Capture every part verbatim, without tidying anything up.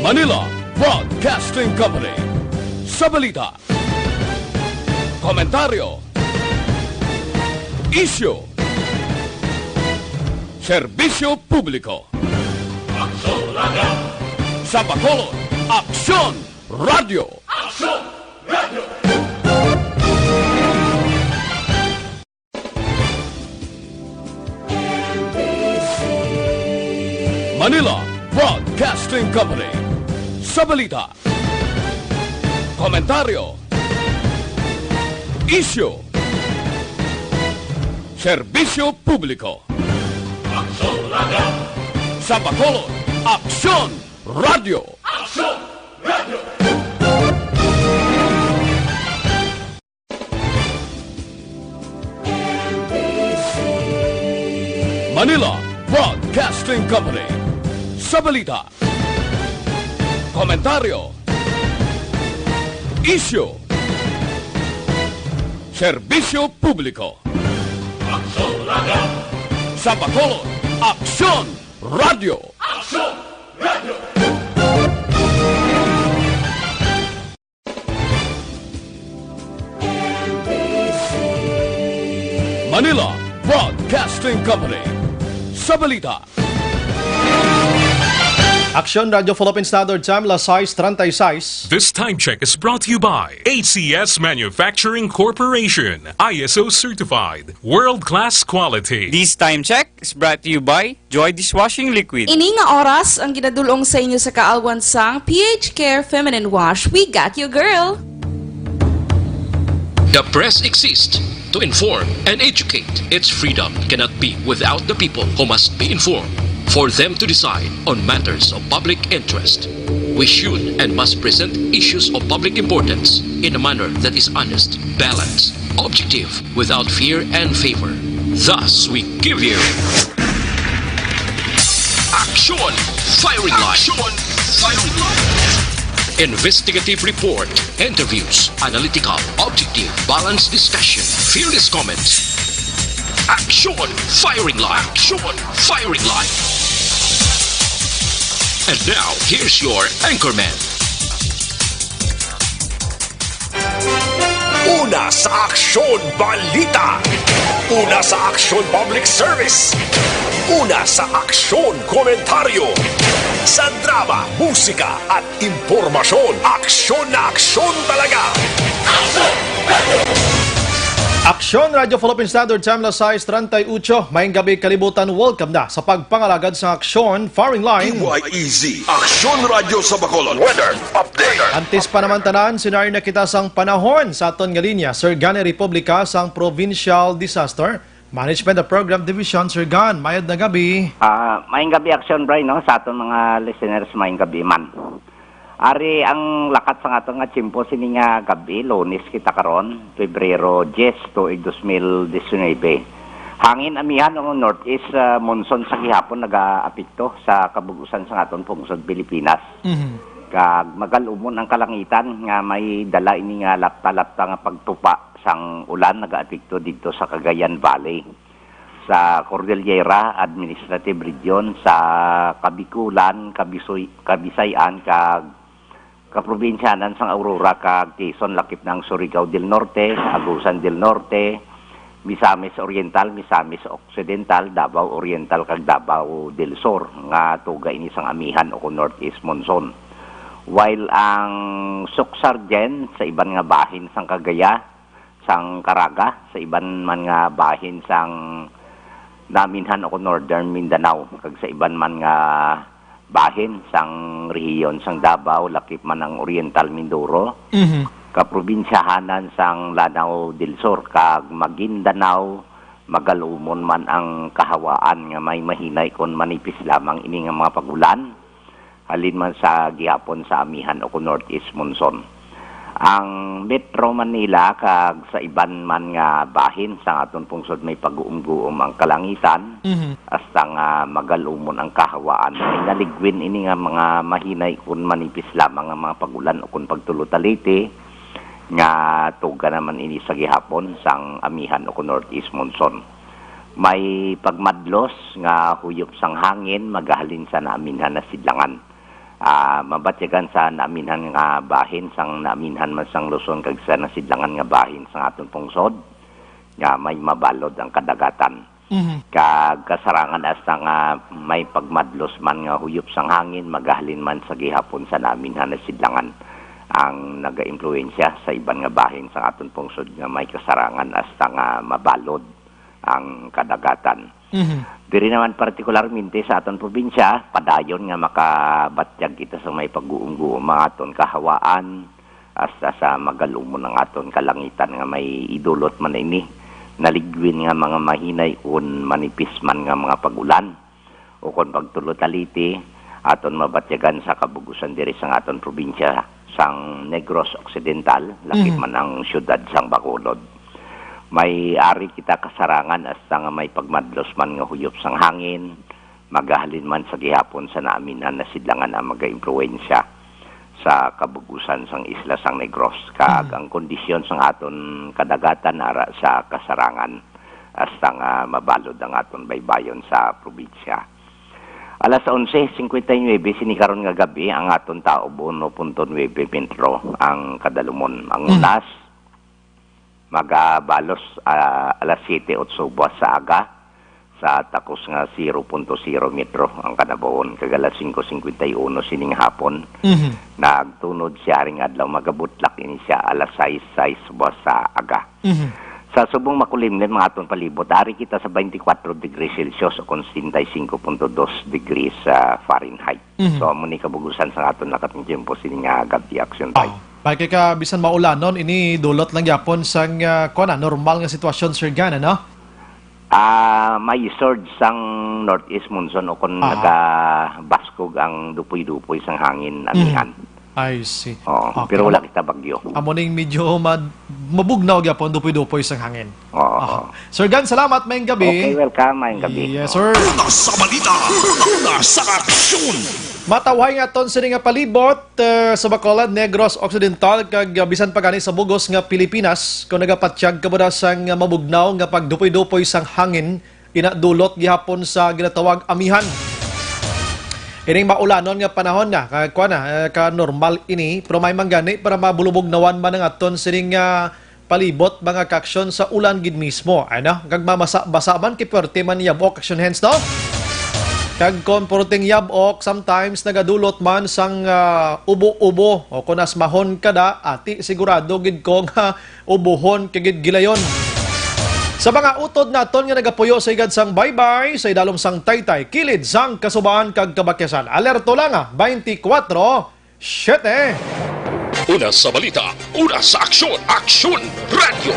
Manila Broadcasting Company. Sa balita, komentaryo, isyu, serbisyo publiko. Aksyon Radio! Sa Bacolod, Aksyon Radio! Aksyon Radio! Manila Broadcasting Company. Sa balita, komentaryo, isyu, serbisyo publiko. Aksyon Radio! Sa Bacolod, Aksyon Radio! Aksyon Radio! Manila Broadcasting Company. Sa balita, komentaryo, isyu, serbisyo publiko. Aksyon Radio! Sa Bacolod, Aksyon Radio! Aksyon Radio! Manila Broadcasting Company. Sa balita, Aksyon Radio Philippine Standard Time, las sais treinta y seis. This time check is brought to you by A C S Manufacturing Corporation, I S O certified, world-class quality. This time check is brought to you by Joy Dishwashing Liquid. Ini nga oras ang ginadul-ong sa inyo sa kaalwan sang P H Care Feminine Wash. We got you, girl! The press exists to inform and educate. Its freedom cannot be without the people who must be informed for them to decide on matters of public interest. We should and must present issues of public importance in a manner that is honest, balanced, objective, without fear and favor. Thus, we give you Aksyon Firing Line. Aksyon Firing Line. Investigative report, interviews, analytical, objective, balanced discussion, fearless comments. Aksyon Firing Line. Aksyon Firing Line. And now, here's your anchorman. Una sa aksyon, balita. Una sa aksyon, public service. Una sa aksyon, komentaryo. Sa drama, musika, at impormasyon, aksyon na aksyon talaga. Aksyon Radio Philippine Standard Time, las sais treinta y ocho. Maayong gabi, kalibutan. Welcome na sa pagpangalagad sa Aksyon Firing Line. D Y E Z, Aksyon Radio sa Bacolod. Weather update. Antes pa naman tanan, senaryo na kita sang panahon sa aton nga linya, Sir Gan Republica sang Provincial Disaster Management and Program Division. Sir Gan, mayad na gabi. Ah, maayong gabi, Aksyon Bry, no, sa aton mga listeners, maayong gabi man. Ari ang lakat sa aton nga tiyempo sini nga gabi, Lunes kita karon, Pebrero diyes, tuig dos mil disinuybe. Hangin amihan o northeast, ah, monsoon sa gihapon nagaapekto sa kabug-usan sa aton pungsod Pilipinas. Mhm. Kag magal-umon ang kalangitan nga may dala ini nga lapta-lapta nga pagtupa sang ulan nagaapekto didto sa Cagayan Valley, sa Cordillera Administrative Region, sa Kabikulan, Kabisoy-, Kabisay-an, kag kaprobinsyanan sang Aurora kag Quezon, lakip na ang Surigao del Norte, Agusan del Norte, Misamis Oriental, Misamis Occidental, Davao Oriental, kag Davao del Sur, nga tuga ini sang amihan o kon northeast monsoon. While ang Suc-Sargen sa iban nga bahin sang Cagayan, sang Caraga, sa iban man nga bahin sang naminhan o kon Northern Mindanao, kag sa iban man nga bahin sang rehiyon sang Davao, lakip man ang Oriental Mindoro, Mhm. kaprobinsyahanan sang Lanao del Sur, kag Maguindanao, magal-umon man ang kahawaan nga may mahinay kon manipis lamang ini nga mga pag-ulan. Halin man sa gihapon sa amihan o kon northeast monsoon. Ang Metro Manila kag sa iban man nga bahin sang aton pungsod may pag-uumguom ang kalangitan, Mhm. hasta nga magal-umon ang kahawaan. May naligwin ini nga mga mahinay kon manipis lamang nga mga pag-ulan o kon pagtulotaliti nga tuga naman ini sa gihapon sang amihan o kon northeast monsoon. May pagmadlos nga huyop sang hangin magahalin sa naaminhan na sidlangan. Ah, mabatyagan sa naaminhan nga bahin sang naaminhan man sang Luzon kag sa nasidlangan nga bahin sang aton pungsod nga may mabalod ang kadagatan. Mhm. Kag kasarangan hasta nga may pagmadlos man nga huyop sang hangin, magahalin man sa gihapon sa naaminhan nasidlangan ang nagaimpluwensya sa iban nga bahin sang aton pungsod nga may kasarangan hasta nga mabalod ang kadagatan. Mhm. Diri naman partikularmente sa aton probinsya, padayon nga makabatyag kita sa may pag-uumguom ang aton kahawaan, hasta sa magalumon ang aton kalangitan nga may idulot man ini, naligwin nga mga mahinay kun manipis man nga mga pag-ulan, ukon pagtulod-aliti, aton mabatyagan sa kabug-usan diri sang aton probinsya sang Negros Occidental, lakip Mhm. man ang siyudad sang Bacolod. May ari kita kasarangan hasta nga may pagmadlos man nga huyop sang hangin, magahalin man sa gihapon sa naaminhan nasidlangan ang magaimpluwensya sa kabug-usan sang isla sang Negros, kag Mhm. ang kondisyon sang aton kadagatan ara sa kasarangan hasta nga mabalod ang aton baybayon sa probinsya. Alas onse cincuenta y nueve sini karon nga gabi ang aton taob, uno punto nuebe metro ang kadalumon. Ang Mhm. unas, magabalos, ah, alas siyete otso buwas sa aga, sa takos nga zero punto zero metro ang kanabawan, kag alas singko singkwenta y uno sining hapon. Mhm. Nagtunod siya haring adlaw, magabutlak ini siya alas sais, sais buwas sa aga. Mhm. Sa subong makulimlim ang aton palibot, ari kita sa twenty-four degrees Celsius o kon setenta y cinco punto dos degrees, ah, Fahrenheit. Mhm. So, amo ni kabug-usan sa aton lakat ng tiyempo sini nga gabi, Action Time. Ah, kay ka bisan maulanon, ini dulot lang gyapon sang, ah, kuwan na, normal nga sitwasyon, Sir Gan, ano? Ah, may surge sang northeast monsoon o kung Ah. nagabaskog ang dupoy-dupoy sang hangin, Mm. amihan. I see. Oo, Okay, pero wala amo, kita bagyo. Amo ning medyo mad-, mabugnaw gyapon, dupoy-dupoy sang hangin. Oo. Ah. Sir Gan, salamat, maayong gabi. Okay, welcome, maayong gabi. Yes, sir. Una sa balita, una sa aksyon. Matawhay nga aton sini nga palibot, eh, sa Bacolod, Negros Occidental, kag, ah, bisan pa gani sa bugos nga Pilipinas, kung nagapatyag ka mo na sang mabugnaw nga pagdupoy-dupoy sang hangin, inadulot gihapon sa ginatawag amihan. Ining maulanon nga panahon na, ka, kuwan na, eh, ka normal ini, pero may man gani para mabulubugnawan man ang aton sining, ah, palibot, mga kaaksyon, sa ulan gid mismo, ano? Kag mamasa-basa man, kay pwerte man yab-ok, action hands, no? Kag kon purting yab-ok, sometimes nagadulot man sang, ah, ubo-ubo, o kon asmahon ka da, ati, sigurado gid ko nga ubuhon kag gid gilayon. Sa mga utod naton nga nagapuyo sa higad sang baybay, sa idalom sang taytay, kilid sang kasubaan kag kabakyasan. Alerto lang, ah, twenty-four siete. Una sa balita, una sa aksyon, Aksyon Radyo.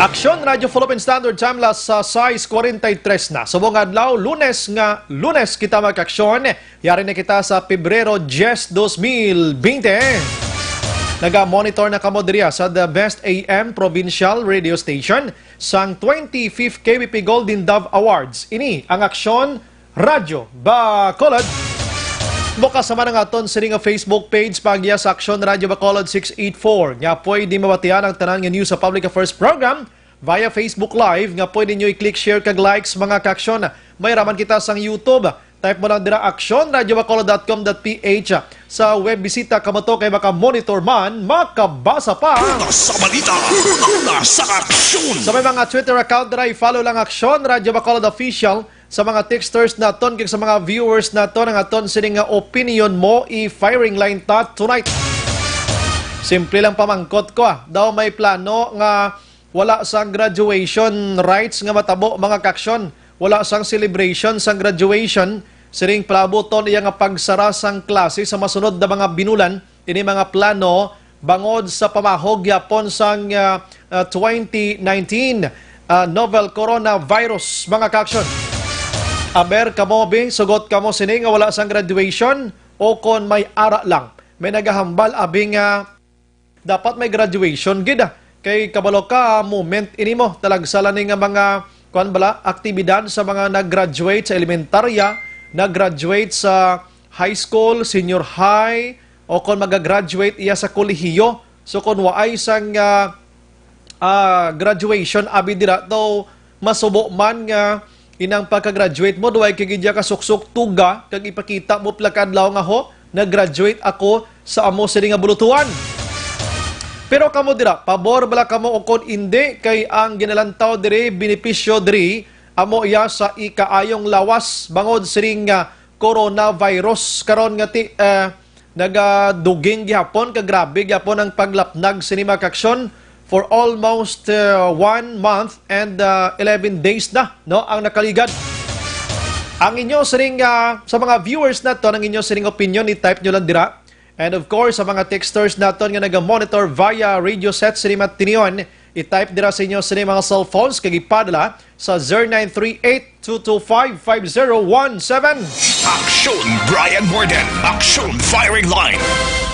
Aksyon Radyo Philippine Standard Time, las, ah, sais kuwarenta y tres na. Subong adlaw, Lunes nga, Lunes kita, mga kaaksyon. Yari na kita sa Pebrero diyes, dos mil bente. Naga-monitor na kamo diri sa The Best A M Provincial Radio Station sang twenty-fifth K B P Golden Dove Awards. Ini ang Aksyon Radyo Bacolod. Bukas naman ang aton sini nga Facebook page, paagi sa Aksyon Radyo Bacolod six eight four, nga pwede mabatian ang tanan nga news sa Public Affairs Program via Facebook Live, nga pwede nyo i-click share kag likes, mga kaaksyon. May raman kita sang YouTube. Type mo lang dira, aksyon radyo bacolod dot com dot P H. Sa web bisita ka mo to kay maka-monitor man, makabasa pa. Una sa balita, una sa aksyon. Sa may mga Twitter account dira, i-follow lang Aksyon Radyo Bacolod Official. Sa mga texters naton kag sa mga viewers naton, ang aton sini nga opinion mo, i-firing line ta tonight. Simple lang pamangkot ko, ah. Daw may plano nga wala sang graduation rites nga matabo, mga kaaksyon. Wala sang celebration sang graduation. Siring palabuton iya nga pagsara sang klase sa masunod na mga binulan. Ini mga plano bangod sa pamahog gyapon sang, ah, ah, twenty nineteen, ah, novel coronavirus, mga kaaksyon. Aber kamo, bi, sugot kamo sini nga wala sang graduation o kon may ara lang. May nagahambal, abi, nga dapat may graduation gid, ah. Kay kabalo ka, moment ini mo, talagsa lang ni nga mga, kuwan bala, aktibidad sa mga nag-graduate sa elementarya, nag-graduate sa high school, senior high, o kon magagraduate iya sa kolehiyo. So, kon waay sang, ah, ah, graduation, abi dira, daw masubo man nga inang pagka-graduate mo, duway kay gid iya kasuksok tuga, kag ipakita mo pila ka adlaw nga, ho, Nag-graduate ako sa amo sini nga bulutuan. Pero kamo dira, pabor bala kamo o kon indi, kay ang ginalantaw diri, benepisyo diri, amo iya sa ikaayong lawas bangod sining, ah, coronavirus karon nga ti-, ah, nagaduging gihapon, ka grabe gihapon ang paglapnag sini, mga kaaksyon, for almost, uh, one month and, uh, eleven days na, no, ang nakaligad. Ang inyo sining, uh, sa mga viewers naton, ang inyo sining opinion, i-type nyo lang dira. And of course, sa mga texters naton nga naga-monitor via radio set sini matinion, i-type dira sa inyo sini mga cellphones kag ipadala sa zero nine three eight two two five five zero one seven. Aksyon Brian Morden. Aksyon Firing Line.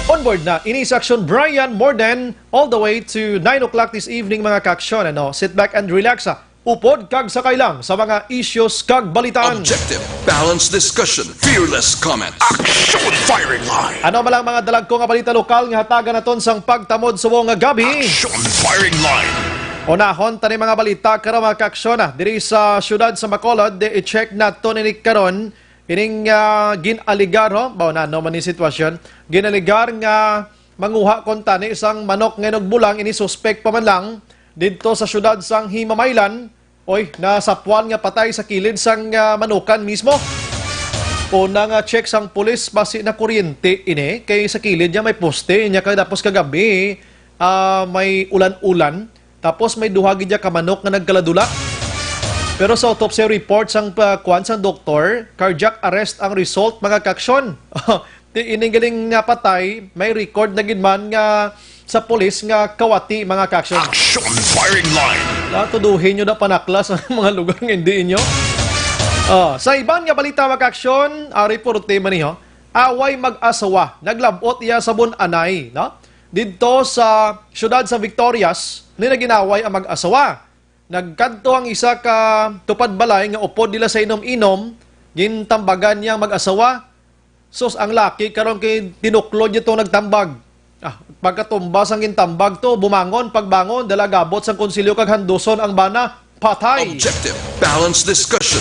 Onboard na ini sa Aksyon Brian Morden, all the way to nine o'clock this evening, mga kaaksyon. Ano, sit back and relax, ah. Upod kag sakay lang sa mga issues kag balitaan. Objective, balanced discussion, fearless comments. Aksyon Firing Line. Ano man lang mga dalagko nga balita lokal nga hatagan naton sang pagtamod subong nga gabi? Aksyon Firing Line. Unahon tani mga balita karon, mga kaaksyon, ah. Diri sa siyudad sa Bacolod, di, i-check nato nini karon ining, ah, gin-alegar, ho? Baw na, ano man ni sitwasyon? Gin-alegar nga manguha kon tani sang manok nga inugbulang ini suspek pa man lang didto sa siyudad sang Himamaylan. Oy, nasapwan nga patay sa kilid sang, ah, manukan mismo. Una nga check sang pulis, basi na kuryente ini, kay sa kilid niya may poste, niya kay tapos kagabi, ah, may ulan-ulan, tapos may duha gid ka manok nga nagkaladula. Pero sa autopsy report sang, ah, kuwan sang doktor, cardiac arrest ang result, mga kaaksyon. Ti ining galing nga patay, may record na gid man nga sa pulis nga kawati, mga kaaksyon. Action Firing Line. La, tuduhin nyo na panaklas ang mga lugar nga hindi inyo. Oh, sa iban nga balita, mga kaaksyon, ah, reporte man niyo, away mag-asawa. Naglabot iya sa Bun-anay, no? Didto sa siyudad sa Victorias, ni nag-inaway ang mag-asawa. Nagkadto ang isa ka tupad balay nga upod nila sa inom-inom, gintambagan niya ang mag-asawa. Sus, ang laki karon kay tinuklod niya tong nagtambag. Ah, pagkatumba sang gintambag to, bumangon, pagbangon, dala gabot sang konsilyo kag handuson ang bana, patay. Objective, balanced discussion.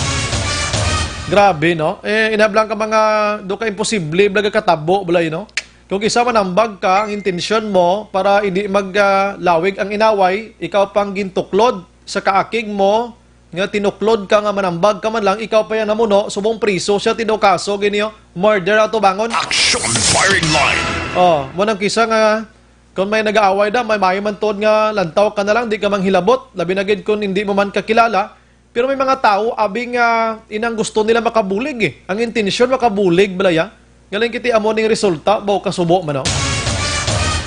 Grabe, no? Eh, inablang ka mga, do ka imposible, blaga katabo, balay, no? Kung isa manambag ka, ang intensyon mo para hindi mag, ah, lawig ang inaway, ikaw pang gintuklod sa kaakig mo, nga tinuklod ka nga manambag ka man lang, ikaw pa yang namuno, subong priso siya, tinukaso, gini, oh, murder ato bangon. Action Firing Line. Oh, mo nang kisa nga, kung may nag-aaway da, may mayo man tuod nga lantaw ka na lang, di ka manghilabot, labi na gid kung hindi mo man kakilala. Pero may mga tao, abi nga, inang gusto nila makabulig eh. Ang intensyon makabulig, balaya. Galing kiti amo ning resulta, baw kasubo man, no?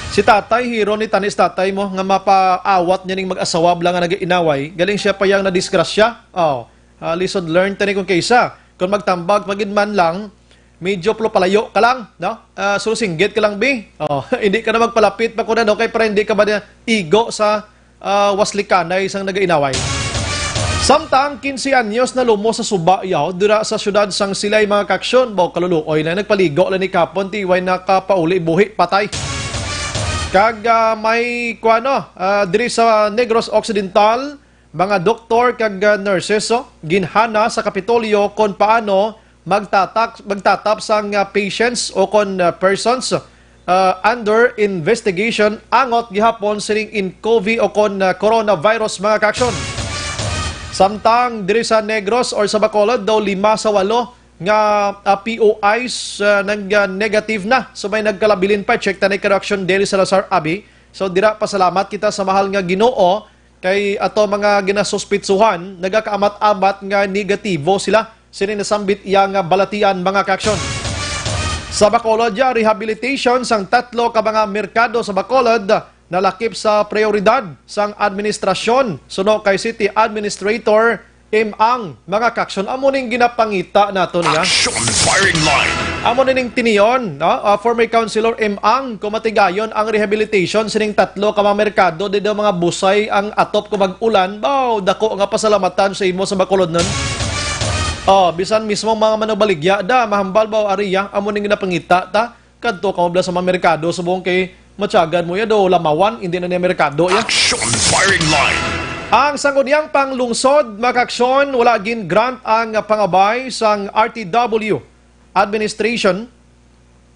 Si tatay, hiro ni tanis tatay mo, nga mapaawat niya ning mag-asawa bala nga nag-inaway. Galing siya pa yang nadisgrasya. Oh, ah, lesson learned tani kung kaysa. Kung magtambag, magid man lang, medyo plo-, palayo ka lang, no? Ah, susinggit ka lang, bi. Oh, hindi ka na magpalapit pa kung ano, kay para hindi ka ba niya igo sa ah, waslikanay sang nag-inaway. Samtang quince anyos na lumos sa suba yaw dira sa siyudad sang Silay, mga kaaksyon, baw kaluluoy na nagpaligo lang ni kapon ti way nakapauli buhi patay. Kag, ah, may kuano, ah, diri sa Negros Occidental, mga doktor kag, ah, nurses, oh, ginhana sa Kapitolyo kon paano magtatak-, magtatap sang, ah, patients o kon, ah, persons, ah, under investigation angot gihapon sining N C O V o kon, ah, coronavirus, mga kaaksyon. Samtang diri sa Negros or sa Bacolod daw lima sa walo nga, ah, P O Is, ah, nag, ah, negative na. So may nagkalabilin pa, check ta ni Correction Daily Salazar Abi. So dira, pasalamat kita sa mahal nga Ginoo kay ato mga ginasuspitsuhan nagakaamat-amat nga negatibo sila. Sini nasambit iya nga balatian, mga kaaksyon. Sa Bacolod, ya, rehabilitation sang tatlo ka mga merkado sa Bacolod nalakip sa prioridad sang administrasyon, suno kay City Administrator Im Ang, mga kaaksyon. Amo ning ginapangita nato niya. Action Firing Line. Amo ni ning tinion, no? Ah, former Councilor Im Ang, kung matigayon ang rehabilitation sining tatlo ka mga merkado, di daw mga busay ang atop kung mag-ulan. Baw, dako nga pasalamatan sa imo sa Bacolod nun. Oh, bisan mismo mga manubaligya da, mahambal ba, Ariya, amo ning ginapangita ta? Kadto ka mabla sa mga merkado, subong kay matyagan mo ya do, lamawan, hindi na niya merkado ya. Action Firing Line. Ang sangguniang panglungsod, mga kaaksyon, wala gin-grant ang pangabay sang R T W administration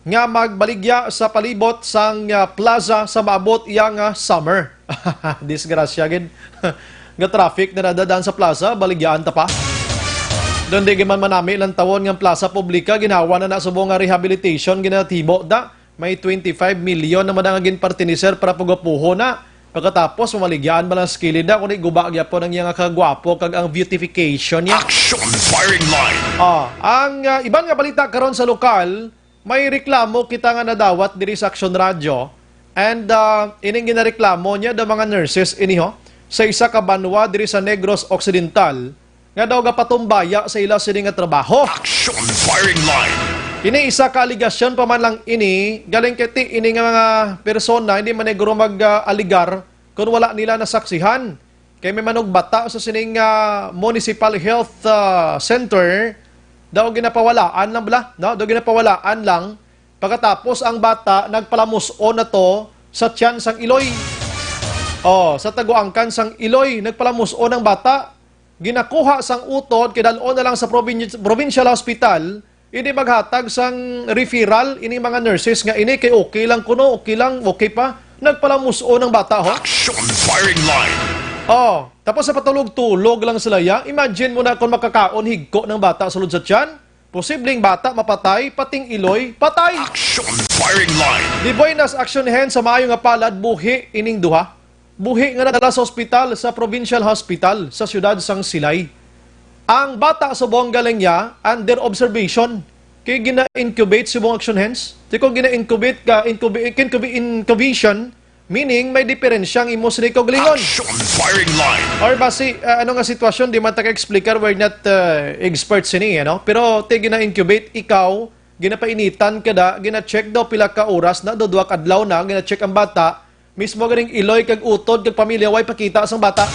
nga magbaligya sa palibot sang, ah, plaza sa maabot iya nga summer. Disgrasya gid. Nga traffic na nadadaan sa plaza, baligyaan ta pa. Doon di man manami lang tawon nga plaza publika, ginawa na na subong nga rehabilitation, ginatibo da. May twenty-five million naman ang ginpartiniser para pagapuho na. Pagkatapos, mamaligyan ba lang sa kilid na, kundi guba gyapon ang iyang kagwapo kag ang beautification niya. Action firing line. Ah, ang, ah, iban nga balita karon sa lokal, may reklamo kita nga nadawat diri sa Action Radio. And, ah, ining ginareklamo niya daw mga nurses ini, ho, sa isa ka banwa diri sa Negros Occidental, nga daw gapatumbaya sa ila sini nga trabaho. Action firing line. Ini isa ka aligasyon pa man lang ini, galing kay ti ini nga mga persona hindi man niguro mag-aligar kung wala nila nasaksihan. Kay may manugbata sa sining, ah, Municipal Health, ah, Center, daw ginapawalaan lang bala, no? Daw ginapawalaan lang. Pagkatapos ang bata nagpalamus-on na to sa tiyan sang iloy. Oh, sa taguangkan sang iloy, nagpalamus-on ang bata. Ginakuha sang utod, kidal-on na lang sa provin-, provincial hospital, hindi maghatag sang referral ini mga nurses nga ini kay okay lang kuno, okay lang, okay pa. Nagpalamus-on ang bata, ho. Action firing line. Oh, tapos sa patulog-tulog lang sila ya. Imagine mo na kung makakaon higko ng bata sulod sa tiyan. Posibleng bata mapatay, pating iloy, patay. Action firing line. Di buenas action hen sa maayo nga palad, buhi ining duha. Buhi nga nadala sa ospital, sa provincial hospital sa siyudad sang Silay. Ang bata subong galing niya under observation. Kay gina-incubate subong action hens. Di ko gina-incubate ka, incubi-, incubi-, incubation, meaning may diferensya ang imo sini kaugalingon. Action firing line. Or basi, ah, ano nga sitwasyon, di man ta ka-explicar, we're not, ah, experts sini, ano? Pero ti gina-incubate, ikaw, ginapainitan ka da, gina-check daw pila ka oras na, do duha ka adlaw na, gina-check ang bata, mismo ganing iloy kag utod kag pamilya, way pakita sang bata.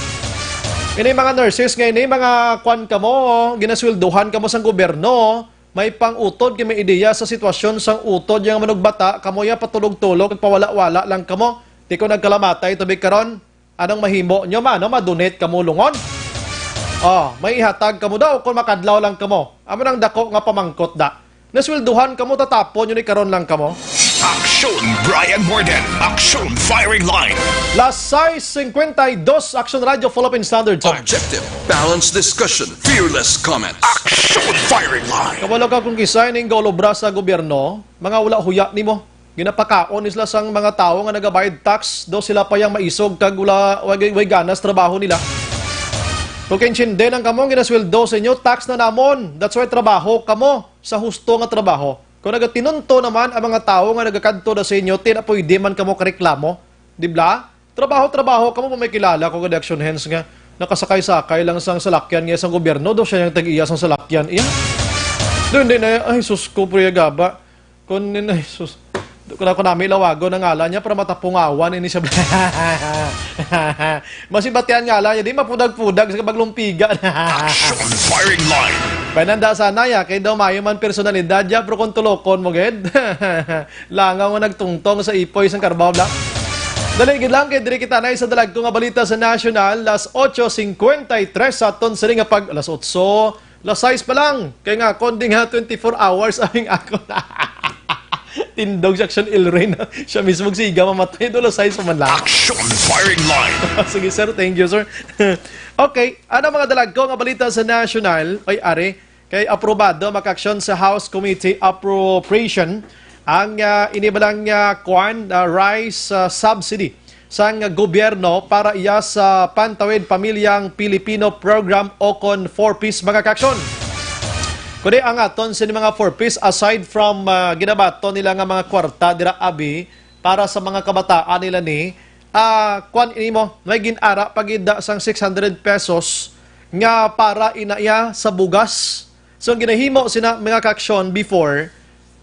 Ini mga nurses nga ini, mga kwan kamo, ginasweldohan kamo sang gobyerno, may pang-utod kay may ideya sa sitwasyon sang utod yang manugbata, kamo ya patulog-tulog kag pawala-wala lang kamo. Ti ko nagkalamatay tubig karon. Anong mahimo nyo man, no? Madonate kamo lungon? Oh, may ihatag kamo daw kung makadlaw lang kamo. Amo nang dako nga pamangkot da. Nasweldohan kamo, tatapon nyo ni karon lang kamo. Action, Brian Morden. Action firing line. Las sais cincuenta y dos, Action Radio, Philippine Standard Time. Objective, balanced discussion, fearless comments. Action firing line. Kabalo ka kung kisay ning gaulobra sa gobyerno, mga wala huya nimo. Ginapakaon ni sila sang mga tawo nga nagabayad tax, daw sila pa yang maisog kag wala, way, way ganas trabaho nila. Kung kaintindi nang kamo, ginasweldo sa inyo, tax na namon. That's why trabaho kamo sa husto nga trabaho. Kung nagatinunto naman ang mga tawo nga nagakadto na sa inyo, ti na pwede man kamo kareklamo. Di bla? Trabaho, trabaho kamo, pa may kilala ko nga action hands nga nakasakay-sakay lang sang salakyan nga sang gobyerno, daw siya yung tag-iya sang salakyan. Iya. Doon din na, ay, sus ko, Priya Gaba. Kun, ay, sus. Kun ako nami lawagon ang ngalan niya para matapungawan ini siya. Masibatian ngalan niya, di mapudag-pudag sa kabaglumpiga. Action firing line. Pananda sana ya, kay daw mayo man personalidad ya, pero kung tulokon mo, gid. Langaw nga nagtungtong sa ipoy sang karbaw, bla. Dali gid lang, kay diri kita na sa dalagko nga balita sa national, las ocho cincuenta y tres sa aton sini nga pag, las otso, las sais pa lang. Kay nga, kon di nga twenty-four hours ang ako na. Tindog si Action Ilray na. Siya mismo siga mamatay, do las sais pa man lang. Action firing line. Sige, sir. Thank you, sir. Okay. Ano mga dalagko nga balita sa national? Ay, are. Kay aprobado makaaksyon sa House Committee Appropriation ang, ah, inibalang, ah, kwan, ah, rice, ah, subsidy sang gobyerno para iya sa Pantawid Pamilyang Pilipino Program o kon four Ps, mga kaaksyon. Kundi ang aton sini mga four Ps, aside from, ah, ginabaton nila nga mga kwarta dira abi para sa mga kabataan nila ni, ah, kwan ini mo, may gin-ara pa gid da sang six hundred pesos nga para ina iya sa bugas. So, ang ginahimo sina mga kaaksyon before,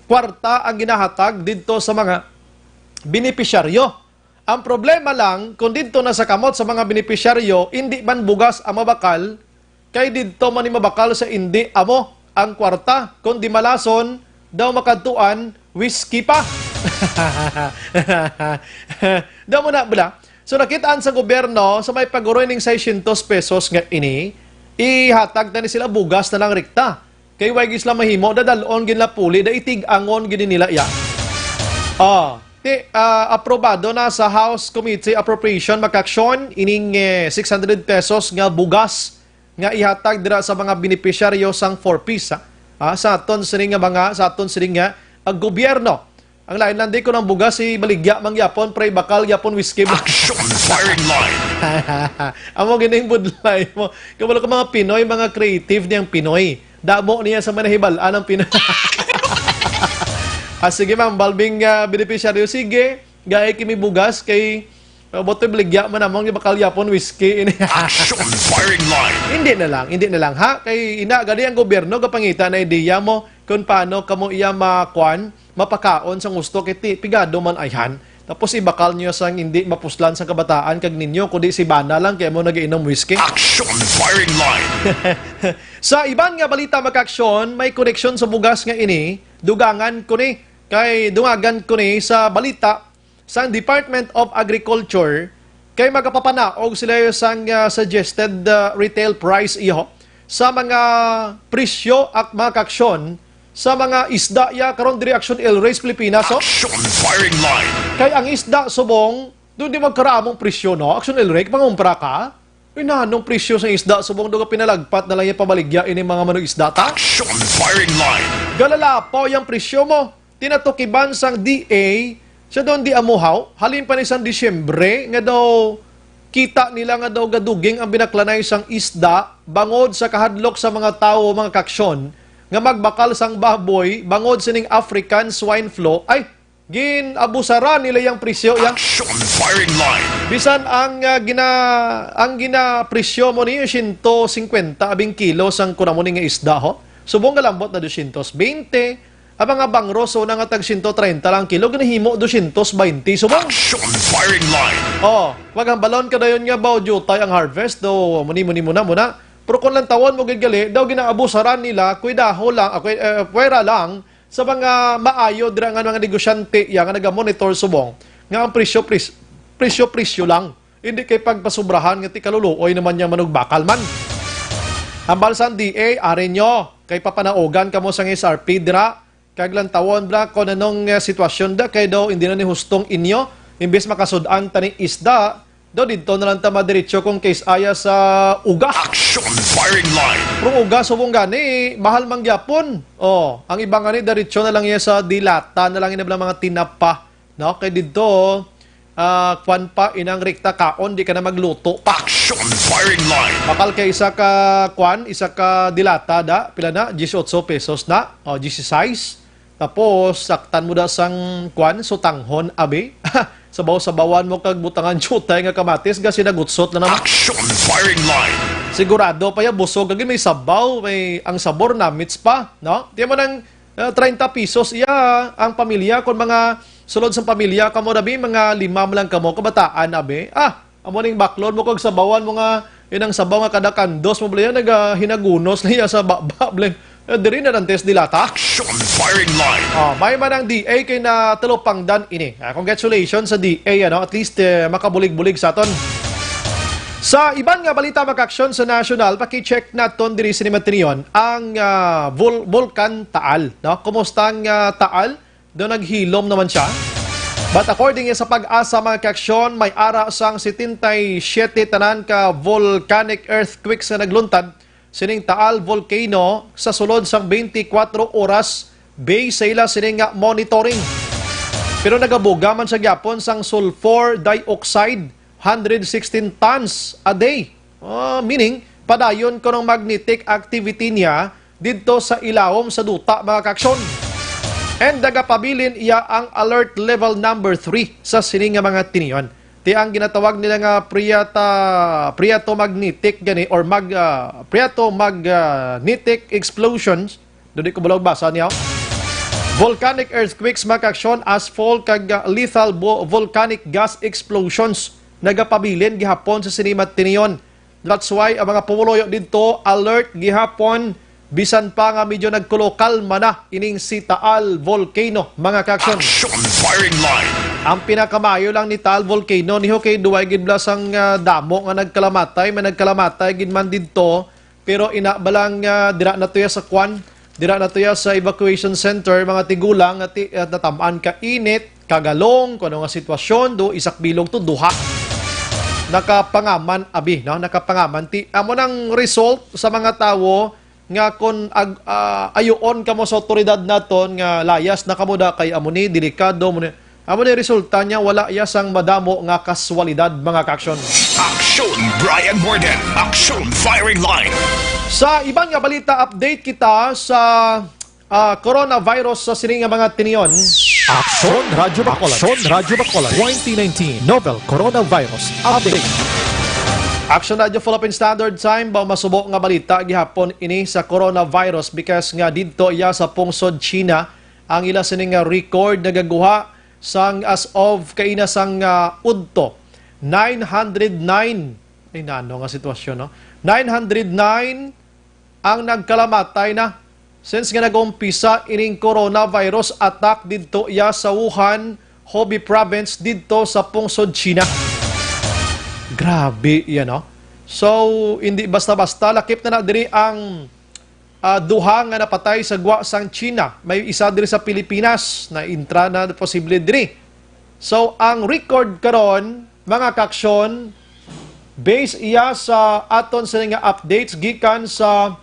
kwarta ang ginahatag didto sa mga benepisyaryo. Ang problema lang, kung didto na sa kamot sa mga benepisyaryo, indi man bugas ang mabakal, kay didto man ni mabakal sa indi amo ang kwarta, kung di malason, daw makadtuan, whiskey pa. Daw mo na, bala? So, nakitaan sa gobyerno, sa may paguroy ning seiscientos pesos nga ini, ihatag na ni sila bugas na lang rikta. Kay way gid sila mahimo, dadalon gid nila puli, da itig-angon gid nila iya. Oh, ti, ah, aprobado na sa House Committee Appropriation, mga kaaksyon, ining, eh, six hundred pesos nga bugas nga ihatag dira sa mga benepisyaryo sang four Ps, ha? Ah, sa aton sini nga mga, sa aton sini nga, ah, gobyerno. Ang lain lang di ko ng bugas, si baligya mangyapon, pre, bakal yapon, whiskey. Action firing line. Amo gining budlay mo. Kabalo ko, mga Pinoy, mga creative niyang Pinoy. Damo niya sa manahibal-an ang Pinoy. Ah, sige, ma'am, balbing, ah, benepisyaryo, sige. Gaya kimi bugas kay, uh, bote, baligya man namon, bakal yapon, whiskey. Action firing line. Hindi na lang, hindi na lang, ha? Kay ina, gani ang gobyerno gapangita na ideya mo kung paano kamo iya makuan, mapakaon sa gusto, kay ti-, pigado man ayhan. Tapos ibakal niyo sang hindi mapuslan sa kabataan kag ninyo, kundi si bana lang kay mo nagainom whiskey. Action firing line. Sa iban nga balita, mga kaaksyon, may koneksyon sa bugas nga ini, dugangan ko ni, kay dungagan ko ni sa balita sang Department of Agriculture, kay magapapanaog sila sang, ah, suggested, ah, retail price, iho, sa mga presyo at mga kaaksyon sa mga isda, ya, karon diri Action El Rey sa Pilipinas, oh. Action firing line. Kay ang isda subong, doon di magkaraamong presyo, no? Action El Rey, pangumpra ka? Uy, nanong presyo sa isda subong, doon ka pinalagpat na lang yung pabaligya ini mga manong isda, ta? Action firing line. Galalapaw yung presyo mo. Tinatukiban sang D A, siya doon di amuhaw, halin pa ni sang Disyembre, nga daw kita nila nga daw gaduging ang binaklanay sang isda bangod sa kahadlok sa mga tawo, mga kaaksyon, nga magbakal sang baboy bangod sining African swine flu. Ay, gin-abusaran nila yang presyo, yang Action firing line. Bisan ang, ah, gina-, ang ginapresyo mo niyo, siyento singkwenta abing kilo sang kunamon nga isda, ho. Subong galambot na dosyentos bente, ang mga bangros, una nga tag siyento treinta lang kilo, ginahimo dosyentos baynte. Subong. Action firing line. Oh, maghambalon ka dayon nga baw jutay ang harvest, do, muni, muni, muna, muna. Pero kung lantawon mo gid gali, daw ginaabusaran nila, kuidaho lang, ah, kui-, eh, pwera lang sa mga maayo dira nga mga negosyante, ya, nga nagamonitor subong nga ang presyo, pres-, presyo, presyo lang. Hindi kay pagpasubrahan nga ti kaluluoy naman niya manugbakal man. Hambal sang D A, ari nyo, kay papanaugan kamo sang S R P dira. Kag lantawon bala kung anong, eh, sitwasyon da, kay daw hindi na ni hustong inyo. Imbes makasud-an ta ni isda, daw didto na lang ta madiretso kung case aya sa uga. Action firing line. Pero uga subong gani, mahal man gyapon. Oh, ang iba nga ni diretso na lang iya sa dilata na lang ina bala mga tinapa. No, kay didto, ah, kwan pa, inang rekta kaon, di ka na magluto pa. Action firing line. Bakal kay isa ka, kwan, isa ka dilata da, pila na? Diyesotso pesos na, o, diyesisais. Tapos, saktan mo da sang, kwan, sutanghon, abi. Sabaw-sabawan mo kag butangan jutay nga kamatis, ga sinagutsot na naman. Action firing line. Sigurado pa ya, busog, kag may sabaw, may, ang sabor namits pa, no? Di mo nang, ah, treinta pesos iya ang pamilya, kung mga sulod sa pamilya kamo, abi, mga lima man lang kamo, kabataan, abi. Ah, amo ning baklon mo kag sabawan mo nga, inang sabaw nga kada kandos mo, bala, nagahinagunos na iya sa baba, bala. Eh, diri na lang test dilata. Action firing line. Oh, may man ang D A kay natalupangdan ini. Ah, congratulations sa D A, ano? At least, eh, makabulig-bulig sa aton. Sa iban nga balita, mga kaaksyon, sa national, paki-check naton diri sa Nimatinion ang, ah, vol-, Volcan Taal, no? Kumusta ang, ah, Taal? Do naghilom naman siya. But according sa PAGASA, mga kaaksyon, may ara sang setenta y siete tanan ka volcanic earthquakes nga nagluntad sining Taal Volcano sa sulod sang twenty-four oras base sa ila sini nga monitoring. Pero nagabuga man siya gyapon sang sulfur dioxide, hundred sixteen tons a day. Ah, meaning, padayon kuno ang magnetic activity niya didto sa ilawom sa duta, mga kaaksyon. And nagapabilin iya ang alert level number three sa sini nga mga tinion. Ti ang ginatawag nila nga Prieta, Prieto magnetic gani or mag, ah, Prieto magnetic explosions. Do di ko bala basa niya. Volcanic earthquakes, mga kaaksyon, ashfall kag, ah, lethal vo-, volcanic gas explosions nagapabilin gihapon sa sini nga tinion. That's why ang mga pumuluyo didto alert gihapon, bisan pa nga medyo nagkulo, kalma na ining si Taal Volcano, mga kaaksyon. Action firing line. Ang pinakamaayo lang ni Taal Volcano, niho, kay duway gid bala sang, ah, damo nga nagkalamatay, may nagkalamatay gid man didto, pero ina bala nga dira na to ya sa kwan, dira na to ya sa evacuation center, mga tigulang nga ti-, ah, natamaan ka init, Tagalong, kung ano nga sitwasyon, do, isak bilog to, duha. Nakapangaman, abi, no? Nakapangaman. Ti, amo nang result sa mga tawo nga kung ag-, ah, ayuon kamo sa awtoridad naton nga layas na kamo da kay amo ni, delikado mo ni. Amo ni resulta niya, wala iya sang madamo nga kaswalidad, mga kaaksyon. Aksyon Brian Morden, Aksyon Firing Line. Sa iban nga balita, update kita sa, ah, coronavirus sa sini nga mga tinion. Aksyon Radyo Bacolod. Aksyon Radyo Bacolod. Twenty nineteen Novel Coronavirus Update. Aksyon Radyo Philippine Standard Time, ba masubo nga balita gihapon ini sa coronavirus because nga didto iya sa pungsod China ang ila sini nga record nagaguha sang as of kaina sang, ah, udto, nine hundred nine. Ay, nano nga sitwasyon, no? Nine hundred nine ang nagkalamatay na since nga nag-umpisa ining coronavirus attack didto iya sa Wuhan, Hubei Province, didto sa pungsod China. Grabe yan, no? So, hindi basta-basta. Lakip na na diri ang, ah, duha nga napatay sa gwa sang China. May isa diri sa Pilipinas na intra na posible diri. So, ang record karon, mga kaaksyon, based iya sa aton sini nga updates gikan sa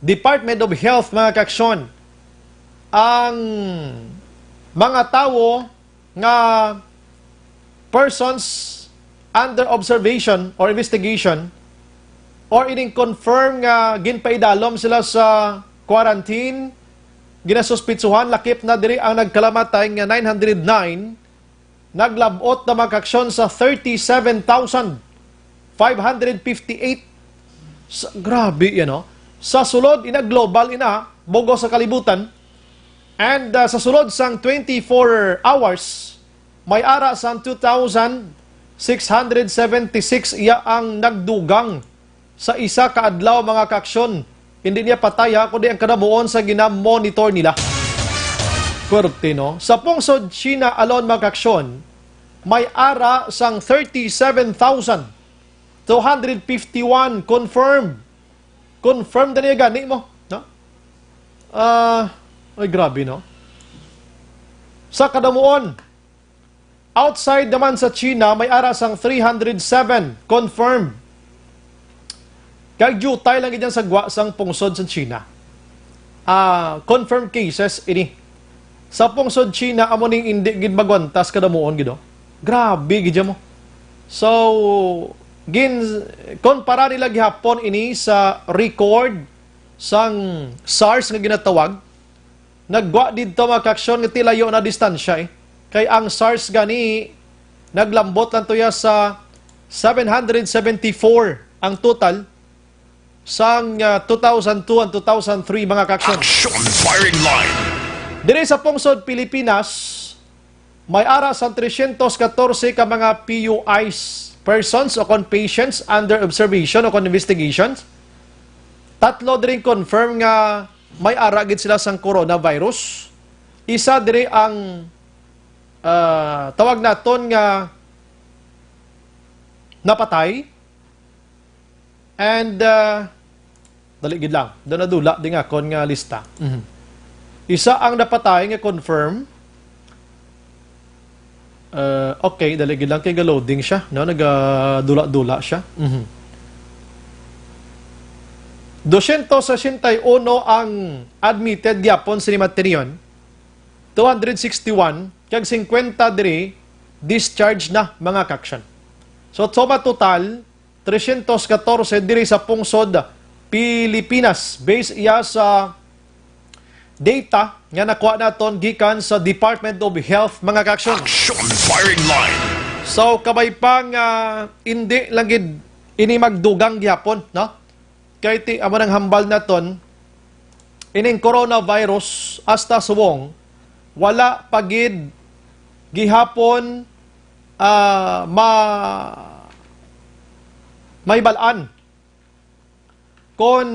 Department of Health, mga kaaksyon, ang mga tawo nga persons under observation or investigation or ining confirm nga ginpaidalom sila sa quarantine, ginasuspitsuhan, lakip na diri ang nagkalamatay nga nine hundred nine, naglab-ot na, mga kaaksyon, sa thirty-seven thousand five hundred fifty-eight. Sa, grabe yan, no? Sa sulod, ina, global, ina, bugos sa kalibutan. And, ah, sa sulod sang twenty-four hours, may ara sang two thousand six hundred seventy-six iya ang nagdugang sa isa ka adlaw, mga kaaksyon. Hindi niya patay, ha, kundi ang kadamuon sa ginamonitor nila. Pwerte, no? Sa pungsod China alone, mga kaaksyon, may ara sang thirty-seven thousand two hundred fifty-one confirmed. Confirmed na niya gani mo, no? Ah, ay, grabe, no? Sa kadamuon, outside naman sa China, may ara sang three hundred seven confirmed. Kag diutay lang gid yan sa gwa sang pungsod sa China. Ah, confirmed cases ini. Sa pungsod China, amo ning indi gid magwantas kadamuon gid, oh. Grabe gid mo. So, gin, kumpara nila gihapon ini sa record sang SARS nga ginatawag, naggwa didto, mga kaaksyon, nga ti layo na distansya, eh. Kay ang SARS gani, naglambot lang to ya sa seven hundred seventy-four ang total sang, ah, two thousand two and two thousand three, mga kaaksyon. Action Firing Line. Diri sa pungsod Pilipinas, may ara sang tresyentos katorse ka mga P U Is, persons o kon patients under observation o kon investigations. Tatlo diri confirm nga may ara gid sila sang coronavirus. Isa diri ang, ah, tawag naton nga napatay. And, ah, dali gid lang. Doon nadula din nga akon nga lista. Mhm. Isa ang napatay nga confirm. Ah, okay, dali gid lang kay ga-loading siya, no? Nagadula-dula siya. Mhm. Dosyentos sesenta y uno ang admitted gyapon sa Nimatinion. Two hundred sixty-one, kag singkwenta diri discharge na, mga kaaksyon. So, suma total, tresyentos katorse diri sa pungsod Pilipinas. Based iya sa data nga nakuha naton gikan sa Department of Health, mga kaaksyon. Action Firing Line. So, kabay pa nga hindi lang gid ini magdugang gihapon, no? Kay ti, amo nang hambal naton, ining coronavirus hasta subong, wala pa gid gihapon, ah, ma-, may balaan kon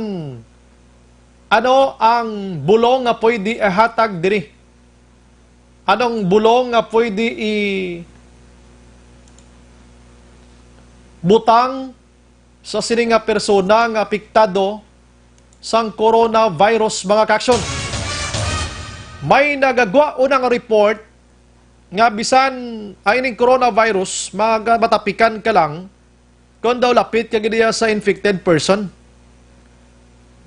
ano ang bulong nga pwede ihatag diri. Anong bulong nga pwede i-, butang sa sini nga persona nga apektado sang coronavirus, mga kaaksyon? May nagagwa unang report nga bisan ay ning coronavirus, mag-, matapikan ka lang kung daw lapit ka gid iya sa infected person.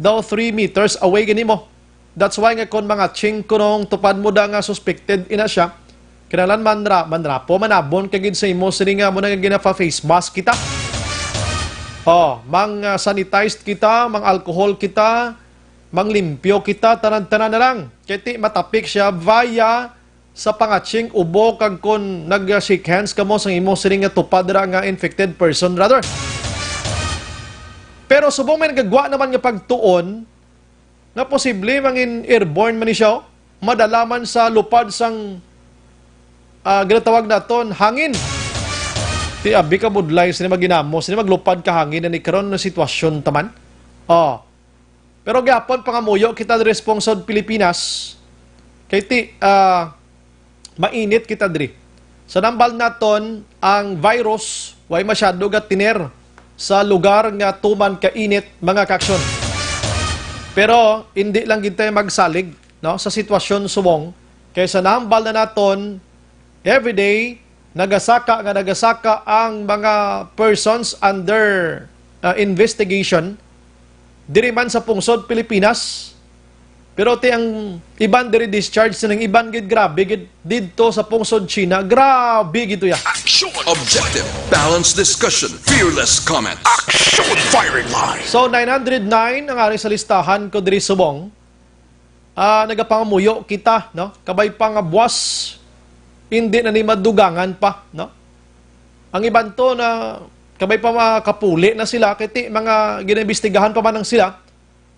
Daw three meters away gani mo. That's why nga kung mga ching kunong tupad mo da nga suspected ina siya, kinahanglan manra-, manrapo, manabon ka gid sa imo sini nga mo na nga ginafa-face mask kita. Oh, mang, ah, sanitized kita, mang alcohol kita, mang limpyo kita, tanan-tanan na lang. Kay ti matapik siya via sa pangaching ubo kag kon nag-shake hands kamo sang imo sining nga tupad ra nga infected person, rather. Pero subong may nagagwa naman nga pagtuon nga posible mangin airborne man ni siya, oh, madala man sa lupad sang, ah, ginatawag naton hangin. Ti abi ka budlay sini maginamo, sini maglupad ka hangin na ni karon na sitwasyon taman. Oh. Pero gihapon pangamuyo kita diri sa pungsod Pilipinas. Kay ti, ah, mainit kita diri. Sa nambal naton, ang virus way masyado gatiner sa lugar nga tuman kainit, mga kaaksyon. Pero hindi lang gid tayo magsalig, no, sa sitwasyon subong, kay sa nambal na naton, everyday nagasaka nga nagasaka ang mga persons under, uh, investigation diri man sa pungsod Pilipinas. Pero ti ang iban diri discharge sining iban gid, grabe gid didto sa pungsod China. Grabe gid to ya. Action! Objective, balanced discussion, fearless comments. Action! Firing line! So, nine hundred nine ang ari sa listahan ko diri subong. Ah, nagapangamuyo kita, no? Kabay pa nga buwas, hindi na ni madugangan pa, no? Ang iban to na kabay pa makapuli na sila, kay ti mga ginaimbestigahan pa man ang sila.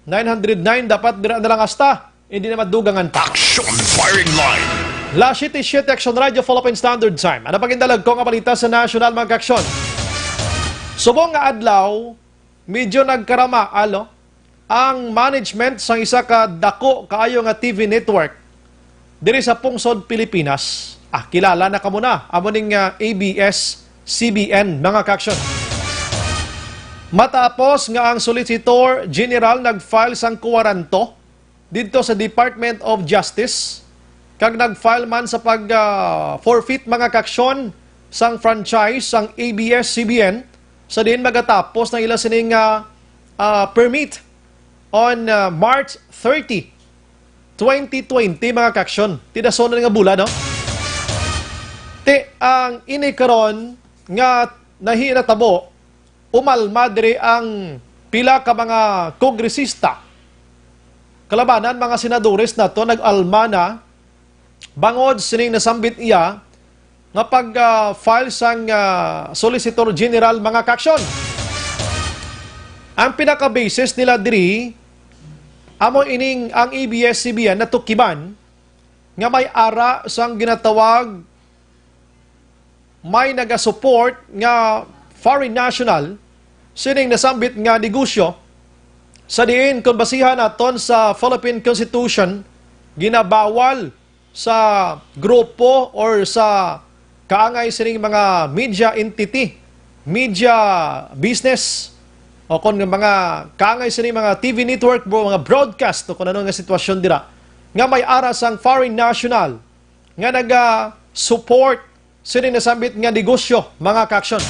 Nine hundred nine, dapat dira na lang hasta, hindi na madugangan pa. Action! Firing line! La siete siete Action Radio, Philippine Standard Time. Ano pa gindalag ko nga balita sa national, mga kaaksyon? Subong nga adlaw, medyo nagkaramaal, no? Ang management sang isa ka dako kaayo nga T V network diri sa pungsod Pilipinas. Ah, kilala na kamo na, amo ning, ah, A B S C B N, mga kaaksyon. Matapos nga ang Solicitor General nag-file sang kuwaranto didto sa Department of Justice, kag nag-file man sa pag, ah, forfeit, mga kaaksyon, sang franchise sang A B S C B N, sa diin magatapos na ila sining, ah, ah, permit on, ah, March thirty, twenty twenty, mga kaaksyon. Ti dason na nga bulan, no? Ti ang ini karon nga nahi natabo, umalma diri ang pila ka mga kongresista. Kalabanan, mga senadores nato nag-alma na bangod sining nasambit iya nga pag, ah, file sang, ah, Solicitor General, mga kaaksyon. Ang pinaka-basis nila diri, amo ining ang A B S C B N natukiban nga may ara sang ginatawag may nagasupport nga foreign national sining nasambit nga negosyo, sa diin, kung basihan naton sa Philippine Constitution, ginabawal sa grupo or sa kaangay sining mga media entity, media business, o kung mga kaangay sining mga T V network, mga broadcast, o kung ano nga sitwasyon dira, nga may ara sang foreign national nga naga-support sini nasambit nga negosyo, mga kaaksyon.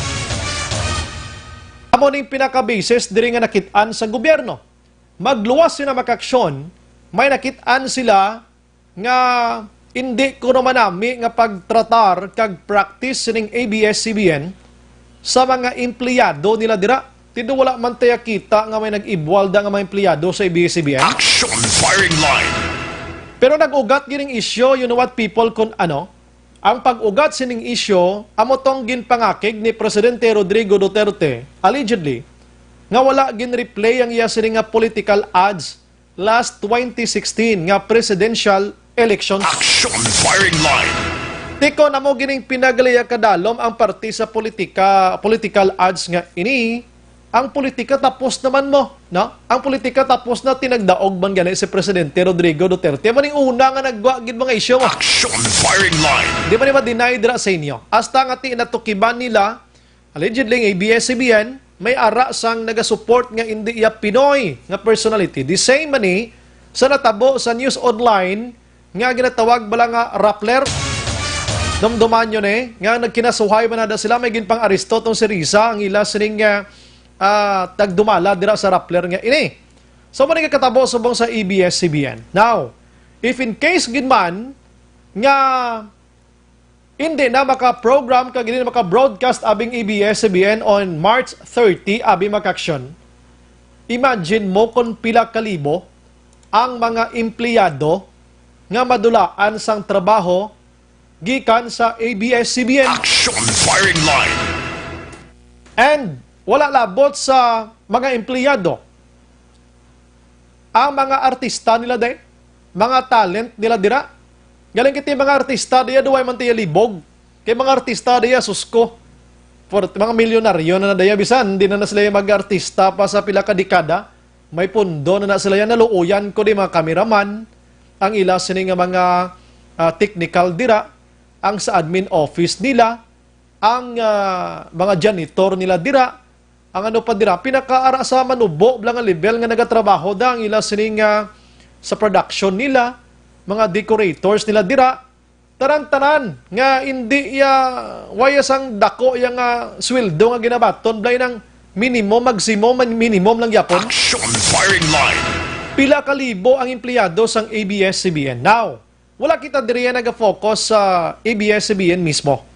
Amo ning pinaka-basis diri nga nakit-an sa gobyerno. Magluwas sila, mga kaaksyon, may nakit-an sila nga indi kuno manami nga pagtratar kag practice sining A B S C B N sa mga empleyado nila dira. Ti do wala man tayo kita nga may nag-ibwal da nga mga empleyado sa A B S C B N. Action! Firing line! Pero nag-ugat gining isyu, you know what, people, kun ano, ang pag-ugat sining isyu, amo tong ginpangakig ni Presidente Rodrigo Duterte, allegedly, nga wala gin-replay ang iya sini nga political ads last twenty sixteen nga presidential election. Action! Firing line! Ti kon amo gining pinagaliya kadalom ang parte sa politika, political ads nga ini, ang politika tapos naman mo, no? Ang politika tapos na, ti nagdaog man gani si Presidente Rodrigo Duterte. Amo ning una nga nagwa gid mga isyu mo. Action! Firing line! Di man ni ma-deny dira sa inyo. Hasta nga ti natukiban nila, allegedly, ang A B S C B N, may ara sang nagasupport nga indi iya Pinoy nga personality. The same man ni sa natabo sa News Online nga ginatawag bala nga Rappler. Dumduman nyo ni nga nagkinasuhay man na sila, may ginpang-aresto tong si Risa, ang ila sining, ah, ah, tagdumala dira sa Rappler nga ini. So, mao ni nga katabo subong sa A B S C B N. Now, if in case gid man nga hindi na maka-program kag hindi na maka-broadcast abing A B S C B N on March thirty, abi, mga kaaksyon, imagine mo kung pila kalibo ang mga empleyado nga madulaan sang trabaho gikan sa A B S C B N. Action Firing Line. And wala labot sa mga empleyado, ang mga artista nila, day, mga talent nila dira. Galing kita, mga artista diya, duway man tiya libog. Kay mga artista diya, susko, for mga milyonaryo na na diya, bisan di na na sila mag-artista pa sa pila ka dekada. May pundo na na sila yan. Naluoyan ko di mga kameraman, ang ila sini nga mga, ah, technical dira, ang sa admin office nila, ang, ah, mga janitor nila dira, ang ano pa dira, pinakaara sa manubo lang nga level nga nagatrabaho da, ang ila sini nga sa production nila, mga decorators nila dira, tanan-tanan nga hindi iya, waya sang dako iya nga sweldo nga ginabaton, blay nang minimum, maximum, man minimum lang gyapon. Action Firing Line. Pila ka libo ang empleyado sang A B S C B N. Now, wala kita diri nga naga-focus sa A B S C B N mismo.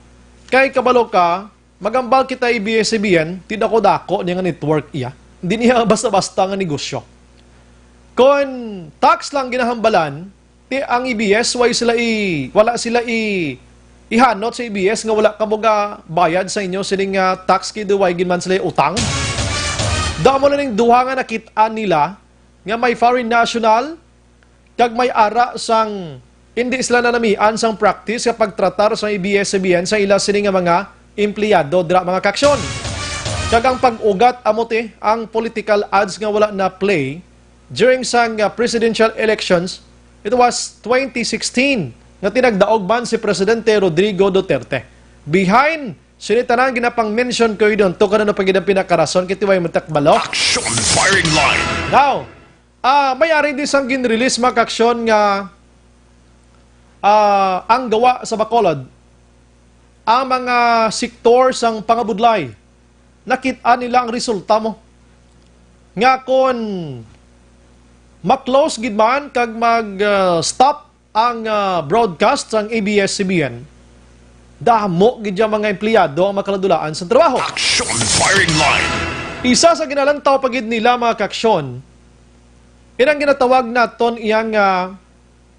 Kay kabalo ka, magambal kita A B S C B N, ti dako-dako niya nga network iya. Hindi niya basta-basta nga negosyo. Kon tax lang ginahambalan, ti ang A B S, way sila i-, wala sila i-, ihanot sa A B S nga wala kamo gabayad sa inyo sining, ah, tax, kay duway gid man sila utang. Damo na ning duha nga nakit-an nila nga may foreign national kag may ara sang hindi sila nanamian sang practice sa pagtratar sa A B S C B N sa ila sini nga mga empleyado dira, mga kaaksyon. Kag ang pag-ugat amo ti ang political ads nga wala na play during sang, uh, presidential elections, it was twenty sixteen, nga tinagdaog man si Presidente Rodrigo Duterte. Behind sini tanan ginapang-mention ko idon, to kanano pa gid ang pinakarason, kay ti way mo takbalo. Action Firing Line. Now, ah, may ari di sang gin-release, mga kaaksyon, nga, ah, ang gawa sa Bacolod, ang mga sektor sang pangabudlay, nakit-an nila ang resulta mo. Nga kon ma-close gid man kag mag, ah, stop ang, ah, broadcast sang A B S C B N, damo gid ang mga empleyado ang makaladulaan sa trabaho. Action Firing Line. Isa sa ginalantaw pa gid nila, mga kaaksyon, inang ginatawag naton iyang, ah,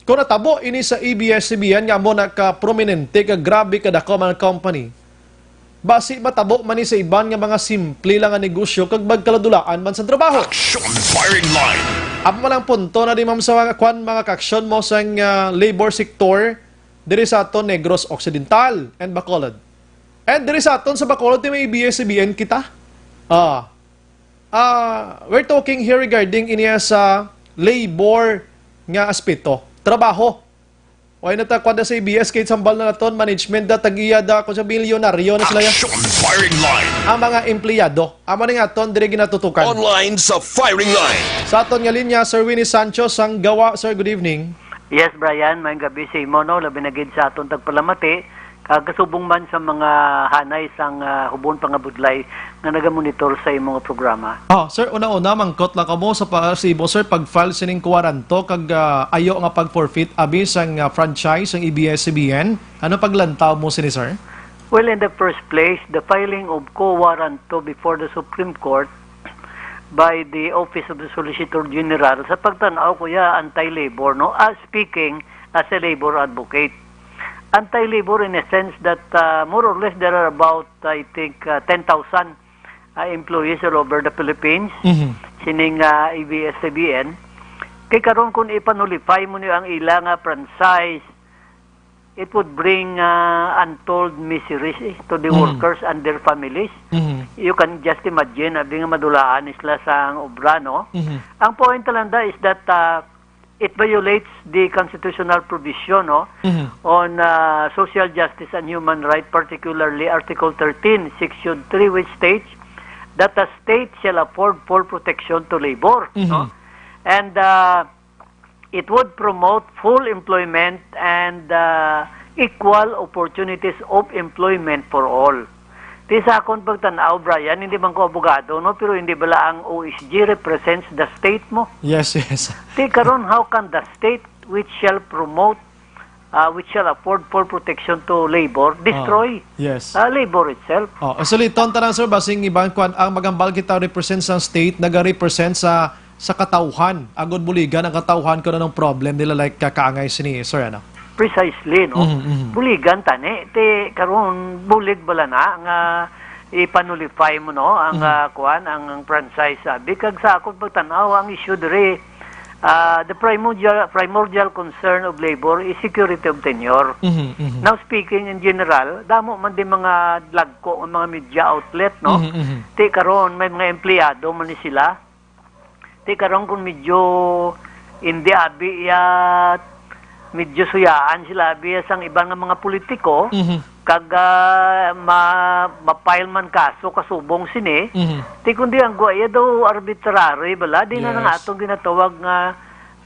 kung natabo ini sa A B S C B N nga amo na ka prominente, ka grabe kadako mga company, basi matabo man ni sa iban nga mga simple lang nga negosyo kag magkaladulaan man sa trabaho. Action Firing Line. Amo man ang punto na di, ma'am, sa mga kwan, mga kaaksyon mo sang, ah, labor sector diri sa aton Negros Occidental and Bacolod. And diri sa aton sa Bacolod, ti may A B S C B N kita. Ah, Ah, we're talking here regarding iniya sa labor nga aspeto. Trabaho. Why na ta kwanda sa A B S kay sambal na naton, management da, tag-iya da, kung sa milyonaryo na sila yan. Action Firing Line. Ang mga empleyado, amo ni nga aton diri ginatutukan. Online sa Firing Line. Sa aton nga linya, Sir Winnie Sancho, sang Gawa. Sir, good evening. Yes, Brian, maayong gabi sa imo, no? Labi na gid sa aton tagpalamati, kag kasubong man sa mga hanay sang, ah, Hubon Pangabudlay nga nagamonitor sa imo nga programa. Ah, sir, una-una, mangkot lang kamo sa pa-, sa imo, sir, pag-file sining kuwaranto kag, ah, ayo nga pag-forfeit abi sang, ah, franchise sang A B S C B N. Ano paglantaw mo sini, sir? Well, in the first place, the filing of quo warranto before the Supreme Court by the Office of the Solicitor General, sa pagtan-aw ko ya, anti-labor, no? As speaking as a labor advocate. Anti-labor in a sense that, uh, more or less there are about, I think, uh, ten thousand, uh, employees all over the Philippines, Mhm. sining, uh, A B S C B N. Kay karon, kung ipa-nullify mo niyo ang ila nga franchise, it would bring, uh, untold miseries, eh, to the Mhm. workers and their families. Mhm. You can just imagine, abi nga madulaan sila sang obra, no? Mhm. Ang point lang da is that, uh, it violates the constitutional provision, no, Mhm. on, uh, social justice and human right, particularly Article thirteen, Section three, which states that a state shall afford full protection to labor, Mhm. no? And, uh, it would promote full employment and, uh, equal opportunities of employment for all. Ti sa akon pagtan-aw, Brian, hindi man ko abogado, no, pero hindi bala ang O S G represents the state mo? Yes, yes. Ti karon, how can the state which shall promote, uh, which shall afford for protection to labor, destroy, uh, labor itself? Oh, suliton ta lang, sir, basing iban kwan, ang magambal kita represent sa state, naga-represent sa sa katawhan, agod buligan ang katawhan kung anong problem nila, like, kakaangay sini, sir, ano? Precisely, no? Mhm, mhm. Buligan tani, ti karon bulig bala na nga ipanulify mo, no, ang, mhm, ah, kuan, ang, ang franchise, ah, bikag sa akon pagtan-aw, ang issue diri, ah, the primordial, primordial concern of labor is security of tenure. Mhm, mhm. Now, speaking in general, damo man di mga dagko nga mga media outlet, no? Mhm, mhm. Ti karon may mga empleyado man ni sila. Ti karon kung medyo hindi abi ya, medyo suyaan sila abi ya sang iban nga mga politiko, mhm, kag, ah, ma-, ma-file man kaso kasubong sini, mhm, ti kundi ang gwa iya daw arbitrary bala, di na nang, yes, atong ginatawag nga,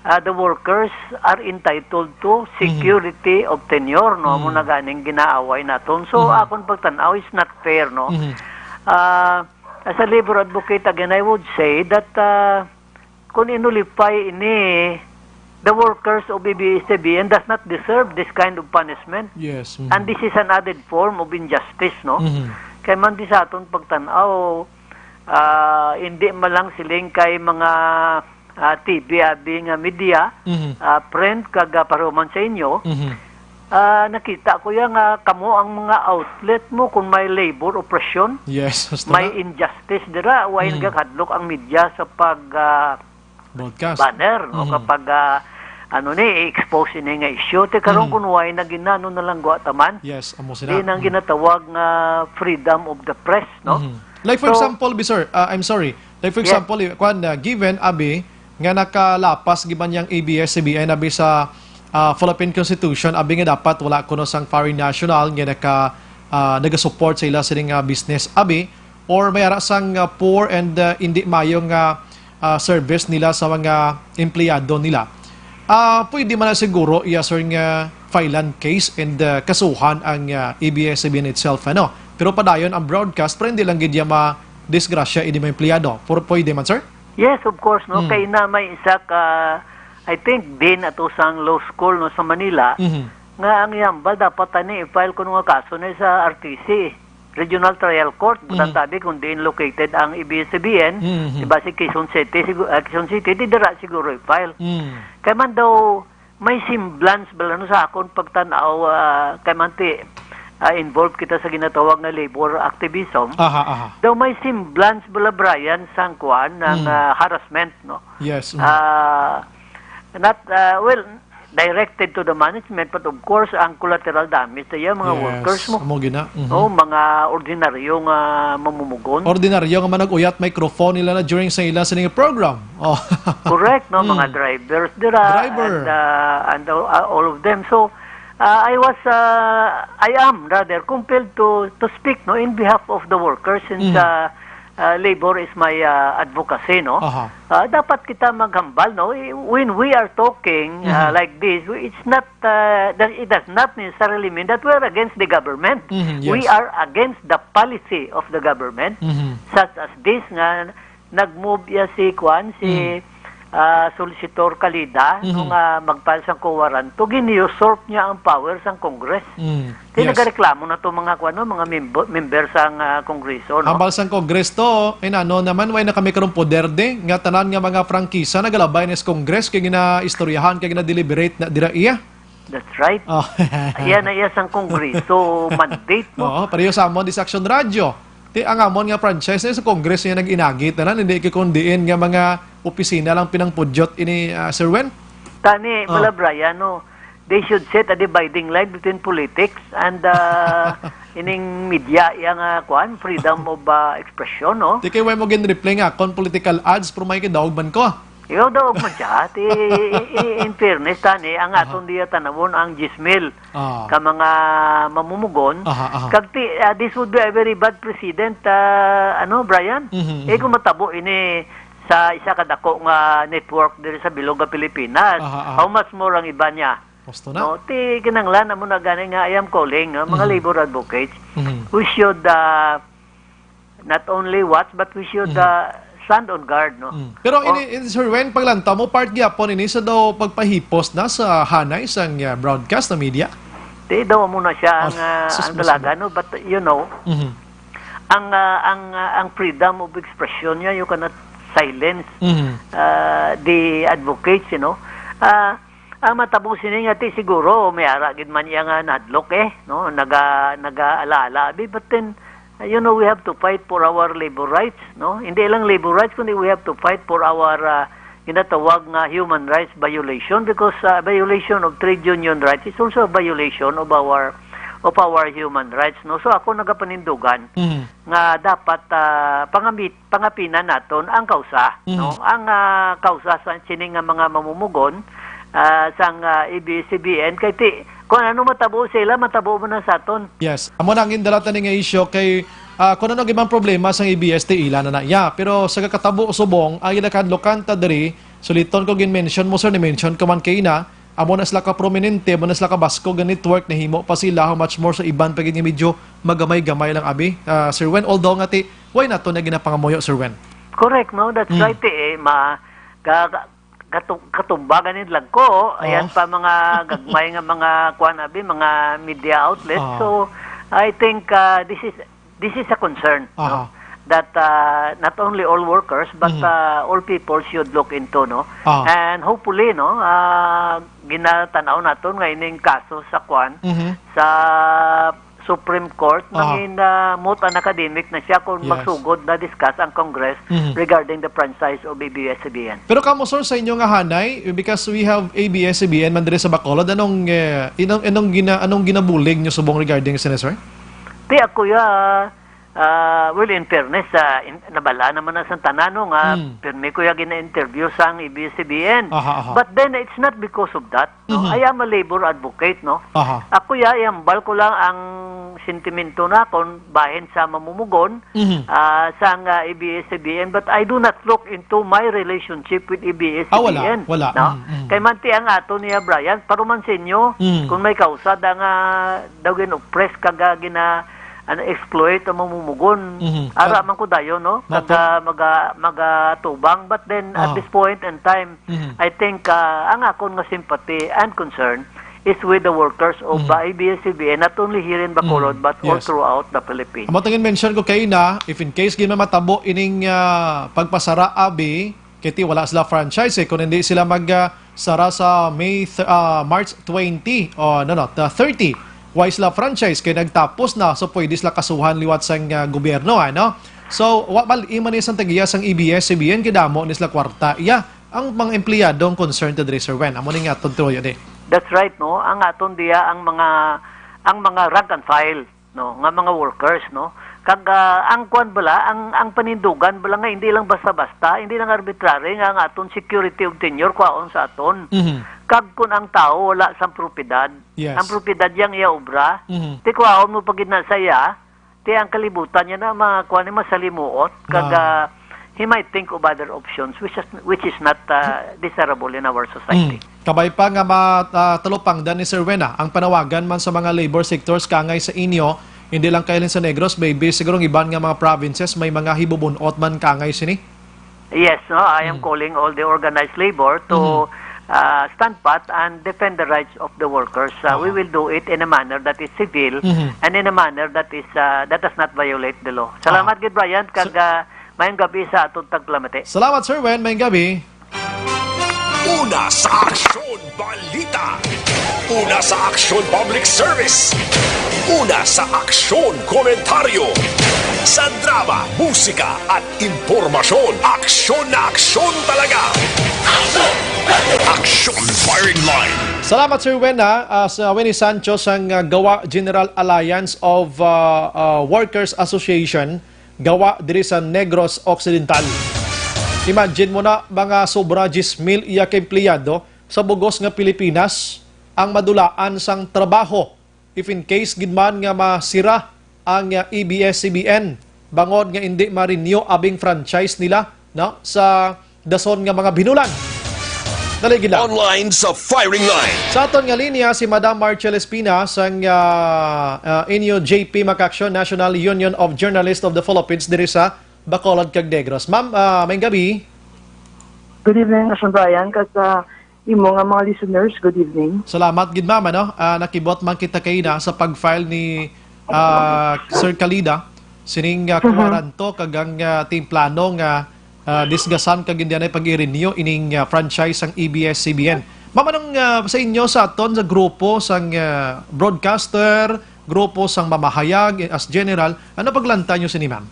ah, the workers are entitled to, mhm, security of tenure, no? Amo, mhm, na ganing ginaaway naton. So, mhm, akon pagtan-aw is not fair, no? Mhm. Ah, As a labor advocate, again, I would say that, uh, kung inulipay ini, the workers of A B S-C B N does not deserve this kind of punishment. Yes, mhm. And this is an added form of injustice, no? Mhm. Kay man di sa aton pagtan-aw, ah, hindi man lang siling kay mga, ah, T V abi nga media, mhm, ah, print kag, ah, paruman sa inyo, mhm. Ah, nakita ko ya nga kamo ang mga outlet mo kung may labor oppression, yes, hasta may na injustice dira, why, mm, nagakadlok ang media sa pag, ah, broadcast, banner, no? Mhm. Kapag, ah, ano ni, i-expose ini nga issue. Ti karon, mhm, kung why na ginano na lang gwa taman, yes, amo sila, di nang, mm, ginatawag nga freedom of the press, no? Mhm. Like, for, so, example, bi, sir, ah, I'm sorry. Like, for, yes, example, i-, kwan, ah, given, abi, nga nakalapas gid man yang A B S-C B N abi sa, ah, Philippine Constitution, abi nga dapat wala kuno sang foreign national nga naka, ah, nagasupport sa ila sining, ah, business, abi, or may ara sang, ah, poor and, ah, indi maayo nga, ah, service nila sa mga empleyado nila. Ah, pwede man na siguro iya, sir, nga filean case and, ah, kasuhan ang, ah, A B S-C B N itself, ano? Pero padayon ang broadcast, pero hindi lang gid iya ma-disgrasya ini mga empleyado. Pur-, pwede man, sir? Yes, of course, no? Mm. Kay na may isa ka, I think, dean ato sang law school, no, sa Manila, mhm, nga ang iyang hambal dapat tani i-file kuno nga kaso na sa R T C, Regional Trial Court. Mhm. Butantabi kung diin located ang A B S-C B N, mhm, di ba, si Quezon City, sigu-, ah, Quezon City, di dira siguro i-file. Mm. Kay man daw, may semblance bala, no, sa akon pagtan-aw, ah, kay man ti, ah, involved kita sa ginatawag nga labor activism. Aha, aha. Daw may semblance bala, Brian, sang kuan, ng, mm, ah, harassment, no? Yes, mm. Ah, not, ah, well, directed to the management, but of course, ang collateral damage sa iya, mga, yes, workers mo. Amo gina. Mhm. Oh, mga ordinaryo nga mamumugon. Ordinaryo nga manag-uyat microphone nila na during sa ila sining program. Oh. Correct, no? Mm. Mga drivers dira, driver, and, uh, and, uh, all of them. So, uh, I was, uh, I am rather compelled to, to speak, no, in behalf of the workers since, mm, uh, uh, labor is my, uh, advocacy, no? Aha. Uh, dapat kita maghambal, no? I-, when we are talking, uh, mhm, like this, we, it's not, uh, that, it does not necessarily mean that we are against the government. Mhm, yes. We are against the policy of the government, mhm, such as this nga nag-move ya si, kuan, si, mm, ah, Solicitor Calida, mhm, nga mag-file sang co warranto, gin-usurp niya ang power sang Congress. Mm. Kaya, yes, nagareklamo na to mga, kuan, no, mga membo-, member sang, ah, Kongreso, no? Hambal sang Congress to, inano naman, way na kami karon poder di, nga tanan nga mga prangkisa nagalabay na sa Congress, kay ginaistoryahan, kay gina-deliberate na dira iya. That's right. Oh. Ayan na iya sang Kongreso mandate mo. Oo, pareho sa amon di sa Action Radio. Ti ang amon nga franchise na sa Congress nga nag-inagi tanan, hindi kay kun diin nga mga opisina lang pinangpudyot ini, ah, Sir Wen? Tani, oh, Bala Brian, no, they should set a dividing line between politics and, ah, ining media, yang, ah, kuan, freedom of, ah, expression, no? Ti kay way mo gin-reply nga akon political ads, pero may kidaog man ko. Ikaw daw, man siya. Ti, i-, i-, in fairness, tani, ang, aha, aton diya tanawon ang diyes mil, ah, ka mga mamumugon. Aha, aha. Kag ti, ah, this would be a very bad precedent, ah, ano, Brian? Mhm, eh, mhm. Kung matabo ini sa isa ka dako nga network diri sa bilog nga Pilipinas, aha, aha, how much more ang iba niya? Gusto na. No, ti kinahanglan amo na gani nga I am calling, ah, mga Mhm. labor advocates. Mhm. We should, ah, not only watch, but we should, Mhm. ah, stand on guard, no? Mm. Pero Oh. ini, ini, Sir Wen, paglantaw mo, part gyapon ini sa daw pagpahipos na sa hanay sang, ah, broadcast na media? Di daw amo na siya Oh, ang, ah, sus, ang mas dalaga, no? But, you know, Mhm. ang, ah, ang, ah, ang freedom of expression niya, you cannot silence, Mhm. ah, the advocates, you know. Ah, ang matabo sini nga ti siguro may ara gid man iya nga nahadlok, eh, no? Naga-, nagaalaala abi, but then, uh, you know, we have to fight for our labor rights, no? Hindi lang labor rights, kundi we have to fight for our, uh, ginatawag nga human rights violation, because, uh, violation of trade union rights is also a violation of our, of our human rights, no? So ako nagapanindugan Mhm. nga dapat, uh, pangamit pangapinan naton ang kausa, Mhm. no? Ang, ah, kausa sa sini nga mga mamumugon, ah, sang, ah, A B S C B N, kay ti, kung ano matabo sila, matabo mo na sa aton. Yes. Amo na ang gindala tani nga isyu kay, ah, kung ano gid man problema sang A B S, ti ila na na iya. Pero sa kakatabo subong, ang ila kahadlokan ta diri, suliton ko gin-mention mo, sir, ni-mention ko man kay na, amo na sila ka prominente, amo na sila ka baskog nga network, nahimo pa sila, how much more sa iban pa gid nga medyo magamay-gamay lang abi, ah, Sir Wen. Although nga ti, why nato na ginapangamuyo, Sir Wen? Correct, no? That's Mm. right, eh. Ma, ka, ka, katu-, katumba ganin lang ko. Ayan Oo. pa mga gagmay nga mga, kuwan, abi, mga media outlets. Ah. So, I think, ah, this is, this is a concern, no? Aha. That, ah, not only all workers, but, Mhm. ah, all people should look into, no? Ah. And hopefully, no, ah, ginatanaw naton nga ining kaso sa, kuwan, Mhm. sa Supreme Court, Aha. mangin, ah, moot an academic na siya kung Yes. magsugod na discuss ang Congress Mhm. regarding the franchise of A B S C B N. Pero kamo, sir, sa inyo nga hanay, because we have A B S C B N man diri sa Bacolod, anong, eh, inong, anong gina-, anong ginabulig nyo subong regarding sini, sir? Ti, ako ya, ah, well, in fairness, ah, in, nabala naman na sa tanan, no, nga Hmm. pirmi ko ya gina-interview sang A B S C B N. Aha, aha. But then, it's not because of that, no? Mhm. I am a labor advocate, no? Aha. Ako ya, ihambal ko lang ang sentimento na kung bahin sa mamumugon, Mhm. ah, sang, ah, A B S C B N, but I do not look into my relationship with A B S C B N, Ah, wala, wala. no? Mm, mm. Kay manti ang ato niya, Brian, paruman sa inyo, Mm. kung may kausa da nga daw gin-oppress kag, ah, gina-, ano, exploit ang mamumugon. Mhm. Ara Kag man ko dayon, no? Kag, Mato- ah, maga-, magatubang. But then, at Ah. this point in time, Mhm. I think, ah, ang akon nga sympathy and concern is with the workers of, Mhm. ah, A B S C B N, not only here in Bacolod, Mhm. but all Yes. throughout the Philippines. Amo tangin mention ko kay na, if in case gid man matabo ining, ah, pagpasara abi, kay ti wala sila franchise, eh, kung hindi sila mag, ah, sara sa May th-, ah, March twenty, o, no, no, the thirty, why sila franchise kay nagtapos na, so pwede sila kasuhan liwat sang, ah, gobyerno, ano? So, wa bal-i man ni sang tagiya sang A B S C B N, kay damo ni sila kwarta. Iya, ang mga empleyado ang concerned diri, Sir Wen. Amo ni nga aton tuyo di. That's right, no? Ang aton diya, ang mga, ang mga rank and file, no, nga mga workers, no? Kag, ah, ang kwan bala, ang, ang panindugan bala nga hindi lang basta-basta, hindi lang arbitrary nga ang aton security of tenure kwaon sa aton. Mhm. Kag kun ang tawo wala sang propiedad, Yes. ang propiedad yang iya obra, Mhm. ti kwaon mo pa gid na sa iya, ti ang kalibutan niya na mga kwan ni masalimuot, kag, Ma- ah, he might think of other options, which is, which is not, ah, desirable in our society. Mm. Kabay pa nga ma-, ah, talupangdan ni Sir Wen, ah, ang panawagan man sa mga labor sectors kangay sa inyo, hindi lang kay sa Negros, maybe siguro ang iban nga mga provinces may mga hibubun-ot man kangay sini. Yes, no, I am Mm. calling all the organized labor to, Mm. ah, stand pat and defend the rights of the workers. Ah, we Aha. will do it in a manner that is civil Mhm. and in a manner that is, ah, that does not violate the law. Salamat Aha. gid, Brian, kag, Sa- ah, mayong gabi sa aton tagpalamati. Salamat, Sir Wen. Mayong gabi. Una sa aksyon, balita. Una sa aksyon, public service. Una sa aksyon, komentaryo. Sa drama, musika, at impormasyon, aksyon na aksyon talaga. Aksyon Firing Line. Salamat, Sir Wen, ha. Ah, sa Winnie Sancho sang, ah, GAWA, General Alliance of, ah, ah, Workers Association, GAWA, diri sa Negros Occidental. Imagine mo na, mga sobra diyes mil iya ka empleyado sa bugos nga Pilipinas ang madulaan sang trabaho if in case gid man nga masira ang, ah, A B S C B N, bangod nga indi ma-renew abing franchise nila, no, sa dason nga mga binulan. Naligid lang. Online sa firing line. Sa aton nga linya, si Madam Marchel Espina sang, ah, ah, N U J P Makaksyon, National Union of Journalists of the Philippines, diri sa Bacolod kag Negros. Ma'am, ah, maayong gabi. Good evening, Action Brian, kag sa imo nga mga listeners, good evening. Salamat gid, ma'am, ano? Ah, nakibot man kita kaina sa pag-file ni, ah, Sir Calida sining, ah, Mhm. kuwaranto kag ang, ah, ating plano nga, ah, disgasan kag hindi anay pag-i-renew ining, ah, franchise sang A B S C B N. Ma'am, anong, ah, sa inyo, sa aton, sa grupo sang, ah, broadcaster, grupo sang mamahayag, eh, as general, ano paglanta nyo sini, ma'am?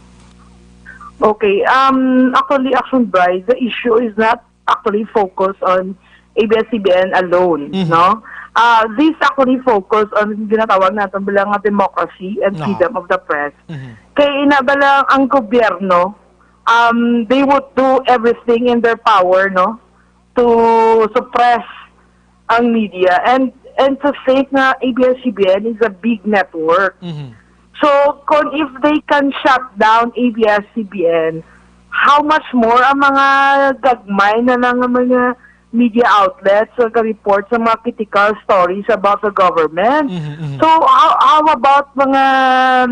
Okay, um, actually, Action Bright, the issue is not actually focused on A B S C B N alone, Mhm. no? Uh, this actually focus on ginatawag natin bilang nga democracy and No. freedom of the press. Mhm. Kay ina bala ang gobyerno, um, they would do everything in their power, no, to suppress ang media and and to think nga A B S C B N is a big network. Mhm. So, kung if they can shut down A B S C B N, how much more ang mga gagmay na lang nga mga media outlets nga ga-report sa mga critical stories about the government? Mhm, mhm. So, how, how about mga, um,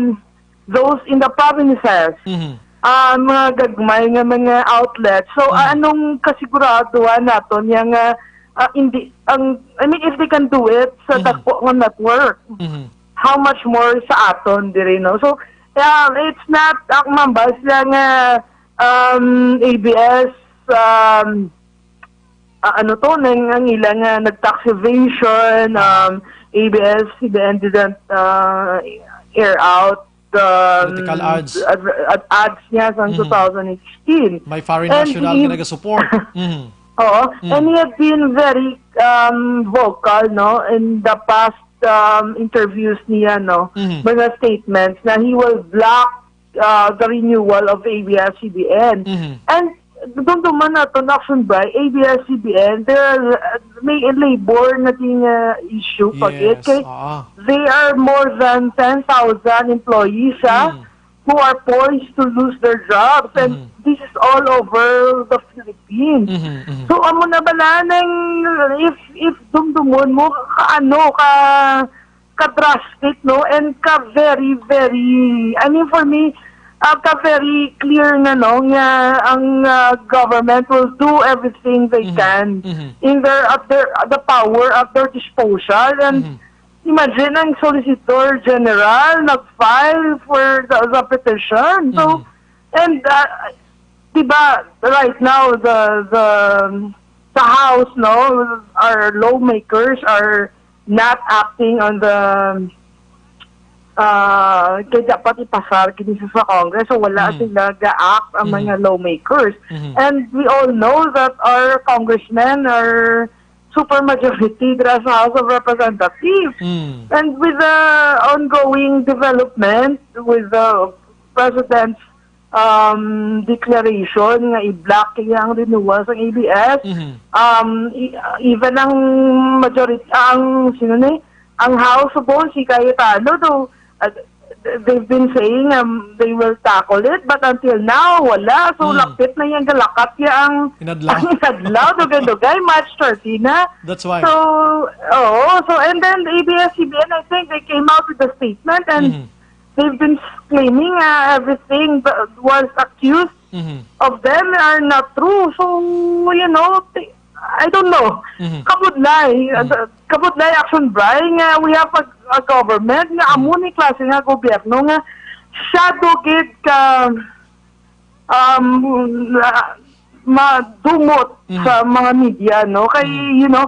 those in the provinces? Mhm. Ah, mga gagmay nga mga outlets. So, Mhm. anong kasiguraduhan naton yang, ah, ah, hindi, ang, I mean, if they can do it sa Mhm. dagko nga network, Mhm. how much more sa aton diri, no? So, yeah, it's not, ako mambal sila nga, um, A B S, um, ah, ano to, nang, ang ila nga nag-tax evasion, Ah. um, A B S C B N didn't, uh, air out the, um, Political ads. ad-, ad-, ads niya sa Mhm. two thousand sixteen. May foreign And national he nga nagasupport. Mhm. Oo. Mm. And he had been very, um, vocal, no, in the past, um, interviews niya, no, Mhm. mga statements na he will block, uh, the renewal of A B S C B N. Mhm. And dumduman naton, Action Bright, A B S C B N, there are, uh, may labor na ding, uh, issue pa gid. Yes, Kay oo. they are more than ten thousand employees, ah, Mm. who are poised to lose their jobs. And Mhm. this is all over the Philippines. Mhm, mhm. So, amo na bala nang if, if dumdumon mo, ka-, ano, ka, ka-drastic, no? And ka very, very, I mean, for me, uh, ka very clear na, no, nga ang, uh, government will do everything they Mhm, can mhm. in their, at their, the power at their disposal. And Mhm. imagine ang Solicitor General nag-file for the, the petition. So, Mhm. and, uh, di ba, right now, the, the, the House, no, our lawmakers are not acting on the, uh, kay dapat ipasar kini sa, sa Congress, so wala Mhm. sila ga-act ang Mhm. mga lawmakers. Mhm. And we all know that our congressmen are super majority dira sa House of Representatives. Mm. And with the ongoing development, with the President's, um, declaration nga i-block niya ang renewal sa A B S, Mhm. um, i-, even ang majority, ang, sino ni? Ang House subong, si Cayetano, do, uh, they've been saying, um, they will tackle it, but until now, wala. So, Mm. lapit na yang galakat ya ang, Inadlaw. ang inadlaw, dugay-dugay, March thirty na. That's why. So, oo. So, and then, A B S C B N, I think they came out with a statement and Mhm. they've been claiming, uh, everything that was accused Mhm. of them are not true. So, you know, ti-, I don't know. Mhm. Kabudlay, Mhm. uh, kabudlay, Action Bright, nga we have a, a government nga Mhm. amo ni klase nga gobyerno nga shadow gid ka, um, na, madumot Mhm. sa mga media, no? Kay, Mhm. you know,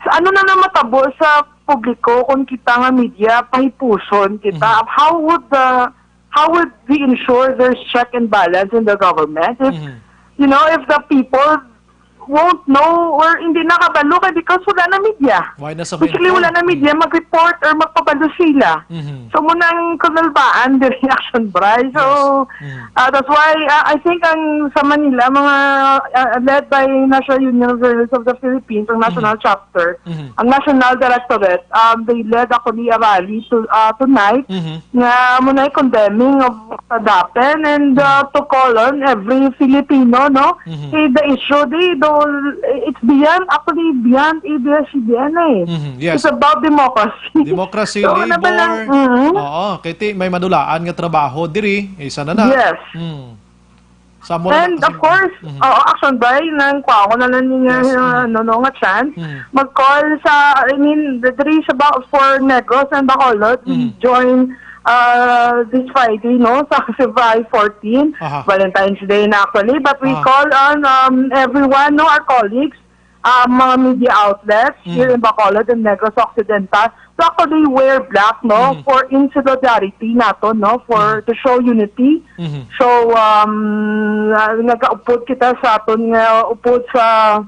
sa, ano na namatabo sa publiko kung kita nga media pahipuson kita? Mhm. How would the, how would we ensure there's check and balance in the government if, Mhm. you know, if the people won't know or hindi nakabalo kay because wala na media? Why na sa Basically, wala na media mag-report or magpabalo sila. Mhm. So, mo nang kunalbaan the reaction, Bryce. So, Yes. Mhm. uh, that's why, uh, I think ang sa Manila, mga, uh, led by National Union of Journalists of the Philippines, ang national Mhm. chapter, Mhm. ang National Directorate, um, they led a Korea rally to, uh, tonight Mhm. nga mo na condemning of what happened and, uh, Mhm. to call on every Filipino, no? Mhm. Eh, the issue, they don't it's beyond, actually, beyond A B S C B N eh. Mhm, yes. It's about democracy. Democracy, So, ano ba labor. lang? Mhm. Oo, kay ti may madulaan nga trabaho diri, isa na na. Yes. Mm. Sa mo na And na of kasi course, Mhm. oo, action by nang kuha ko na lang niya, Yes, uh, mhm. no, no, nga chance. Mhm. Mag-call sa, I mean, the, there is about for Negros and Bacolod. We Mhm. join uh, this Friday, no, sa February fourteen, Aha. Valentine's Day na actually. But we Ah. call on, um, everyone, no, our colleagues, uh, mga media outlets Mm. here in Bacolod and Negros Occidental to actually wear black, no, Mm. for in solidarity nato, no, for Mm. to show unity. Mhm. So, um, uh, nagaupod kita sa aton nga upod sa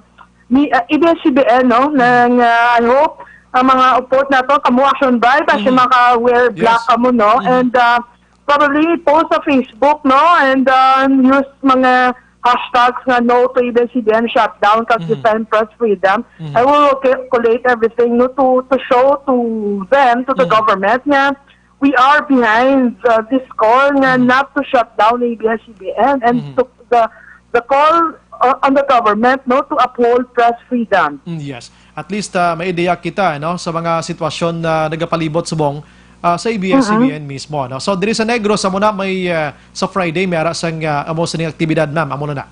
ni, uh, A B S C B N, no, Mm. na nga, I hope ang mga upod nato, kamo action by, basta Mhm. maka-wear black Yes. kamo, no? Mhm. And, uh, probably post sa Facebook, no? And, uh, use mga hashtags nga no to A B S C B N shutdown kag Mhm. defend press freedom. Mhm. I will co-, collate everything, no, to, to show to them, to the Mhm. government nga we are behind, uh, this call nga Mhm. not to shut down A B S C B N and Mhm. to the, the call, uh, on the government, no, to uphold press freedom. Mm, yes. At least, ah, may ideya kita, no, sa mga sitwasyon na nagapalibot subong, ah, sa A B S C B N Mhm. mismo, no? So, diri sa Negros, amo na may, ah, sa Friday, may ara sang, ah, amo sining aktibidad, ma'am. Amo na na.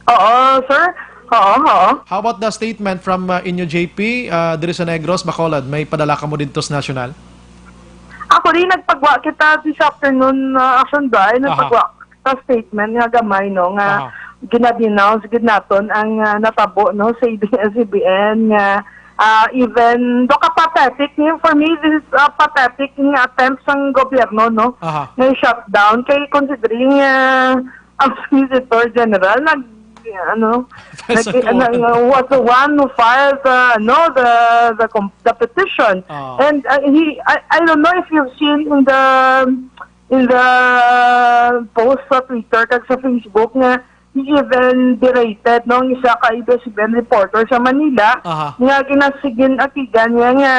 Oo, sir. Oo, oo. How about the statement from, ah, inyo, J P, ah, diri sa Negros, Bacolod? May padala kamo didto sa national? Actually, nagpagwa kita this afternoon, uh, action by, Aha. nagpagwa sa statement nga gamay, no, nga Aha. gina-denounce gid naton ang, uh, natabo, no, sa A B S C B N nga, uh, even though ka pathetic, ni, for me, this is a pathetic nga attempt sang gobyerno, no, Aha. nga i-shutdown. Kay considering, uh, ang Solicitor General nag, ano, Professor nag, Tuan. ano, was the one who filed the, no, the, the com-, the petition. Ah. And, uh, he, I, I don't know if you've seen in the, in the post sa Twitter kag sa Facebook nga he even berated, no, ang isa ka A B S C B N reporter sa Manila Aha. nga ginasigin-akigan niya nga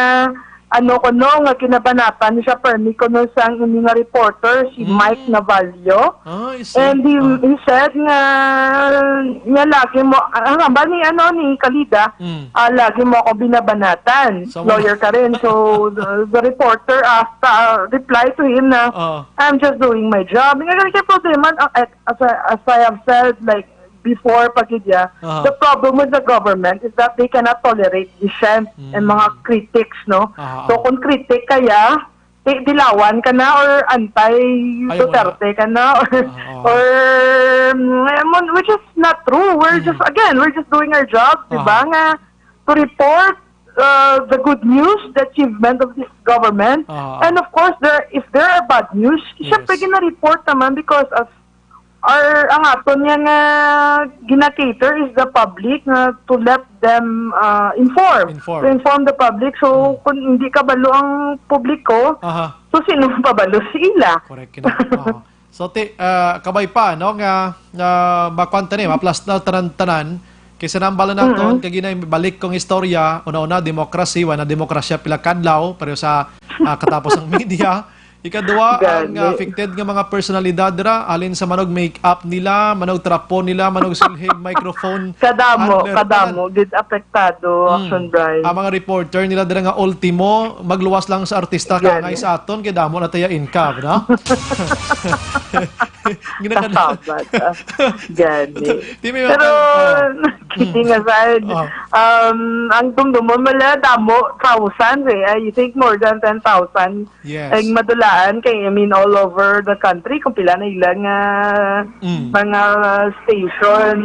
ano kuno nga ginabanatan siya permi kuno sang ini nga reporter, si Mm. Mike Navallo. Ah, I see. And he, Ah. he said nga, nga lagi mo, ah, ang hamba ni, ano, ni Kalida, Mm. ah, lagi mo ako binabanatan. So, Lawyer ka rin. So, the, the reporter asked, ah, replied to him na, Ah. "I'm just doing my job." Nga, kaya problema, ah, eh, as I, as I have said, like, before pa gid ya, Aha. the problem with the government is that they cannot tolerate dissent and Mm. mga critics, no? Aha, So, aha. kung critic kaya, di-, dilawan ka na or Ayaw mo anti-Duterte na. ka na or, Aha, aha. or, mm, which is not true. We're Mm. just, again, we're just doing our job, di ba? Aha. Nga, to report, uh, the good news, the achievement of this government. Aha. And of course, there, if there are bad news, Yes. syempre, gina-report naman because as Or ang aton nga, nga gina-cater is the public nga to let them, uh, inform, Inform. to inform the public. So, Hmm. kung hindi kabalo ang publiko, Aha. so sino pabalo? Si ila. Correct, kina. Oo. So, ti-, ah, kabay pa, no, nga, nga makuan ta ni, maplastar tanan-tanan. Kay sa nambala naton, Mm-mm. kay ginay balik kong istorya, una-una, demokrasi, wala na demokrasya pila kadlaw, pero sa, ah, katapos ang media, Ikaduha, ang, Gani. ah, affected nga mga personalidad dira, alin sa manog make-up nila, manog trapo nila, manog silhig, microphone, Kadamo, hardware, kadamo, tanan. gid apektado, Hmm. Action Brian. Ang mga reporter nila dira nga ultimo, magluwas lang sa artista, Gani. kangay sa aton, kay damo na taya income, no? Ginagana- Kasabat, ah. Gani. Di may Pero, mga, ah. kidding Hmm. aside, Ah. um, ang dumdumon mo la, damo, thousands eh. I think more than ten thousand Yes. Ang madulaan kay, I mean, all over the country kung pila na ilang, ah, Mm. mga station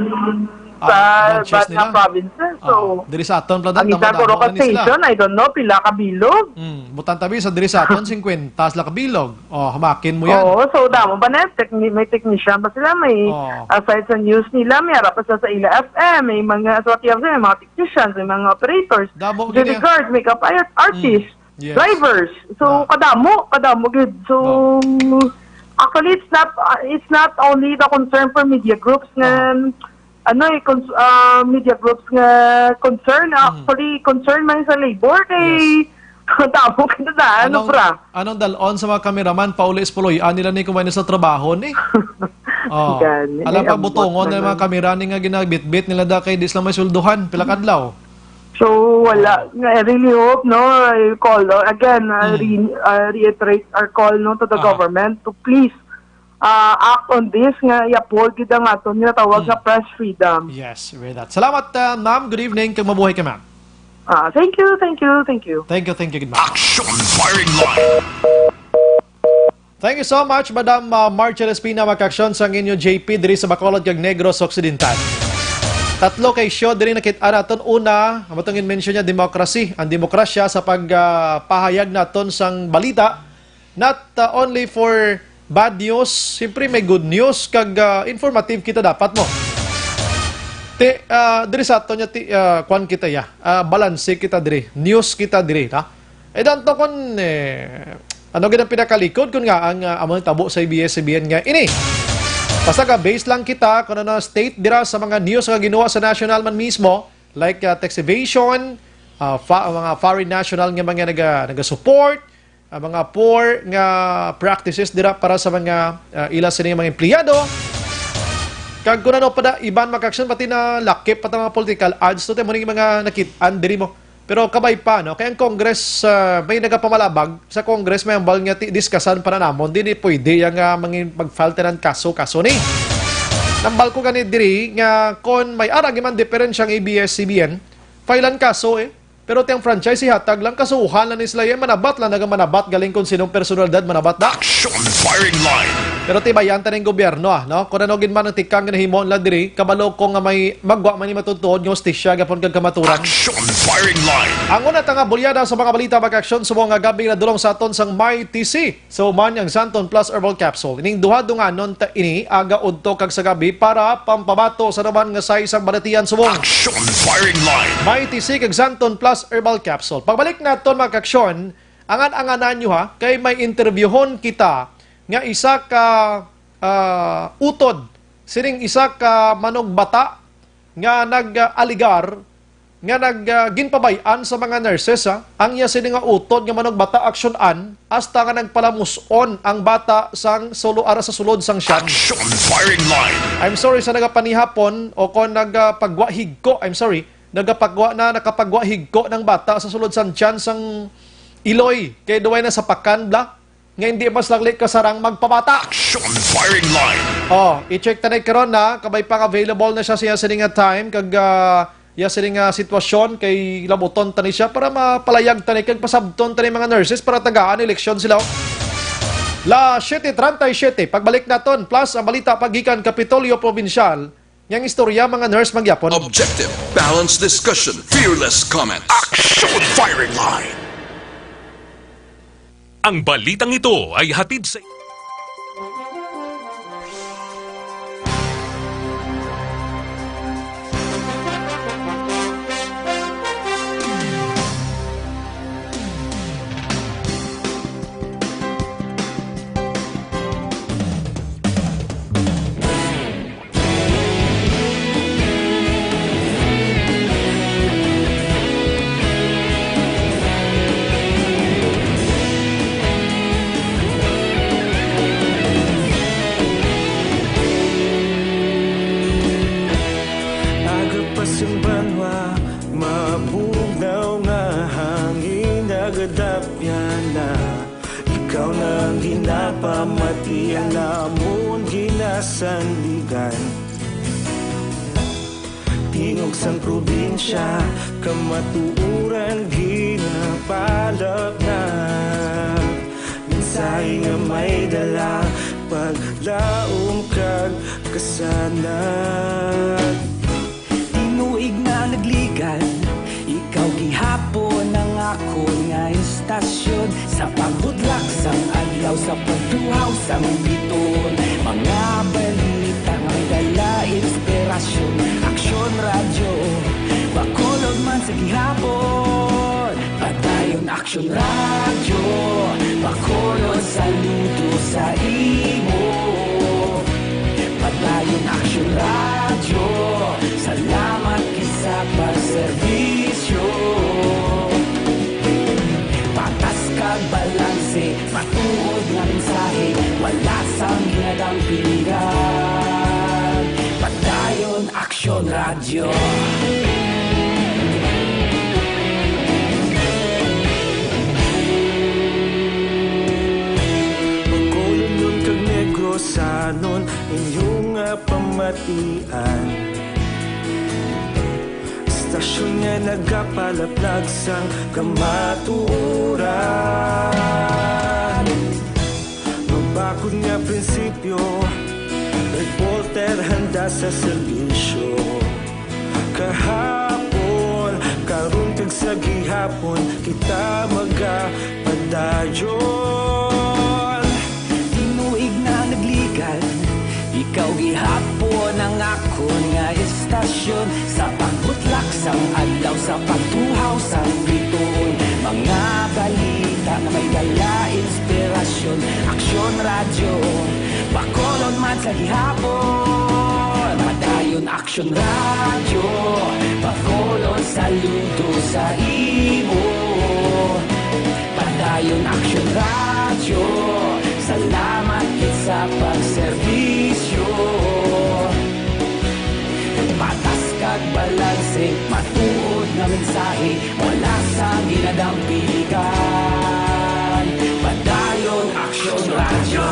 Ah, sa branches iba't nga nila. provinces. So, Ah, diri sa aton, Pladan, ang isa damo-damo kuro ka na ni sila. station, I don't know, pila ka bilog. Mm, butang tabi sa diri sa aton, singkwenta sila ka bilog. Oh, hamakin mo yan. Oo, so damo ba na? Techni-, may technician pa sila, may, Oh. aside sa news nila, may ara pa sa, sa ila F M, may mga, sa T F C, may mga technicians, may mga operators, Damo gid yan. bodyguards, makeup art-, artists. Mm. Yes. Drivers. So, Ah. kadamo, kadamo gid. So, Oh. actually, it's not, uh, it's not only the concern for media groups nga, Ah. ano eh, cons-, uh, media groups nga concern. Mm. Actually, concern man sa labor kay Yes. damo ka na daan, Anong, pra. anong dalon sa mga kameraman, pauli sa puloy-an nila ni kumain sa trabaho ni? Oh. Gani, alam pa, ambot butongon na na mga lang. Kamera ni nga ginabitbit nila da kay di sila may sulduhan, pila ka adlaw. So, wala. Oh. Nga, I really hope, no, I call, uh, again, uh, Hmm. re-, uh, reiterate our call, no, to the Aha. government to please, uh, act on this, nga i-uphold gid ang aton nga tawag nga Hmm. press freedom. Yes, with that. Salamat, uh, ma'am. Good evening. Kag mabuhay ka, ma'am. Ah, thank you, thank you, thank you. Thank you, thank you. Good morning. Action Firing Line. Thank you so much, Madam, uh, Marcel Espina, mga kaaksyon, sang inyo J P diri sa Bacolod kag Negros Occidental. Tatlo kay show diri nakit-an naton. Una, ang atong mention niya, democracy. Ang demokrasya sa pag, ah, pahayag naton sang balita. Not, uh, only for bad news, siyempre may good news kag, uh, informative kita dapat mo. Ti, uh, diri sa aton niya, ti, uh, kwan kita ya, uh, balanse kita diri, news kita diri, ta? Eh, danto kon, eh, ano gid ang pinakalikod kun nga ang, uh, amo tabo sa A B S C B N nga ini? Basta ka base lang kita kung ano ang state dira sa mga news nga ginuha sa national man mismo, like, uh, tax evasion, uh, fa-, mga foreign national nga mga naga-, naga-support, ang mga poor nga practices dira para sa mga, ah, ila sini mga empleyado. Kag kun ano pa da, iban, mga kaaksyon, pati na lakip pa ta mga political ads to, ti mo ning mga nakit-an diri mo. Pero kabay pa, no? Kay ang Congress, ah, may nagapamalabag sa Congress, may ambal nga ti-, diskasan pa na namon. Di ni pwede yang, ah, mangin-, mag-file tanan kaso, kaso ni. Nambal ko gani diri nga kon may ara man diferensya ang A B S C B N, file-an kaso, eh. Pero ti ang franchise ihatag lang, kasuhan lang ni sila, eh, manabat lang, naga manabat, galing kung sinong personalidad manabat da. Action Firing Line. Pero tibayan ta ning gobyerno, ah, no? Kung ano gid man ang tikang nga nahimo nila diri, kabalo ko nga may magwa man ni matutuod nga hustisya gapon kag kamaturan. Action Firing Line. Ang una ta nga bulyada sa mga balita, mga kaaksyon, subong nga gab-i nadulong sa aton sang Mighty C. So, man ang Xanthone Plus Herbal Capsule. Ining duha dunganon ta ini, aga, udto, kag sa gabi para pampabato sa naman nga size sang balatian subong. Action Firing Line. Mighty C kag Xanthone Plus Herbal Capsule. Pagbalik naton, mga kaaksyon, angan-anganan nyo, ha, kay may interviewhon kita nga isa ka, ah, utod sining isa ka manugbata nga nag-alegar nga nag, ah, ginpabay-an sa mga nurses, ah, ang iya sini nga utod nga manugbata aksyon-an hasta nga nagpalamus-on ang bata sang sulo-, ara sa sulod sang tiyan. Action Firing Line. I'm sorry sa nagapanihapon o kon nagapagwa higko, I'm sorry, nagapagwa na, nakapagwa higko ng bata sa sulod sang tiyan sang iloy kay duway na sa pakan bla. Nga hindi mas langli kasarang magpabata. Action Firing Line. Oh, i-check ta na karon na, kabay pang available na siya siya sini nga time, kag, ah, iya sini nga sitwasyon, kay labuton ta ni siya para mapalayag ta ni, kag pasabton ta ni mga nurses para tagaan eleksyon sila. La siete treinta y siete, pagbalik naton, plus ang balita paggikan Kapitolyo Provincial, Yang istorya, mga nurse, mangyapon. Objective, balanced discussion, fearless comment. Action Firing Line. Ang balitang ito ay hatid sa Aga pa sang banwa, mabugnaw nga hangin nagadapyan na. Ikaw na ang ginapamati, ang amon ginasandigan. Tingog sang probinsya, kamatuoran ginapalapnag. Mensahe nga may dala, paglaom kag kasanag. Tinuig na nagligad, ikaw gihapon ang akon nga istasyon. Sa pagbutlak sang adlaw, sa pagtuhaw sang biton, mga balita nga dala inspirasyon. Aksyon Radyo, Bacolod man sa gihapon. Padayon Aksyon Radyo, Bacolod, saludo sa imo. Padayon Aksyon Radyo, salamat kay sa pagserbisyo. Patas kag balanse, matuod nga mensahe, wala sang ginadampingan. Radyo. Bacolodnon kag Negrosanon, inyo nga pamatian. Istasyon nga nagapalaplag sang kamatuoran. Mabakod nga prinsipyo, reporter handa sa serbisyo. Kahapon, karon kag sa gihapon, kita magapadayon. Tinuig na nagligan, ikaw gihapon ang akon nga istasyon. Sa pagbutlak sang adlaw, sa pagtuhaw sang bituon, mga balita nga may dala inspirasyon. Aksyon Radyo, Bacolod man sa gihapon. Padayon Aksyon Radyo, Bacolod, saludo sa imo. Padayon Aksyon Radyo, salamat gid sa pagserbisyo. Patas kag balanse, matuod nga mensahe, wala sang ginadampigan. Padayon Aksyon Radyo.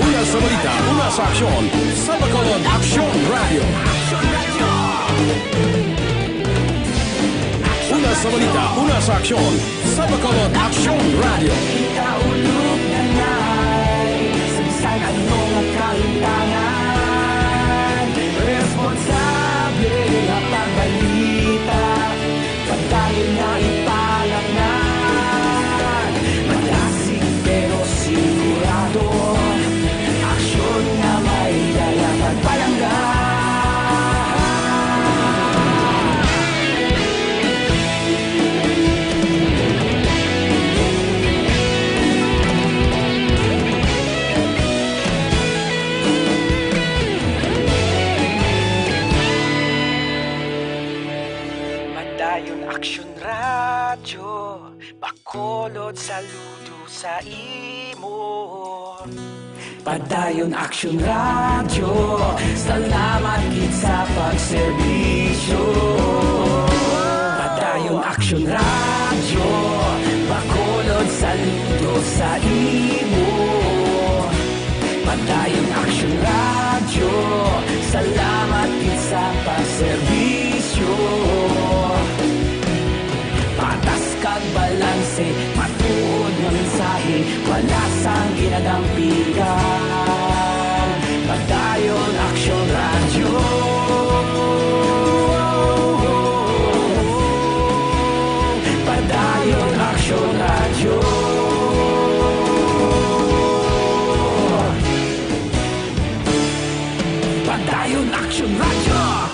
Una sa balita, una sa aksyon, sa Bacolod Aksyon Radyo. Una sa balita, una sa aksyon, sa Bacolod Aksyon Radyo. Ikaulog na na'y sa bisan ano nga kahintangan. Responsable nga pagbalita, padayon nga ipalaknag. Madasig pero sigurado, aksyon nga may dala pagpalangga. Padayon Aksyon Radyo, Bacolod, saludo sa imo. Padayon Aksyon Radyo, salamat gid sa pagserbisyo. Padayon Aksyon Radyo, Bacolod, saludo sa imo. Padayon Aksyon Radyo, salamat gid sa pagserbisyo. Patas kag balanse, matuod nga mensahe, wala sang ginadampigan. Padayon Aksyon Radyo. Padayon Aksyon Radyo. Padayon Aksyon Radyo.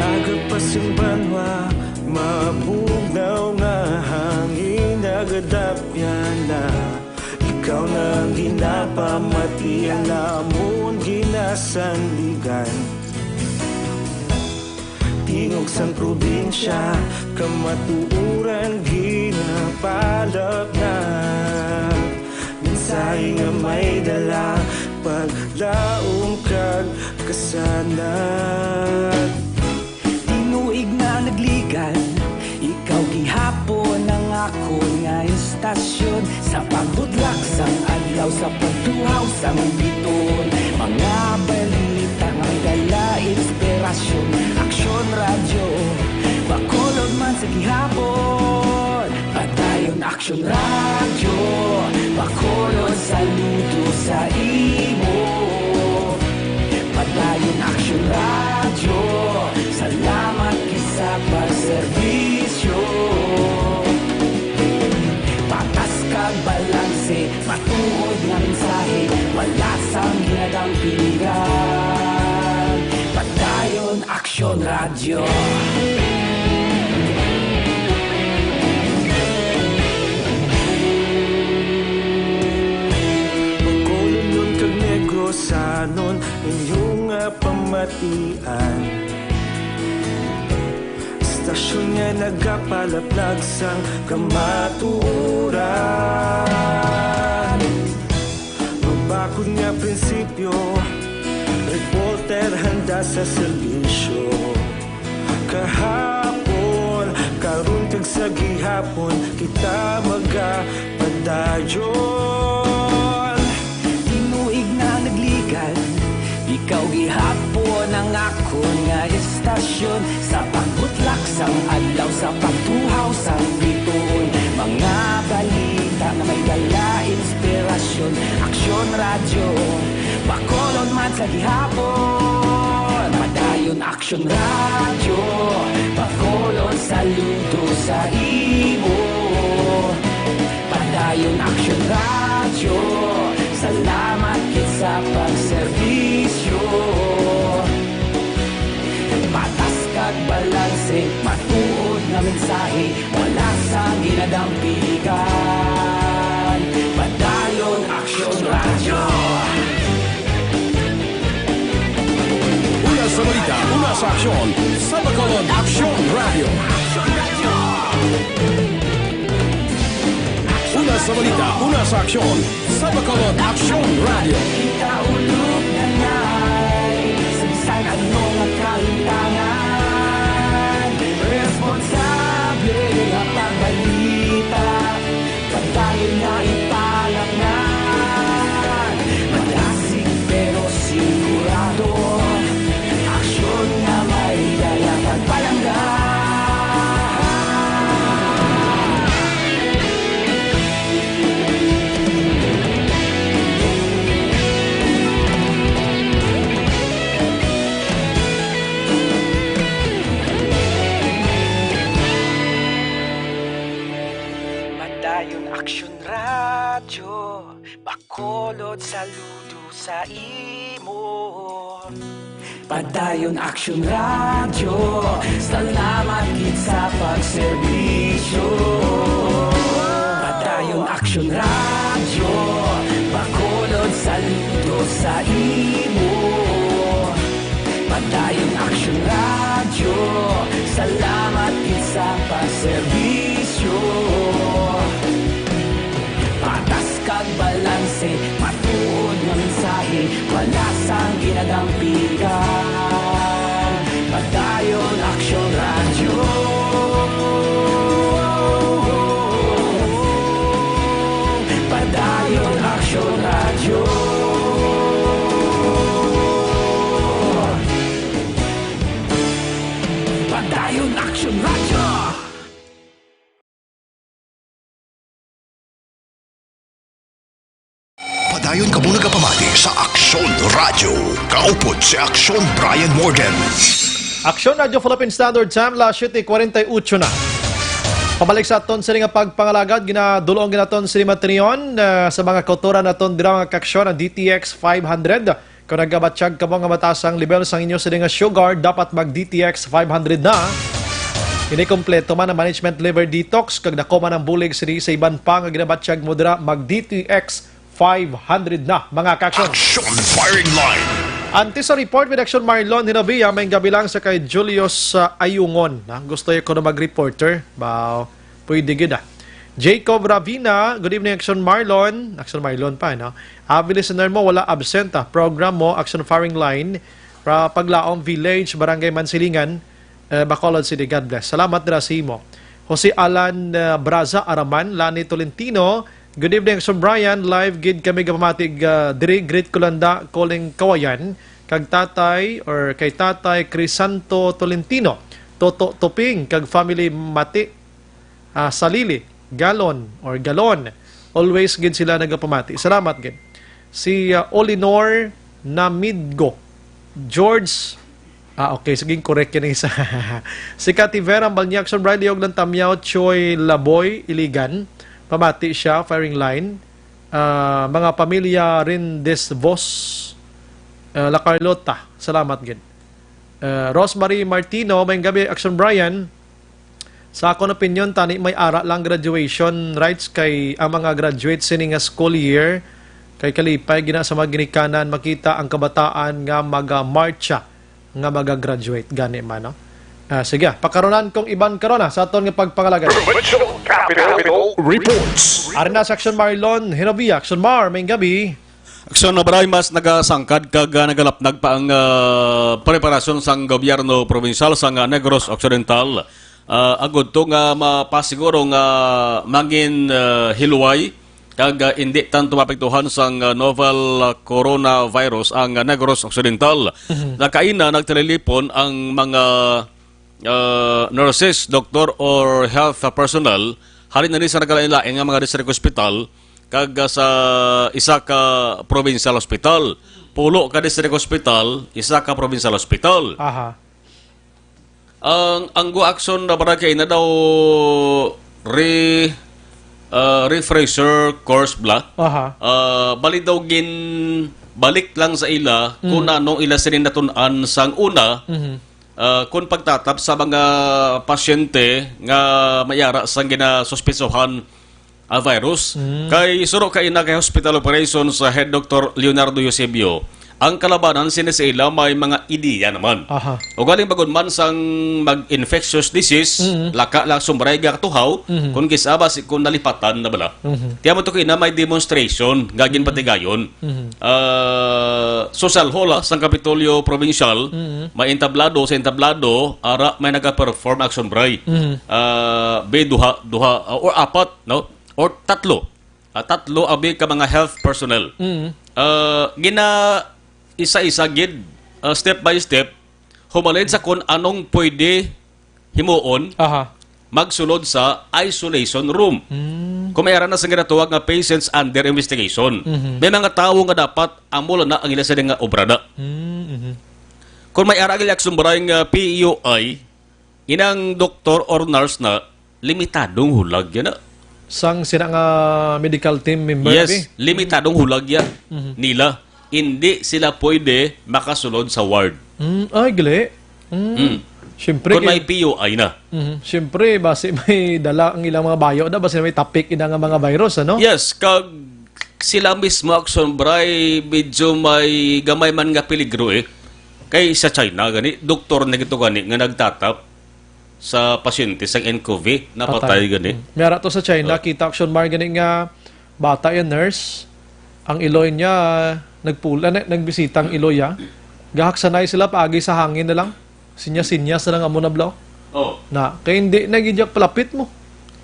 Aga pa sing banwa, mabugnaw nga hangin nagadapyan na. Ikaw na ang ginapamatian namon ginasandigan. Tingog sang probinsya, kamatuoran ginapalapnag. Mensahe nga may dala, paglaom kag kasanag. Tinuig na nagligan, ikaw gihapon ang akon nga istasyon. Sa pagbutlak sang adlaw, sa pagtuhaw sang bituon, mga balita nga may dala inspirasyon. Aksyon Radyo, Bacolod man sa gihapon. Padayon Aksyon Radyo, Bacolod, saludo sa imo. Padayon Aksyon Radyo, salamat gid sa pagserbisyo. Patas kag balanse, matuod nga mensahe, wala sang Bacolodon kag Negrosanon, inyo nga pamatian. Istasyon nga nagapalaplag sang kamatuoran. Mabakod nga prinsipyo, reporter handa sa serbisyo. Kahapon, karon kag sa gihapon, kita magapadayon. Tinuig na nagligad, ikaw gihapon ang akon nga istasyon. Sa pagbutlak sang adlaw, sa pagtuhaw sang bituon, mga balita nga may dala inspirasyon. Aksyon Radyo, Bacolod man sa gihapon. Padayon Aksyon Radyo, Bacolod saludo sa imo. Padayon Aksyon Radyo, salamat gid sa pagserbisyo. Patas kag balanse, matuod nga mensahe, wala sang ginadampigan. Padayon Aksyon Radyo. Una sa balita, una sa aksyon, sa Bacolod Aksyon Radyo. Una sa balita, una sa aksyon, sa Bacolod Aksyon Radyo. Kita ulog nanay sa bisan ano nga kalintangan. Responsable nga pagbalita, padayon nga ipalapnan. Madasig pero sigurado, aksyon nga may dala pagpalangga. Padayon Aksyon Radyo, Bacolod saludo sa imo. Padayon Aksyon Radyo, salamat gid sa pagserbisyo. Padayon Aksyon Radyo, Bacolod saludo sa imo. Padayon Aksyon Radyo, salamat gid sa pagserbisyo. Patas kag balanse, matuod nga mensahe, wala sang ginadampigan. Padayon Aksyon Radyo. Padayon Aksyon Radyo. Padayon Aksyon Radyo. Padayon kamo nagapamati sa Aksyon Radyo. Kaupod si Aksyon Brian Morgan. Aksyon Radyo Philippine Standard Time, las siete cuarenta y ocho na. Pabalik sa aton sini nga pagpangalagad, ginadul-ong ginaton sini matriyon, ah, sa mga kautoran naton dira, mga kaaksyon, ang D T X five hundred. Kung nagabatyag kamo nga mataas ang level sang inyo sini nga sugar, dapat mag D T X five hundred na. Ini kompleto man ang management liver detox, kag dako man ang bulig sini sa iban pa nga ginabatyag mo dira, mag D T X five hundred na, mga kaaksyon. Aksyon Firing Line. Antes sa report with Aksyon Marlon Hinabia, may gabi lang sa kay Julius, ah, Ayungon. Ah, gusto ko na mag-reporter. Ba, pwede gid, ah. Jacob Ravina, good evening, Aksyon Marlon. Aksyon Marlon pa, no? Avi, listener mo, wala absent, ah. Program mo, Aksyon Firing Line, pra Paglaom Village, Barangay Mansilingan, eh, Bacolod City. God bless. Salamat dira sa imo. Jose Alan, eh, Braza Araman, Lani Tolentino, good evening, Aksyon Brian. Live gid kami gapamati, ah, diri, greet ko lang da, calling Kawayan, kag tatay, or kay Tatay Crisanto Tolentino, Toto Toping, kag family Mati, ah, Salili, Galon, or Galon. Always gid sila nagapamati. Salamat gid. Si, ah, Olinor Namidgo, George, ah, okay, sige, correct yun isa. Si Cathy Vera Balniac, Sombray Liog ng Tamyaw, Choi Laboy, Iligan. Pamati siya, firing line. Ah, mga pamilya Rindesvos, ah, La Carlota. Salamat gid. Uh, Rosemary Martino, may gabi, Action Brian. Sa akon opinion, tani may ara lang graduation rights kay ang mga graduate sini nga school year kay kalipay gina sa mga ginikanan makita ang kabataan nga maga-marcha nga maga-graduate gani man, no? Ah, sige, pakaronan kong iban karon, ah, sa aton nga pagpangalagad. Provincial Capital Reports. Ari na sa Action Marlon Hinovia. Action Mar, may gabi. Action na, Bray, mas nagasangkad kag, ah, nagalapnag pa ang, ah, preparasyon sang gobyerno probinsyal sang, ah, Negros Occidental. Ah, agud to nga mapasiguro nga mangin, ah, hiluway kag, ah, indi tanto mapektuhan sang, ah, novel, ah, coronavirus ang, ah, Negros Occidental. Mhm. Nakaina nagtalilipon ang mga, ah, nurses, doktor, or health, ah, personnel halin na ni sa nagkalain-lain nga mga district hospital kag, ah, sa isa ka provincial hospital. Pulo ka district hospital, isa ka provincial hospital. Aha. Ang, ang Go Action na barangay na daw re-, ah, refresher course bla. Aha. Ah, bali daw gin balik lang sa ila kung Mm. anong ila sini natun-an sang una, Mhm. ah, kung pagtatap sa mga pasyente nga mayara sang ginasuspetsohan a virus. Mm. Kay suro kaina kay hospital operations sa Head Doktor Leonardo Eusebio, ang kalabanan sini sa ila may mga ideya naman. Aha. Ugaling bagon man sang mag-infectious disease, Mm. laka lang sumbray nga katuhaw, Mhm. kung gisaba si, kung nalipatan na bala. Mhm. Tiyan mo to kaina may demonstration nga ginpatigayon. Mhm. Ah, social hall, ah, sang Kapitolyo Provincial, Mhm. may entablado, sa entablado, ara may nagaperform action bray. Mhm. Ah, be duha, duha, ah, or apat, no? Or tatlo. Ah, tatlo abi ka mga health personnel. Mm. Ah, gina isa-isa gid, ah, step by step, humalin sa kung anong pwede himuon, Aha. magsulod sa isolation room. Mm. Kung may ara na sa ginatawag nga patients under investigation, Mhm. may mga tawo nga dapat amo lang na ang ila sila nga obrada. Mm, mhm. Kung may ara ang ila action bray nga P U I, inang doktor or nurse na limitadong hulag yan na. Sang sina nga medical team member, Yes, abi? limitadong hulag yan Mhm. nila. Hindi sila pwede makasulod sa ward. Mm, ay, gali. Mm. Mm. Siyempre, Kung may kay- P U I na. Mhm. Siyempre, basi may dala ang ilang mga bayo na, basi may tapik ina nga mga virus, ano? Yes, kag sila mismo, action bray, medyo may gamay man nga peligro eh. Kay sa China, gani, doktor na gito gani nga nagtatap sa pasyente sang N C O V, napatay Patay. gani. Mm. May ara to sa China, Oh. kita action mar gani nga bata yan, nurse. Ang iloy niya, nagpula, na, nagbisita ang iloy, ah. Gahaksanay sila, paagi sa hangin na lang. Sinya-sinyas na lang amo na, bro. Oh. Na, kay hindi na gid palapit mo.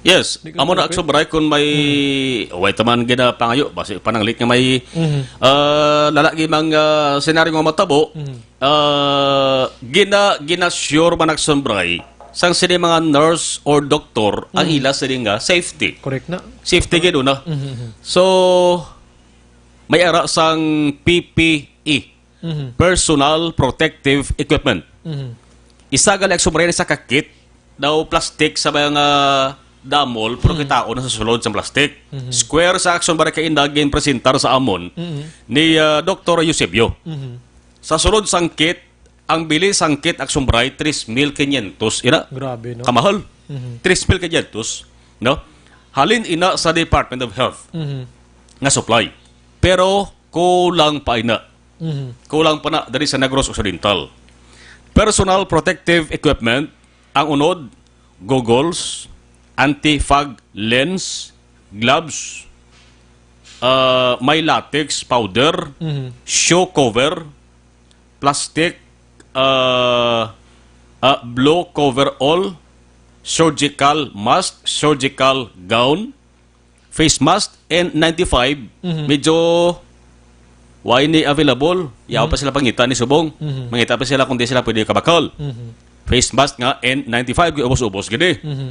Yes, Di ka amo na palapit. Action bray kung may, Hmm. way taman ginapangayo, basi pananglit nga may, Mhm. ah, lalaki mang, ah, senaryo nga matabo, Mhm. ah, gina-, gina-sure man action bray, sang sini mga nurse or doktor, ang Mhm. ila sini nga safety. Correct na. Safety gid una. Mhm, mhm. So, may ara sang P P E, Mhm. personal protective equipment. Mhm. Isa gali action bray sa kakit, daw plastic sa mga damol, pero Mhm. kitaon na sa sulod sa plastic. Mhm. Square sa action bray kay inda ginpresentar sa amon Mhm. ni, ah, Doktor Eusebio. Mhm. Sa sulod sang kit, ang bili sang kit action bray, tres mil quinientos. Ina, Grabe, no? kamahal. Mhm. Tres mil quinientos, no? Halin ina sa Department of Health Mhm. nga supply. Pero kulang pa ina. Mhm. Kulang pa na diri sa Negros Occidental. Personal protective equipment, ang unod, goggles, anti-fog lens, gloves, ah, may latex powder, Mhm. shoe cover, plastic, ah, ah, blue coverall, surgical mask, surgical gown, face mask, N ninety-five, Mhm. medyo why ni available? Yaw Mhm. pa sila pangita ni subong. Mhm. Mangita pa sila kung di sila pwede kabakal. Mhm. Face mask nga N ninety-five, ubos-ubos gini. Mhm.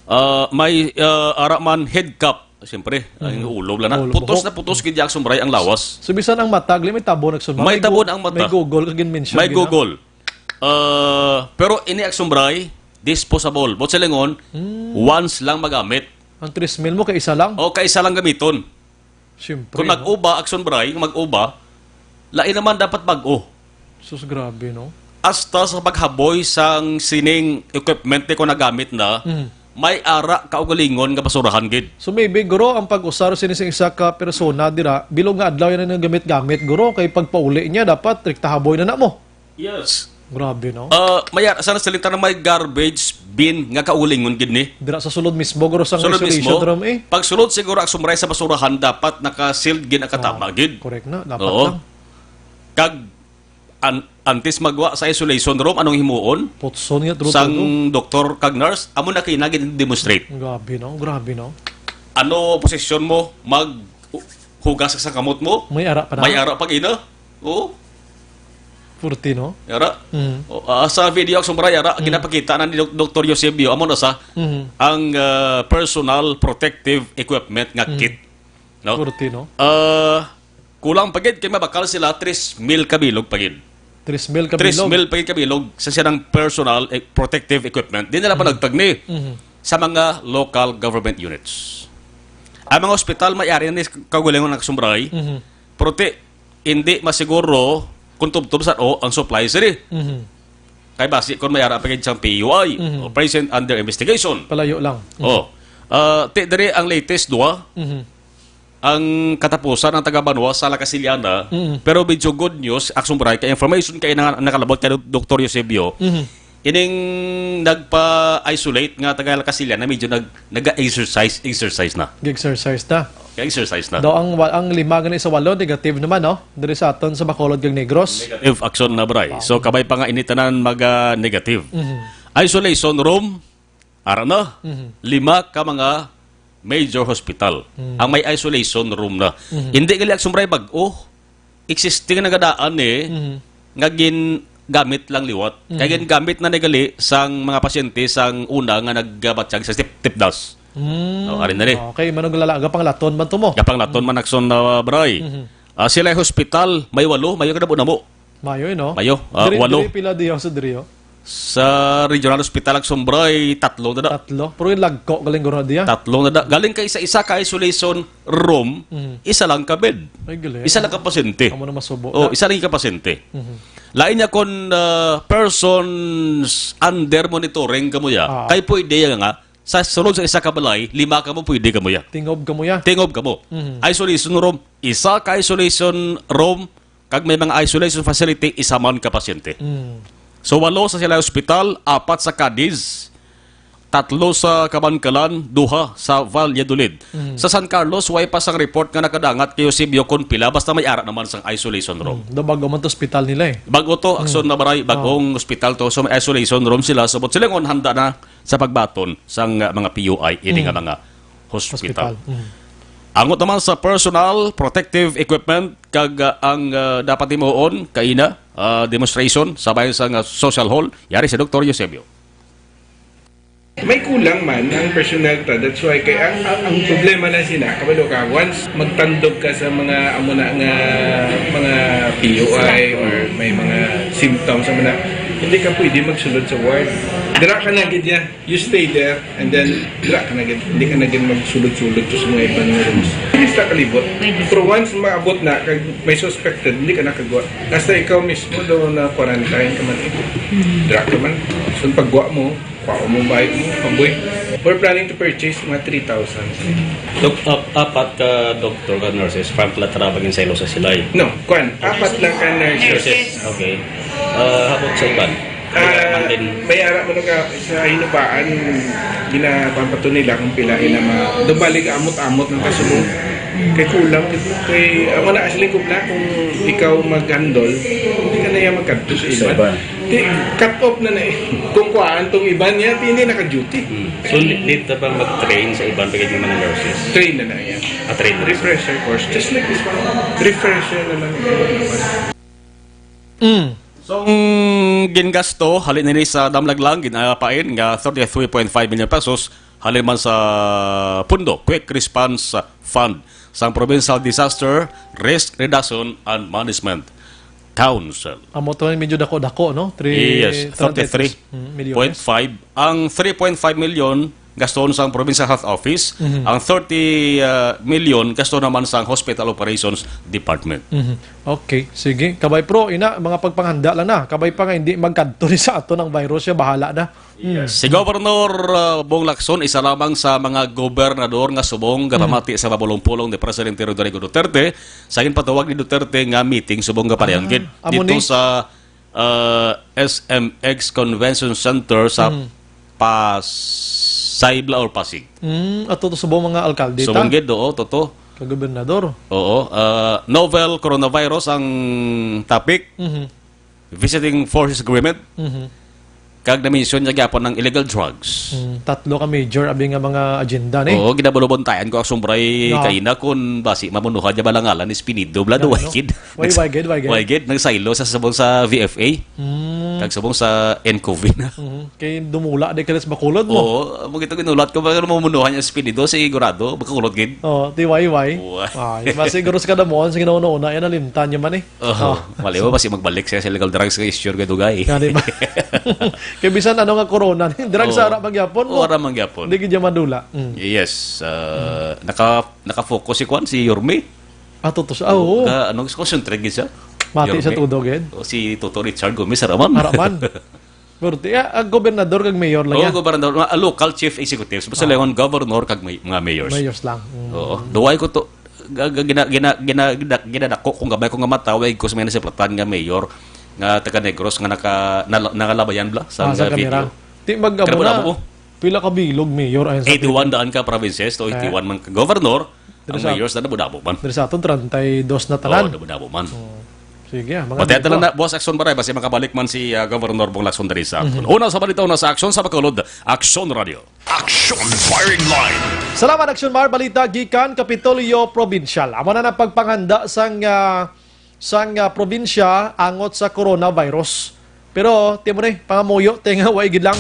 Ah, may, ah, ara man head cap. Siyempre, ang Mhm. ulo lang na. Ulo, Putos buhok. na putos gid, Jackson Bray, ang lawas. So, bisan ang mata, gali, may tabon, Jackson Bray. May May gu-, tabon ang mata. may gogol kag ginmention May gina. gogol. Ah, pero ini, Jackson Bray, disposable. But sa lingon, Hmm. once lang magamit. Ang tres mil mo, kay isa lang? O, kay isa lang gamiton. Siyempre, Kung no? mag-uba, Jackson Bray, mag-uba, lain naman dapat bag-o. Sus, grabe, no? Hasta sa paghaboy sang sining equipment ni ko nagamit na, Mhm. may ara kaugalingon nga basurahan gid. So maybe, guro, ang pag-usar sini sa isa ka persona dira, bilog nga adlaw yan ang gamit-gamit, guro, kay pagpauli niya, dapat rektahaboy na na mo. Yes. Grabe, no? Uh, may ara, sana sila na may garbage bin nga kaugalingon gid ni. Dira sa sulod mismo, guro, sa Sulod isolation mismo. Room, eh. Pag sulod siguro ang sumray sa basurahan, dapat naka-sealed gid ang katama gid. Correct na, dapat Oo. lang. Kag an- antes magwa sa isolation room, anong himuon? Putson nga, true, Sang true. doktor kag nurse, amo na kayo na demonstrate. Grabe, no? Grabe, no? Ano posisyon mo? Mag hugas sa kamot mo? May ara pa na? May ara pag ina? Oo. Purti, no? Ara. Mm. O, ah, sa video ang sumray, ara, ginapakita na ni Dok- Doktor Eusebio, amo na sa Mhm. ang ah, personal protective equipment nga kit. No? Purti, no? Ah, kulang pa gid kay mabakal sila tres mil ka bilog pa gid. Tres mil ka Tres bilog. mil pa gid ka bilog sa silang personal eh, protective equipment. Di nila pa nagtagni Mhm. sa mga local government units. Ang mga ospital may ari ni kaugalingon ang sumray, Mhm. pero ti, hindi masiguro kung tubtob sa o ang supply sini. Mhm. Kay basi kung may ara pa gid sang P U I, Mhm. o present under investigation. Palayo lang. Oh. Ah, ti diri ang latest duha Mhm. ang katapusan ng taga Banwa sa La Casillana, Mm. pero medyo good news, Aksong Bray, kay information kay na, nakalabot kay Doktor Eusebio, Mhm. ining nagpa-isolate nga taga La Casillana, medyo nag, nag-exercise, exercise na. Exercise na. Exercise na. Daw ang wa- ang lima gani sa walo negative naman, no? Diri sa aton sa Bacolod kag Negros. Negative action na, Bray. So, kabay pa nga initanan mag-negative. Mhm. Isolation room, ara na. Mhm. Lima ka mga major hospital. Mhm. Ang may isolation room na. Mhm. Hindi gali, Aksong Bray, bag-o. Existing na gadaan eh, Mhm. nga gingamit lang liwat. Kaya Mhm. gingamit na ni gali sang mga pasyente sang una nga nagbatyag sa tip, tipdas. Mm. Oh, ari na ni. Okay, manong galala, gapanglaton man to mo. Gapanglaton man, Aksong, na, Bray. Mhm. Ah, sila hospital, may walo, mayo ka na mo. Mayo, eh, no? Mayo, ah, Diri, walo. Diri pila diyo sa diri, oh? Sa Regional Hospital Aksong Bray, tatlo na da. Tatlo. Pero yung lagko, galing guro diya. Tatlo na da. Galing kay sa isa ka isolation room, Mhm. isa lang ka bed. Ay, galing. Isa lang ka pasyente. Amo na masubo Oh, na. Isa lang ka pasyente. Mhm. Lain niya kung ah, persons under monitoring kamo ya. Ah. Kay pwede ya nga, sa sulod sa isa ka balay, lima kamo pwede kamo ya. Tingob ka mo ya. Tingob kamo. Mhm. Isolation room, isa ka isolation room, kag may mga isolation facility, isa man ka pasyente. Mm. So, walo sa sila hospital, apat sa Cadiz, tatlo sa Kabankalan, duha sa Valladolid. Mm. Sa San Carlos, way pa sang report nga nakadangat kay Eusebio kon pila, basta may ara naman sang isolation room. Mm. Daw bago man to hospital nila eh. Bago to, Aksong, na Bray, bagong hospital to. So, may isolation room sila. So, but sila ngon handa na sa pagbaton sang uh, mga P U I, ini nga mga hospital. Hospital. Mm. Angot naman sa personal protective equipment kag uh, ang uh, dapat himuon kaina uh, demonstration sa bayan sang uh, social hall, yari si Doktor Eusebio. May kulang man ang personnel ta. That's why kay ang, ang, ang problema na sina, kabalo ka, once magtandog ka sa mga amo na nga mga P U I or may mga symptoms amo na, hindi ka pwede magsulod sa ward. Dira ka na gid ya. You stay there and then dira ka na gid. Hindi ka na gid magsulod-sulod to sa mga iban nga rooms. Hindi sa kalibot. Pero once maabot na kag may suspected, hindi ka na kagwa. Hasta ikaw mismo daw na quarantine ka man. Dira ka man. So pagwa mo, Pao mo bike mo, kaboy. We're planning to purchase mga three thousand. Dok, ap- apat ka doktor ka nurses, from Calatrava, Ginselos sa Silay. No, kwan, apat lang ka nurses. Nurses, okay. Ah, habot sa iban. Ah, Mountain. May ara mo ka sa hinubaan, ginapampato nila kung pila ina ma... Dumbalik amot-amot ng kasubo. Kay kulang, kay, ah, wala siling kubla kung ikaw mag-handle, hindi ka na yan magkadto sa iban. Di, cut off na na eh. Kung kuhaan tong iban niya, di, hindi naka-duty. Hmm. So, li- dito pa mag-train sa iban pagdating mga nurses? Train na na yan. Ah, train na. Refresher course. Just like this one. Refresher na lang. Mm. So, ang gingasto, halin nini sa damlag lang, ginapain nga thirty-three point five million pesos, halin man sa pundo, Quick Response Fund, sang Provincial Disaster Risk Reduction and Management Council. Amo to medyo dako-dako, no? Three, Yes, thirty-three Mm, milyones. point five. Ang three point five million, gastuhon sang Provincial Health Office, Mhm. ang thirty, ah, million gastuhon naman sang Hospital Operations Department. Mhm. Okay, sige. Kabay, Pro, ina, mga pagpanghanda lang na. Kabay pa nga hindi magkadto ni sa aton ang virus, siya bahala na. Mm. Yes. Si Governor, ah, Bong Lacson, isa lamang sa mga gobernador nga subong Mm. gapamati sa mapulong-pulong ni Presidente Rodrigo Duterte sa ginpatawag ni Duterte nga meeting subong nga padayon Ah, gid amo dito ni. sa, ah, S M X Convention Center sa Mm. Pasay bala or Pasig. Mm, ato to subong mga alkalde ta. Subong gid, oo, toto. Kag gobernador. Oo, ah, novel coronavirus ang topic. Mhm. Visiting Forces Agreement. Mhm. Kag na-mention niya gyapon ang illegal drugs. Mm, tatlo ka major abi nga mga agenda ni. Oo, ginabalubontayan ko ang sumbray No. kaina kung basi mamunuhan niya balangalan ni Espinido. Blado, Ano? Why gid? Why, why gid? Why gid? Why gid? Nagsaylo sa subong sa V F A. Mm. Kag subong sa N C O V na. Mhm. Kay dumula di ka sa Bacolod mo. Oo, amo gito ginulat ko, pero mamunuhan niya si Espinido, sigurado, Bacolod gid. Oo, T Y Y. Wa. Ah, yung mas siguro sa kadamuhan, sa ginauna-una, yan, nalimtan niya man eh. Oho, Oh, mali mo, so basi magbalik siya sa illegal drugs nga issue kay Dugay. Nga, di ba? Kay bisan ano nga corona, drugs Oo. ara mangyapon mo. Ara mangyapon. Di gid niya madula. Mm. Yes, uh, Mm. naka, naka-focus si Kwan, si Yorme. Ah, tutos. Ah, Oo, oo. ka, ano, concentrate gid siya. Mati sa Yorme. Tudo, gid. O, si Toto Richard Gomez, araman. Araman. Pero ti-, ah, ang gobernador kag mayor lang Oo, yan. gobernador, a local chief executive. Basta Ah. lang governor kag may-, mga mayors. Mayors lang. Mm. Oo. Duway ko to, ga-, ga-, gina-, gina-, gina-, gina-, ginadako kung gamay ko nga mata, way ko sa may nasiplatan nga mayor nga taga Negros nga naka-, nala-, nangalabayan bala sa Ah, sa nga kamera. video. Ti mag-, Kaya amo wala na, mo. Pila ka bilog mayor ayon sa Eighty-one Pilipinas? daan ka provinces to Eh. eighty-one man ka governor, Diri ang sa, mayors na damo-damo man. Diri sa aton, treinta y dos na tanan. Oo, damo-damo man. Oh. Sige, ah, mga Matay amigo, na ah. na, Boss Action Baray, basi makabalik man si, ah, Governor Bong Lacson diri sa action. Mhm. Una sa balita, una sa action sa Bacolod, Action Radio. Action Firing Line. Salamat, Action Mar. Balita gikan Kapitolyo Provincial. Amo na ang pagpanghanda sang, ah, sang, ah, probinsya angot sa coronavirus. Pero, ti mo ni, pangamuyo, ti nga way gid lang.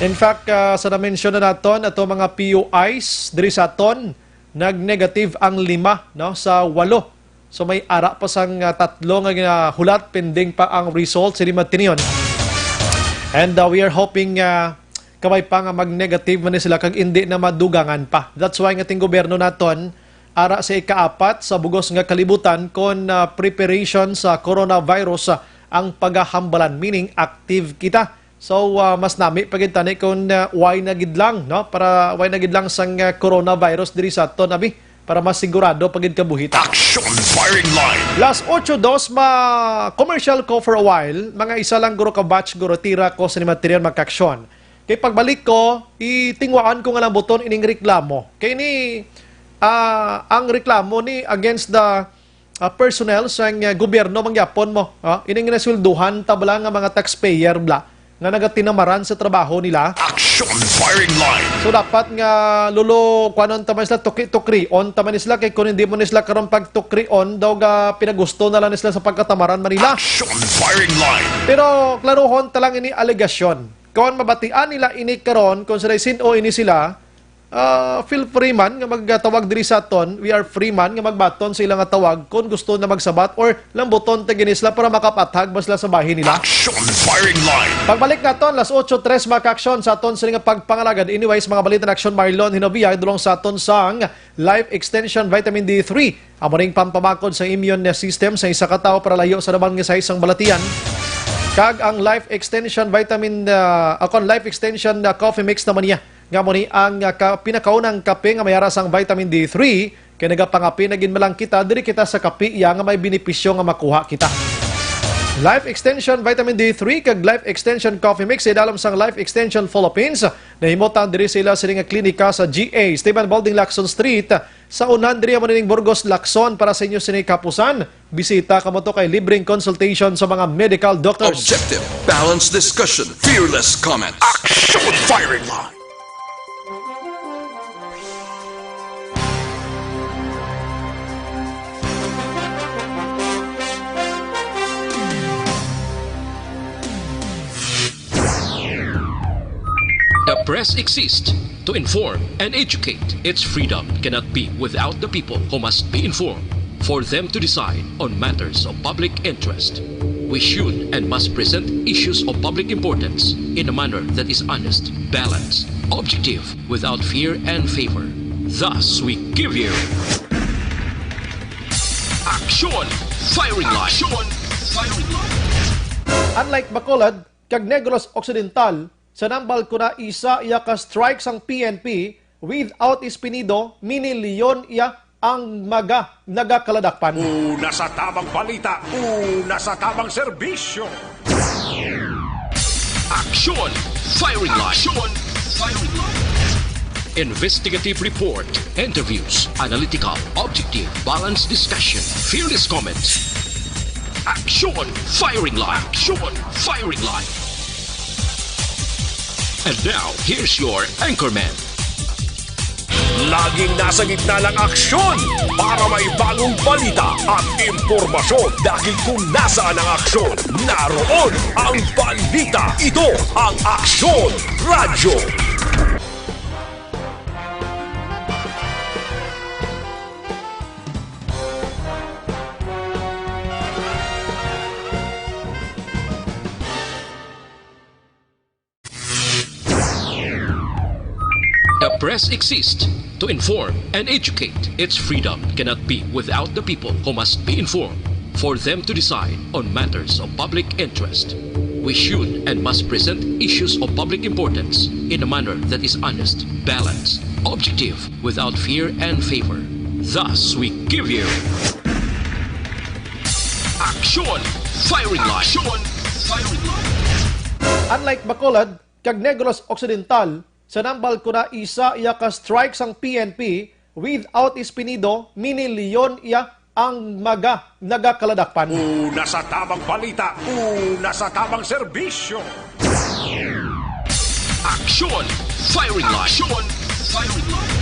In fact, ah, sa na-mention na naton, ato mga P U Is diri sa aton, nag-negative ang lima, no, sa walo. So, may ara pa sang, ah, tatlo nga ginahulat, pending pa ang result, sini matinion. And, ah, we are hoping, ah, kabay pa nga mag-negative man ni sila kag indi na madugangan pa. That's why nga ting gobyerno naton, ara sa ikaapat sa bugos nga kalibutan, kon, ah, preparation sa coronavirus, ah, ang pagahambalan, meaning active kita. So, ah, mas nami pa gid tani kung, ah, way na gid lang, no? Para way na gid lang sang, ah, coronavirus diri sa aton, abi, para mas sigurado pa gid kabuhi ta. Action Firing Line. Las ocho dos, ma-commercial ko for a while. Mga isa lang guro ka batch, guro, tira ko sa ni material, mga kaaksyon. Kay pagbalik ko, itingwaan ko nga lambuton ining reklamo. Kay ni, ah, ang reklamo ni against the, ah, personnel sang, ah, gobyerno mangyapon mo. Ah, ining nasweldohan ta bala nga mga taxpayer bala nga nagatinamaran sa trabaho nila. Action Firing Line. So, dapat nga, lolo, kuanon ta man sila, tukri-tukrion ta man sila, kay kung hindi mo ni sila karon pagtukrion, daw ga pinagusto na lang ni sila sa pagkatamaran man nila. Action Firing Line. Pero klaruhon ta lang ini alegasyon. Kon mabatian nila ini karon, kung sila sin-o ini sila, ah, feel free man nga magtawag diri sa aton. We are free man nga magbaton sa ila nga tawag kon gusto na magsabat or lambuton ta gid ni sila para makapathag ba sila sa bahin nila. Action Firing Line. Pagbalik naton, las ocho tres, mga kaaksyon, sa aton sini nga pagpangalagad. Anyways, mga balita na aksyon, Marlon Hinobia, idulong sa aton sang Life Extension Vitamin D three. Amo ning pampamakod sa immune system sa isa ka tawo para layo sa laman nga sa isang balatian. Kag ang Life Extension Vitamin, ah, akon Life Extension, ah, Coffee Mix naman niya. Nga mo ni ang, ah, ka-, pinakaunang kape nga may ara sang vitamin D three, kay nagapangape na gid man lang kita, diri kita sa kape iya nga may benepisyo nga makuha kita. Life Extension Vitamin D three kag Life Extension Coffee Mix, idalom sang Life Extension Philippines, nahimutang diri sa ila sini nga klinika sa G A, Esteban Balding, Lacson Street, sa unahan diri amo nining Burgos, Lacson. Para sa inyo sini kapusan, bisita kamo to kay libreng consultation sa mga medical doctors. Objective, balanced discussion, fearless comments. Action Firing Line. The press exists to inform and educate. Its freedom cannot be without the people who must be informed for them to decide on matters of public interest. We should and must present issues of public importance in a manner that is honest, balanced, objective, without fear and favor. Thus, we give you Action Firing Line. Action Firing Line. Unlike Bacolod kag Negros Occidental, sa nambal ko na isa iya ka strike sang P N P, without espinido, mini-leon iya ang mga nagakaladakpan. Una sa tabang balita, una sa tabang serbisyo. Action Firing Line. Action Firing Line. Investigative report, interviews, analytical, objective, balanced discussion, fearless comments. Action Firing Line. Action Firing Line. And now, here's your anchorman. Laging nasa gitna ng aksyon para may bagong balita at impormasyon, dahil kung nasaan ang aksyon, naroon ang balita. Ito ang Aksyon Radyo. The press exists to inform and educate. Its freedom cannot be without the people, who must be informed for them to decide on matters of public interest. We should and must present issues of public importance in a manner that is honest, balanced, objective, without fear and favor. Thus, we give you Action Firing Line. Action Firing Line. Unlike Bacolod kag Negros Occidental, sa nambal ko na isa iya ka strike sang P N P, without espinido, mini-leon iya ang mga nagakaladakpan. Una sa tabang balita, una sa tabang serbisyo. Action Firing Line. Action Firing Line.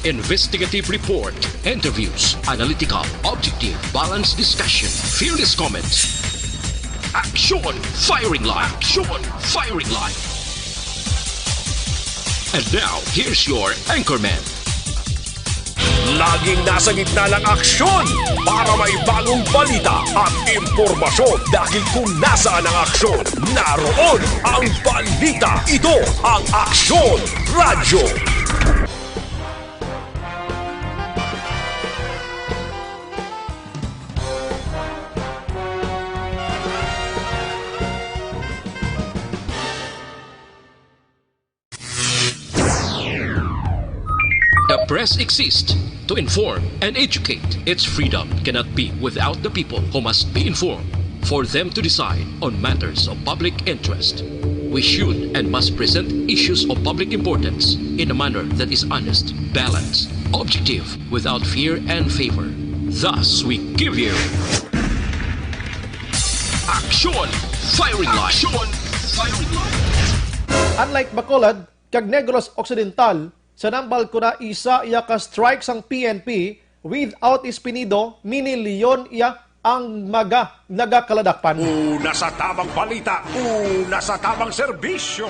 Investigative report, interviews, analytical, objective, balanced discussion, fearless comments. Action Firing Line. Action Firing Line. And now, here's your anchorman. Laging nasa gitna ng aksyon para may bagong balita at impormasyon, dahil kung nasaan ang aksyon, naroon ang balita. Ito ang Aksyon Radyo. The press exists to inform and educate. Its freedom cannot be without the people, who must be informed for them to decide on matters of public interest. We should and must present issues of public importance in a manner that is honest, balanced, objective, without fear and favor. Thus, we give you Action Firing Line. Action Firing Line. Unlike Bacolod kag Negros Occidental, sa nambal ko na isa iya ka strike sang P N P, without espinido, mini-leon iya ang mga nagakaladakpan. Una sa tabang balita, una sa tabang serbisyo.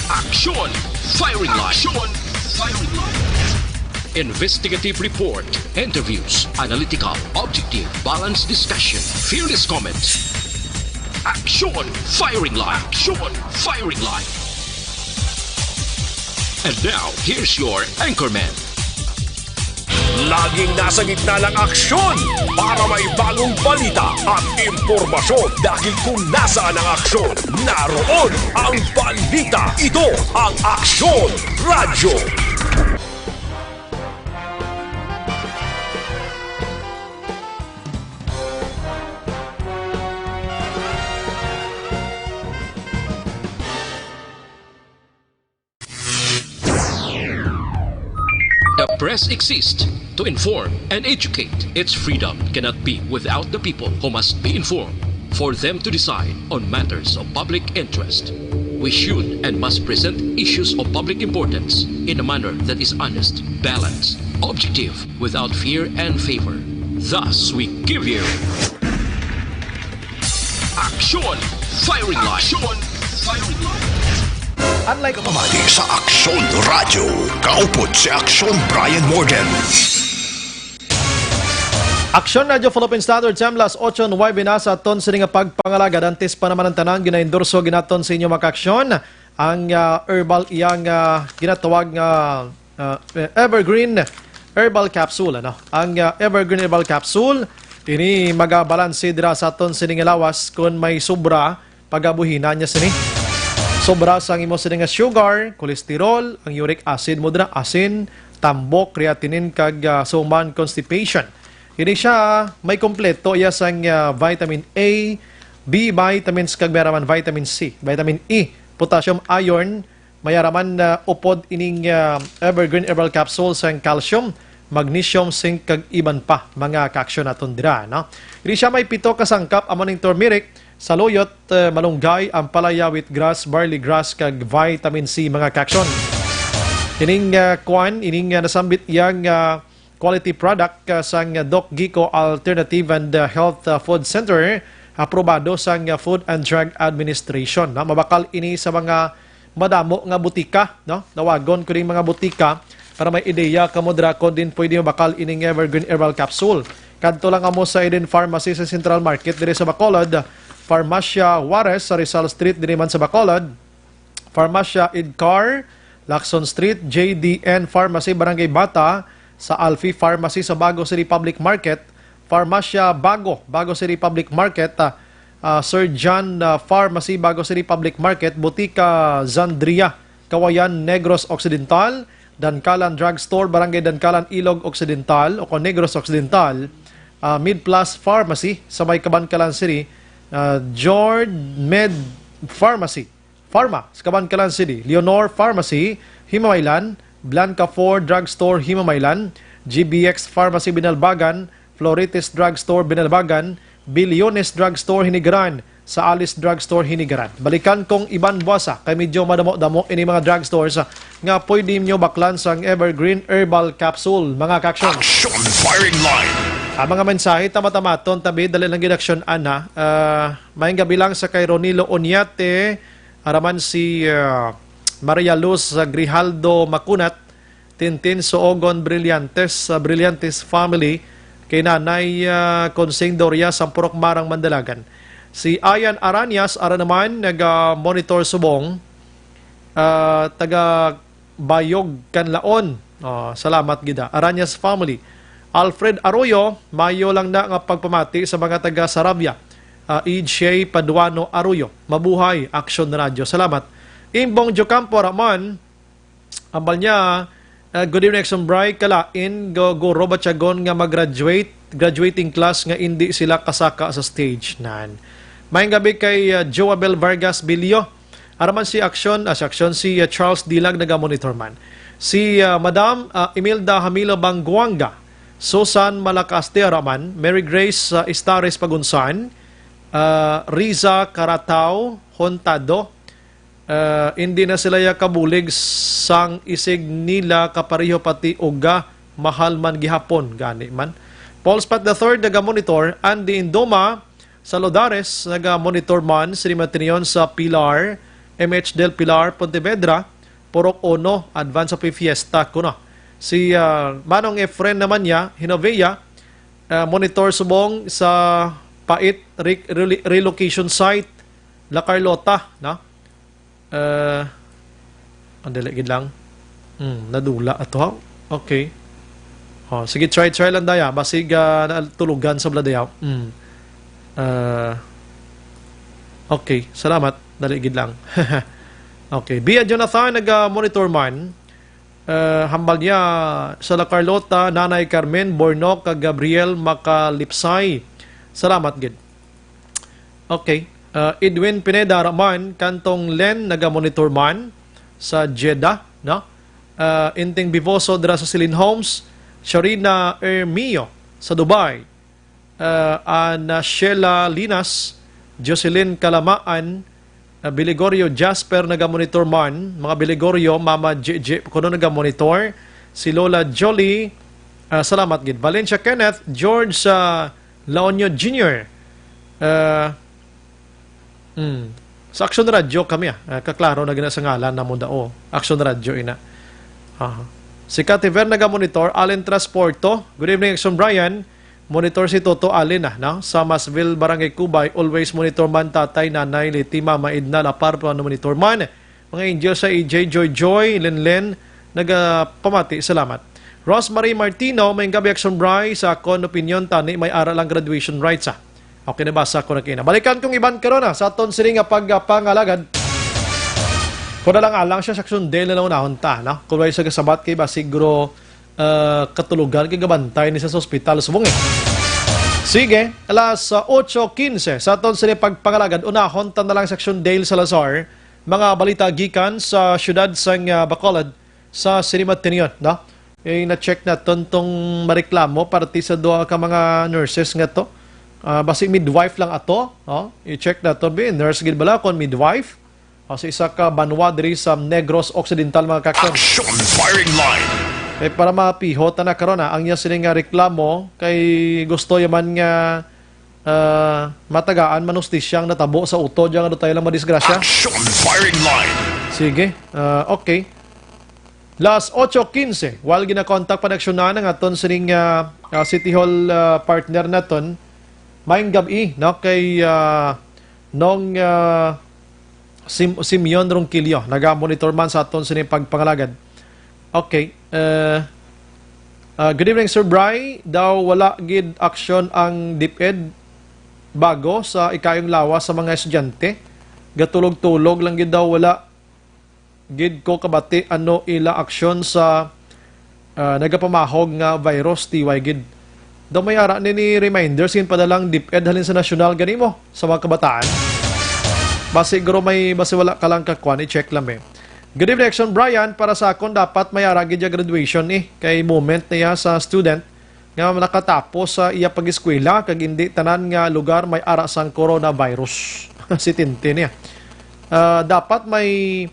Action Firing Line. Action Firing Line. Investigative report, interviews, analytical, objective, balanced discussion, fearless comments. Action Firing Line. Action Firing Line. And now, here's your anchorman. Laging nasa gitna ng aksyon para may bagong balita at impormasyon, dahil kung nasaan ang aksyon, naroon ang balita. Ito ang Aksyon Radyo. The press exists to inform and educate. Its freedom cannot be without the people, who must be informed for them to decide on matters of public interest. We should and must present issues of public importance in a manner that is honest, balanced, objective, without fear and favor. Thus, we give you Action Firing Line. Action Firing Line. Unlike Pamati sa Aksyon Radyo, kaupod si Aksyon Brian Morgan. Aksyon Radyo Philippine Standard Time, las ocho nuwebe na sa aton sini nga pagpangalagad. Antes pa naman ang tanan, ginaendorso ginaton sa inyo, mga kaaksyon, ang, ah, herbal, iyang, ah, ginatawag nga, ah, Evergreen Herbal Capsule, ano? Ang, ah, Evergreen Herbal Capsule, ini magabalanse dira sa aton sini nga lawas kung may sobra pagabuhina niya sini. Sobra sang imo sini nga sugar, cholesterol, ang uric acid mo dira, asin, tambok, creatinine, kag, ah, suman, constipation. Ini siya may kompleto iya sang, ah, vitamin A, B vitamins, kag may ara man vitamin C, vitamin E, potassium, iron, may ara man, ah, upod ining, ah, Evergreen Herbal Capsule sang calcium, magnesium, zinc, kag iban pa, mga kaaksyon naton dira, no? Ini siya may pito ka sangkap, amo ning turmeric, saluyot, eh, malunggay, ampalaya, wheatgrass, barley grass, kag vitamin C, mga kaaksyon. Ining, ah, kuan, ining, ah, nasambit iyang, ah, quality product, ah, sang Doc Gico Alternative and, ah, Health, ah, Food Center, aprobado sang, ah, Food and Drug Administration, no? Mabakal ini sa mga madamo nga butika, no? Nawagon ko ning mga butika para may ideya kamo dira kon din pwede mabakal ining Evergreen Herbal Capsule. Kadto lang kamo sa Eden Pharmacy sa Central Market diri sa Bacolod, Farmacia Juarez sa Rizal Street diri man sa Bacolod, Farmacia Edcar, Lacson Street, J D N Pharmacy, Barangay Bata, sa Alfie Pharmacy sa Bago City Public Market, Farmacia Bago, Bago City Public Market, ah, ah, Sir John, ah, Pharmacy, Bago City Public Market, Butika Zandria, Kawayan, Negros Occidental, Dankalan Drugstore, Barangay Dankalan, Ilog Occidental, o kon Negros Occidental, ah, Mid Plus Pharmacy sa may Kabankalan City, ah, Jord Med Pharmacy, Pharma sa Kabankalan City, Leonor Pharmacy, Himamaylan, Blanca four Drugstore, Himamaylan, G B X Pharmacy, Binalbagan, Florites Drugstore, Binalbagan, Bilyones Drugstore, Hinigaran, sa Alice Drugstore, Hinigaran. Balikan kong iban buwasa kay medyo madamo-damo ini mga drugstores, ah, nga pwede nyo baklan sang Evergreen Herbal Capsule, mga kaaksyon. Action Firing Line. Ang mga mensahe, tama-tamaton, tabi, dali lang gid aksyon, ana. Ah, maayong gabi lang sa kay Ronilo Onyate, ara man si, ah, Maria Luz, ah, Grijaldo Macunat, Tintin Soogon Brillantes, sa Brillantes family, kay Nanay, ah, Consing Doria, Sampurok Marang, Mandalagan. Si Ayan Aranias, ara naman, naga-monitor subong, ah, taga Bayog, Canlaon. Oh, salamat gid, ah. Aranias family. Alfred Arroyo, mayo lang na nga pagpamati sa mga taga Sarabia. Ah, E J Paduano Arroyo. Mabuhay, Action Radio. Salamat. Imbong Jocampo Raman, ambal niya, ah, good evening, Action Bri. Kalain, go, Guro Batyagon nga mag-graduate, graduating class nga indi sila kasaka sa stage. Nan. Maayong gabi kay, ah, Joabel Vargas Bilio. Araman si Action, ah, si Action, si, ah, Charles Dilag naga-monitor man. Si, ah, Madam, ah, Imelda Hamilo Banguanga, Susan Malacaste Araman, Mary Grace, ah, Estares Pagunsan, ah, Riza Karatao Hontado, ah, hindi na sila ya kabulig sang isig nila kapareho pati uga mahal man gihapon gani man. Paul Spat the third naga-monitor, Andy Indoma, Saludares, naga-monitor man sini matinion sa Pilar, M H Del Pilar, Pontevedra, Purok Uno, advance, happy fiesta kuno. Si, ah, Manong Efren naman niya, Hinovea, ah, monitor subong sa Pait re-, relo-, relocation site, La Carlota, no? Ah, ang dali gid lang. Hmm, nadula ato, ha? Okay. Oh, sige, try, try lang daya. Basig, ah, natulugan sa bala daya. Hmm. Ah, okay, salamat. Dali gid lang. Okay. Bia Jonathan, naga-monitor man. Ah, hambal niya sa La Carlota, Nanay Carmen Bornok, kag Gabriel Macalipsay. Salamat gid. Okay. Ah, Edwin Pineda Raman, Kantong Len, naga-monitor man sa Jeddah, no? Ah, Inting Bivoso dira sa Celine Homes, Sharina Ermio sa Dubai, ah, Ana Sheila Linas, Jocelyn Kalamaan, ah, Biligorio Jasper naga-monitor man, mga Biligorio, Mama J J kuno naga-monitor, si Lola Jolie, ah, salamat gid. Valencia Kenneth, George, ah, Laonio Junior, ah, hmm, sa Action Radio kami, ah. Ah, kaklaro na gina sa ngalan na mo dao. Action Radio ina. Ah. Si Kativer naga-monitor, Allen Transporto. Good evening, Action Brian. Monitor si Toto Allen, ah, no? Sa Masville, Barangay Cubay, always monitor man tatay, nanay, Leti, mama, Edna, Lapar, pa monitor man. Mga angel sa A J, Joy Joy, Lenlen, nagapamati, salamat. Rosemary Martino, may gabi Action Bry, sa akon opinion, tani may ara lang graduation rites, ah. Okay, nabasa ko na kina. Balikan kong iban karon, ah, sa aton sini nga pagpangalagad. Kung na lang alang siya sa Action Day na lang unahon ta, no? Kung may sa gasabat kay ba siguro, ah, katulugan kay gabantay ni sa ospital subong eh. Sige, alas, ah, ocho quince sa aton sini pagpangalagad, unahon ta na lang sa Action Dale Salazar, mga balita gikan sa siyudad sang, ah, Bacolod sa sini matinyon, no? Eh, na-check naton tong mareklamo parte sa duha ka mga nurses nga to. Ah, basi midwife lang ato, no? I-check naton, bi, nurse gid bala kon midwife. O, sa isa ka banwa diri sa Negros Occidental, mga ka-action. Action Firing Line. Eh, para mapihot na karon, ah, ang iya sini nga reklamo kay gusto ya man nga, ah, matagaan man hustisya ang natabo sa utod ya nga dutay lang madisgrasya. Action Firing Line. Sige, ah, okay. Las ocho quince, while ginakontak panaksyonan ang aton sining, ah, ah, City Hall, ah, partner naton, maayong gab-i, no, kay, ah, Nong, ah, Sim-, Simeon Ronquillo, naga-monitor man sa aton sining pagpangalagad. Okay, eh, ah, good evening, Sir Bry. Daw wala gid aksyon ang DepEd bago sa ikayong lawas sa mga estudyante. Gatulog-tulog lang gid daw, wala gid ko kabati ano ila aksyon sa, ah, nagapamahog nga virus, T Y gid. Daw may ara ni, ni reminder sin padalang DepEd halin sa nasyonal gani mo sa mga kabataan. Basi guro may, basi wala ka lang kakuan, i-check lang eh. Good evening, Action Brian. Para sa akon, dapat may ara gid ya graduation eh. Kay moment na ya sa student nga nakatapos sa iya pag-eskwela, kag indi tanan nga lugar may ara sang coronavirus. Si Tintin niya. Ah, dapat may,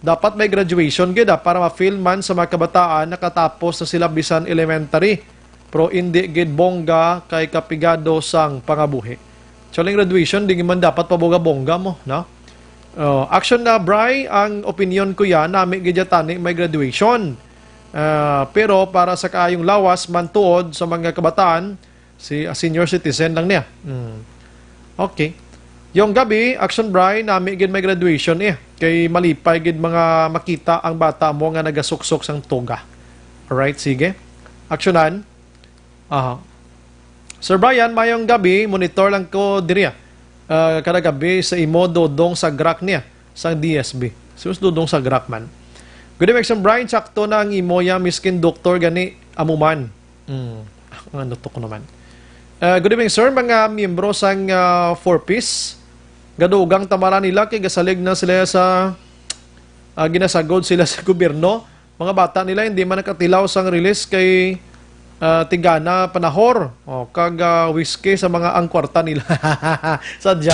dapat may graduation gid, ah, para ma-feel man sa mga kabataan nakatapos na sila bisan elementary, pero indi gid bongga kay kapigado sang pangabuhi. Actually, ang graduation, di man dapat pabongga-bongga mo, no? Oh, action na, Bry. Ang opinion ko yan, nami gid ya tani may graduation. Ah, pero para sa kaayong lawas man tuod sa mga kabataan, si, ah, senior citizen lang niya. Hmm. Okay. Yung gabi, action, Bry, nami gid may graduation eh. Kay malipay gid mga makita ang bata mo nga nagasuksok sang toga. Alright, sige. Aksyonan. Aha. Sir Brian, mayong gabi. Monitor lang ko diri, ah, kada gabi sa imo, Dodong Sagrak niya sang D S B. Sus, Dodong Sagrak man. Good evening, Sir Brian. Sakto na ang imo ya, miskin doktor gani amo man. Hmm, ang ano to ko naman. Ah, good evening, sir. Mga miyembro sang, ah, Four Ps, gadugang tamara nila kay gasalig na sila sa, ah, ginasagod sila sa gobyerno. Mga bata nila hindi man nakatilaw sang release kay, ah, tigana panahor, o, kag, ah, whiskey sa mga ang kwarta nila. Sadya.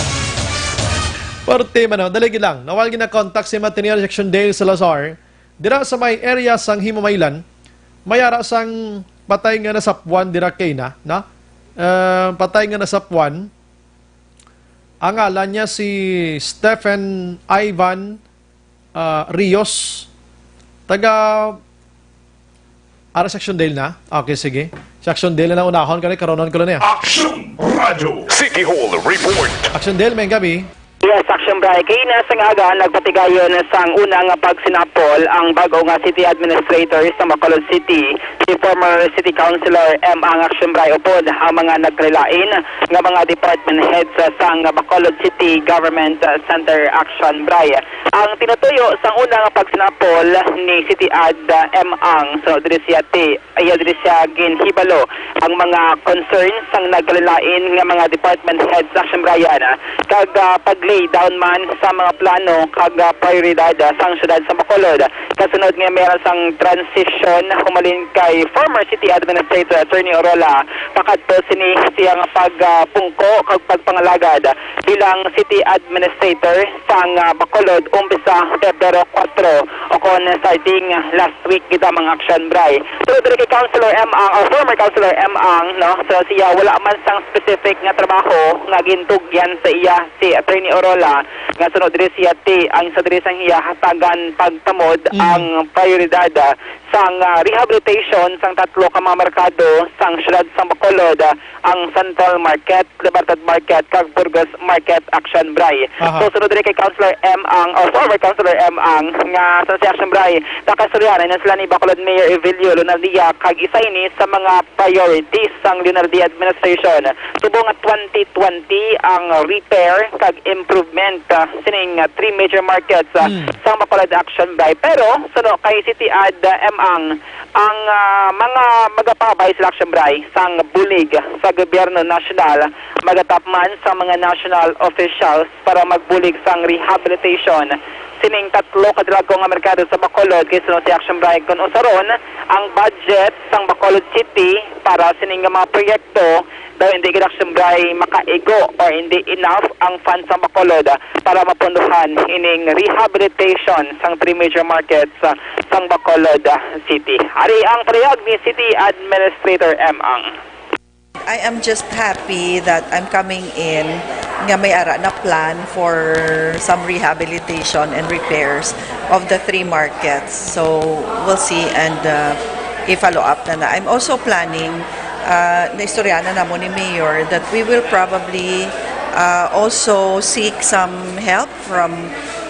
Parte man, oh, dali gid lang. Nawal gina-contact si Material Section Dale Salazar. Dira sa may area sang Himamaylan, may ara sang patay nga nasapwan dira kay na, na? Ah, patay nga nasapwan. Ang ngalan niya si Stephen Ivan, ah, Rios. Taga, ara sa Action Dale na? Okay, sige. Sa Action Dale na lang unahon, kani karonon ko lang niya. Action Radio City Hall Report. Action Dale, may gabi. Yes, Action Bry. Kay na sang aga, nagpatigayon sang una nga pagsinapol ang bag-o nga city administrator sa Bacolod City, si former City Councilor M. Ang Action Bry, upod ang mga nagkalain nga mga department heads sa sang Bacolod City Government Center, Action Bry. Ang tinutuyo sang una nga pagsinapol ni City Ad M. Ang, so diri siya ti iya diri siya ginhibalo ang mga concerns sang nagkalain-lain nga mga department heads, Action Brian, ah, kag, ah, pag-lay down man sa mga plano kag, ah, prioridad, ah, sang siyudad sa Bacolod. Kasunod nga meron sang transition humalin kay former City Administrator Attorney Orola pakadto sini siya nga pag, ah, pungko kag pagpangalagad bilang City Administrator sang, ah, Bacolod umpisa Pebrero kuwatro, o kon starting last week kita, mga Action Bry. Pero diri kay Councilor M. Ang, or former Councilor M. Ang, no? So siya wala man sang specific nga trabaho nga gintugyan sa iya si Attorney Orola, nga sunod diri siya ti ang sa diri sang iya hatagan pagtamod Mm. ang prioridad, ah, sang, ah, rehabilitation sang tatlo ka mga merkado sang siyudad sang Bacolod, ah, ang Central Market, Libertad Market, kag Burgos Market, Action Bray. Aha. So, sunod diri kay Councilor M Ang, or former Councilor M Ang, nga sa si Action Bray, nakaistorya na sila ni Bacolod Mayor Evelio Lunaldia, kag isa ini sa mga priorities sang Leonardia administration. Subong nga twenty twenty ang repair kag improvement, ah, sining, ah, three major markets, ah, Hmm. sang Bacolod Action Bray. Pero, suno kay City Ad, ah, M Ang, ang, ah, mga magapabay sila Action Bray sang bulig sa gobyerno nasyonal, magatap man sa mga national officials para magbulig sang rehabilitation sining tatlo ka dalagko nga merkado sa Bacolod, kay suno si Action Bray, kung usaron ang budget sang Bacolod City para sining nga mga proyekto, daw hindi gid, Action Bray, makaigo or hindi enough ang funds sang Bacolod, ah, para mapunduhan ining rehabilitation sang three major markets, ah, sang Bacolod, ah, City. Ari ang pahayag ni City Administrator M Ang. I am just happy that I'm coming in nga may ara na plan for some rehabilitation and repairs of the three markets. So, we'll see and, uh, i-follow up na na. I'm also planning, uh, naistorya na namo ni Mayor that we will probably, uh, also seek some help from,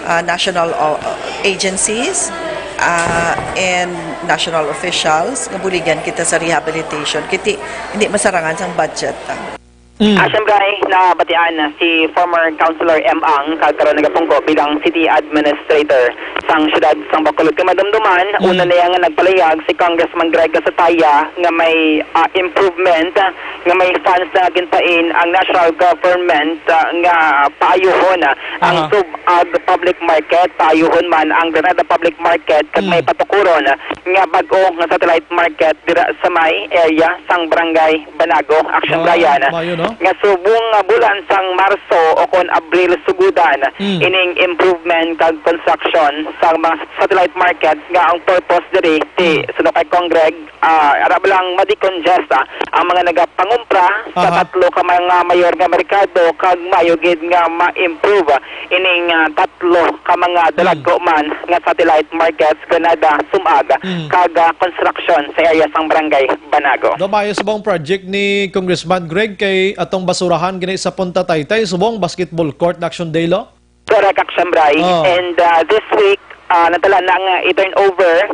uh, national, uh, agencies, uh, and national officials nga buligan kita sa rehabilitation. Kiti, hindi masarangan sang budget, ah. Mm. Ah, siyempre, nabatian si former Councilor M Ang, kag karon nagapungko bilang city administrator sang siyudad sang Bacolod. Kay madumduman, Mm. una niya nga nagpalayag si Congressman Greg Gasataya nga may, ah, improvement, nga may funds na ginpain ang national government, ah, nga paayuhon, ah, ang Aha. sub-, ah, public market, paayuhon man ang Granada Public Market, kag may Mm. patukuron nga bag-o nga satellite market dira sa may area sang Barangay Banago, Action Ah, Brian, maayo, no? nga subong nga bulan sang Marso o kon Abril sugudan Mm. ining improvement kag construction sa mga satellite market nga ang purpose diri ti Mm. suno kay Congreg, ah, ara ba lang ma-decongest, ah, ang mga nagapangumpra sa Aha. tatlo ka mga mayor nga merkado kag maayo gid nga ma-improve ining, ah, tatlo ka mga Hmm. dalagko man nga satellite markets, Granada, Sumag, Hmm. kag, ah, construction sa area sang Barangay Banago. Daw maayo subong project ni Congressman Greg kay atong basurahan gani sa Punta Taytay, subong basketball court na Action Day, lo? Correct, Action Bray. Oh. And, ah, this week, ah, natala na nga i-turn over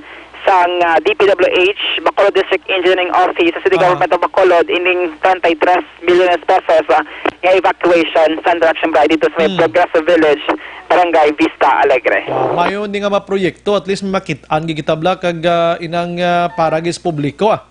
sang, ah, D P W H, Bacolod District Engineering Office, sa City Aha. Government of Bacolod, ining treinta y tres milyones pesos, ah, nga evacuation center, Action Bray, dito sa may Hmm. Progreso Village, Barangay Vista Alegre. Ah, maayo ni nga maproyekto, at least may makit-an gid kita bala kag, ah, inang, ah, para gid sa publiko, ah.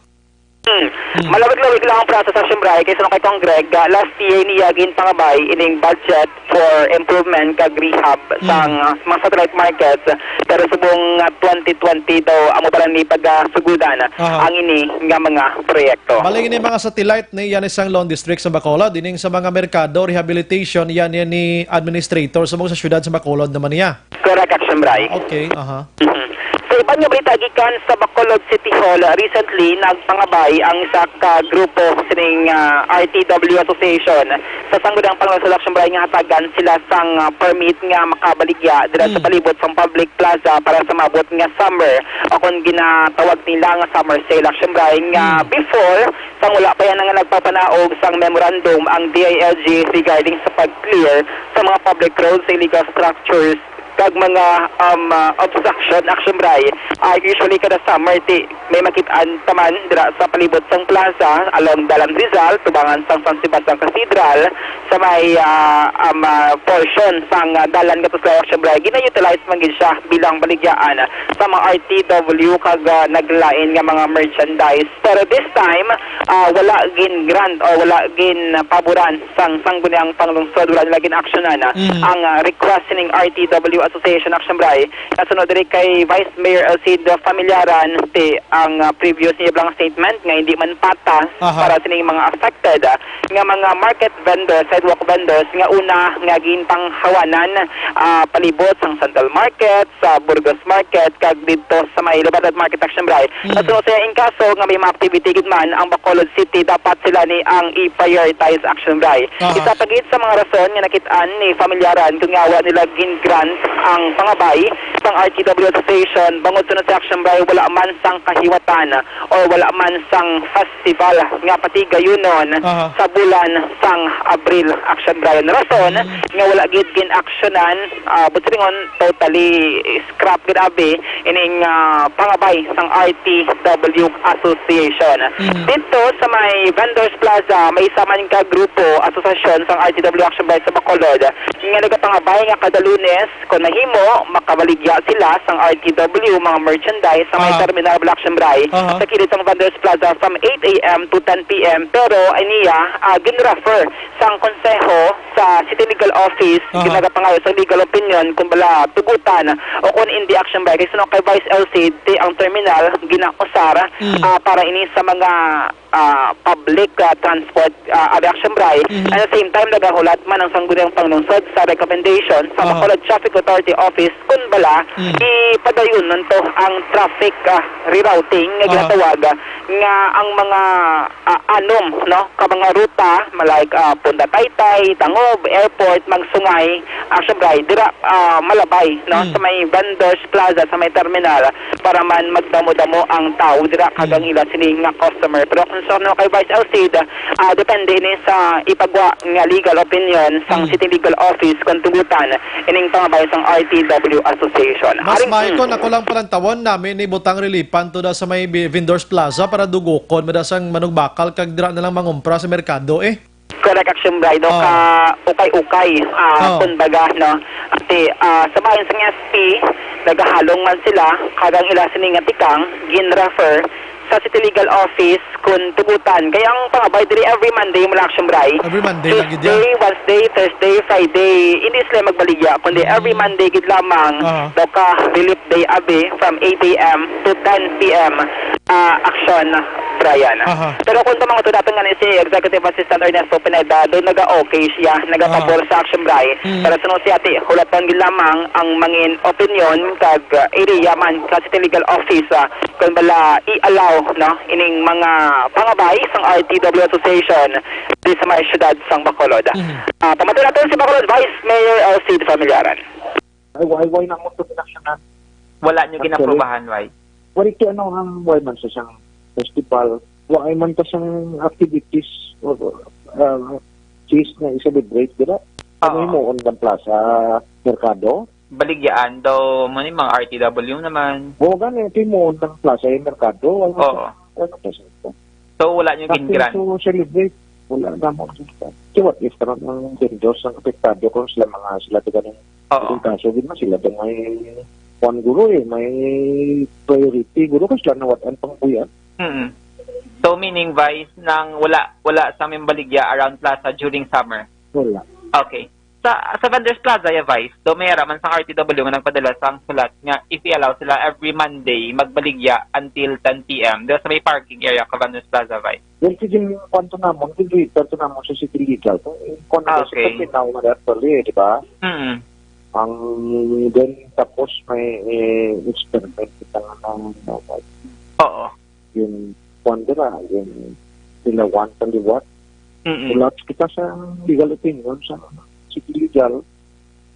Hmm. Hmm. Malawig-lawig lang ang process, Action Bray, kay suno kay Congreg, ah, last year niya ginpangabay ining budget for improvement kag rehab Hmm. sang, ah, mga satellite markets, pero subong, ah, twenty twenty daw amo pa lang ni pagasugudan Aha. ang ini nga mga proyekto. Bali, ini mga satellite ni yan isang Lawn District sa Bacolod, ining sa mga merkado, rehabilitation, yan, yan ni administrator, subong sa siyudad sa Bacolod naman niya. Correct, Action Bray. Okay, aha. Mhm. Sa iban nga balita gikan sa Bacolod City Hall, recently nagpangabay ang isa ka grupo sining, ah, R T W Association sa Sangguniang Panlungsod, Action Bray, nga hatagan sila sang, ah, permit nga makabaligya dira sa Hmm. palibot sang public plaza para sa maabot nga summer, o kon ginatawag nila nga summer sale, Action Bray, nga Hmm. before sang wala pa yan nga nagpapanaog sang memorandum ang D I L G regarding sa pag-clear sa mga public roads sa illegal structures kag mga, um, uh, obstruction, Action Bray. Ah, usually kada summer, ti, may makit-an taman dira sa palibot sang plaza along Dalan Rizal, tubangan sang San Sebastian Cathedral, sa may, ah, um, ah, portion sang, ah, dalan nga Tuslay, Action Bray. Gina-utilize man gid siya bilang baligyaan sa mga R T W kag, ah, naglain nga mga merchandise. Pero this time, ah, wala gin-grant o wala ginpaboran sang Sangguniang Panlungsod, wala nila gin-aksyonan, ah, Mm. ang, ah, request sining R T W Association, Action Bray. Kasunod diri kay Vice Mayor Alcid Familiaran, ti ang, ah, previous niya blang statement nga hindi man patas Aha. para sining mga affected, ah, nga mga market vendors, sidewalk vendors nga una nga ginpanghawanan, ah, palibot sang Central Market, sa Burgos Market, kag didto sa may Libertad Market, Action Bray. Mm. Kasunod siya, in kaso nga may mga activity gid man ang Bacolod City, dapat sila ni ang i-prioritize, Action Bray. Aha. Isa pa gid sa mga rason nga nakit-an ni Familiaran kung nga wa nila gin-grant Ang pangabay sang R T W Association, bangod sunod sa Action Bray, wala man sang kahiwatan or wala man sang festival nga patigayunon Aha. sa bulan sang Abril, Action Bray. Ang rason Mm. nga wala gid gin-aksyonan, ah, buot silingon, totally scrap gid abi ining, ah, pangabay sang R T W Association. Mm. Dito sa may Vendors Plaza, may isa man ka grupo, asosasyon sang R T W Action Bray sa Bacolod nga nagapangabay nga kada Lunes, kung mahimo, makabaligya sila sang R T W, mga merchandise sa may Ah. terminal Black Sembray, Aha. sa kilid sang Vendors Plaza from eight a m to ten p m. Pero, aniya, ah, ginrefer sang konseho sa City Legal Office, Aha. ginagapangayo sa legal opinion kung bala tugutan o kung hindi Action Bray. Kay suno kay Vice L C D, ang terminal ginausar, Mm. ah, para ini sa mga ah, public, ah, transport, ah, abi Action Bray. Mhm. At the same time, nagahulat man ang Sangguniang Panglungsod sa recommendation sa Aha. Bacolod Traffic Authority Office kun bala Mm. ipadayon nunto ang traffic, ah, rerouting nga Aha. ginatawag, ah, nga ang mga, ah, anom, no, ka mga ruta, ma-, like, ah, Punta Taytay, Tangub, Airport, Magsungay, Action Bray, dira, ah, malabay, no, Mm. sa may Vendors Plaza, sa may terminal, para man magdamo-damo ang tawo dira kag ang Mm. ila sini nga customer. Pero kung sa ano kay Vice Alcid, ah, depende ini sa ipagwa nga legal opinion sang Mm. City Legal Office kung tugutan ining pangabay sang R T W Association. Mas Haring, maayo mm. kon ako lang palantawon nami ni butang relipan to da sa may bi-, Vendors Plaza para dugokon, mada sang manugbakal kag dira na lang mangumpra sa merkado, eh. Correct, Action Bray, no? Ah. Ka ukay-ukay, ah, Ah. kumbaga, no? Ati, ah, sa bahin sang S P, nagahalong man sila, kag ang ila sini nga tikang, gin-refer sa City Legal Office kun tugutan. Kaya ang pangabay diri every Monday mula, Action Bray. Every Monday lagi diya? Tuesday, Wednesday, Thursday, Friday, hindi sila magbaligya, kundi every Mm. Monday gid lamang, Ah. daw ka relief day abi from eight a m to ten p m, ah, Action, Brian. Aha. Pero kung tumangod to daton nga ni si Executive Assistant Ernesto Pineda, do naga-okay siya, nagapabor Aha. sa Action Bray. Mm. Pero sunod siya, ti, hulaton gid lamang ang mangin opinion kag, ah, area man sa City Legal Office, ah, kung bala i-allow, no, ining mga pangabay sang R T W Association di sa may siyudad sang Bacolod. Mhm. Ah, pamati natin si Bacolod Vice Mayor Alcid Familiaran. Ay, why, why na mo to pinaksyonan? Wala nyo Actually, ginaprobahan, why? Wala ito, ano, ang why man sa isang festival, why man pa siyang activities or, uh, feast na i-celebrate, di ba? Ano Oo. yung muon ng plaza, merkado? Baligyaan daw mo ni mga R T W naman. Oo, gani, ito yung muon ng plaza, yung merkado. Ano, Oo. ano pa siya? So, wala nyo Nothing gin-grant? to celebrate. Wala na mo. So, what if karon ang vendors ang apektado kung sila mga, sila taga ng Oo. Kung kaso, di ba, sila ba may, kuwan, guro, eh, may priority, guro, kasi sila nawat-an pang buyan. Mm. So, meaning, Vice, nang wala, wala sa Mimbaligya around plaza during summer? Wala. Okay. Sa, sa Vendors Plaza, ya, Vice, do may ara man sang R T W nga nagpadala sang sulat nga if i-allow sila every Monday magbaligya until ten p m. Do sa may parking area ka Vendors Plaza, Vice? Well, sige, kwanto namon, sige, kwanto namon sa City Legal. Kung, kung Ah, sa okay. Pagkinaw na actually, di ba? Mm. Ang, then, tapos may, eh, experiment kita nga ng, ng, Oo. yung, kwan dira, yung sila one twenty watt. Mm-mm. Ulat kita sa legal opinion sa City Legal.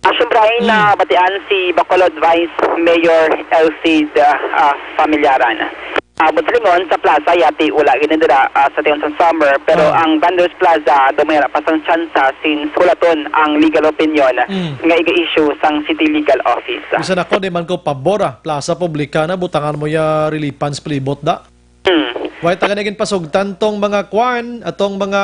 Ah, siyempre, ay Mm. nabatian si Bacolod Vice Mayor Elcid, ah, ah, Familiaran. Ah, buot silingon sa plaza, yati, wala gid dira, ah, sa tiyon sa summer, pero Ah. ang Vendors Plaza, dumira pa sang tsansa since hulaton ang legal opinion Mm. nga iga-issue sang City Legal Office. Bisan ako, di man ko pabor, ah. Plaza publika na, butangan mo ya relipan sa palibot, da. Hmm. Why taga na ginpasugtan tong mga kwan, atong mga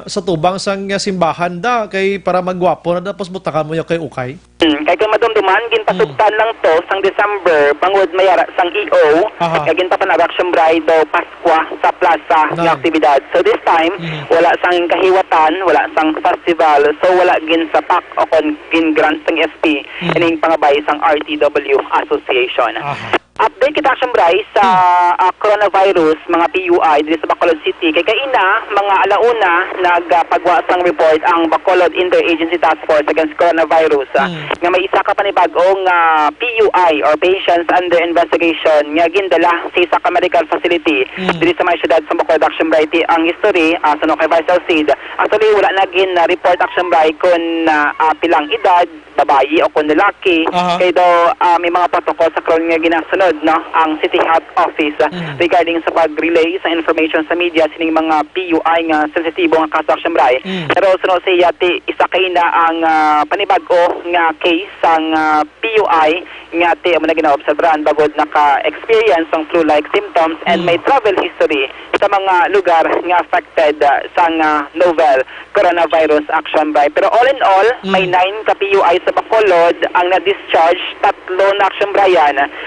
sa tubang sang simbahan, da, kay para magwapo na, da, tapos butangan mo ya kay ukay? Hmm, kay kung madumduman, ginpasugtan Hmm. lang to sang December, bangod may ara sang E O, Aha. nga ginpapanag Action Bray daw Paskwa sa plaza nga Nine. aktibidad. So this time, Hmm. wala sang kahiwatan, wala sang festival, so wala ginsapak o kon gin-grant sang S P Hmm. ining pangabay sang R T W Association. Aha. Update kita, Action Bryce, sa, ah, coronavirus, mga P U I, diri sa Bacolod City. Kay kaina, mga alauna, nagpagwa sang report ang Bacolod Interagency Task Force Against Coronavirus, ah, Mm. nga may isa ka panibag-ong, ah, P U I or patients under investigation nga gindala sa isa ka medical facility Mm. diri sa may siyudad sa Bacolod, Action Bryce. Ang history, ah, suno kay Vice Alcid, actually, wala na gin-report, Action Bryce, kung, ah, ah, pilang edad, babayi o kung lalaki. Aha. Kay daw, ah, may mga protocol sa karon nga ginasunod, no, ang City Health Office, ah, Mhm. regarding sa pag-relay sa information sa media sining mga P U I nga sensitibo nga kaso, Action Bryce. Mm. Pero suno siya, ti, isa kaina ang, ah, panibag-o nga case sang, ah, P U I nga ti amo na ginaobserbahan bangod naka-experience sang flu-like symptoms and Mm. may travel history sa mga lugar nga affected, ah, sang, ah, novel coronavirus, Action Bryce. Pero all in all, may Mm. nine ka P U I sa Bacolod ang na-discharge, tatlo na, Action Bryce.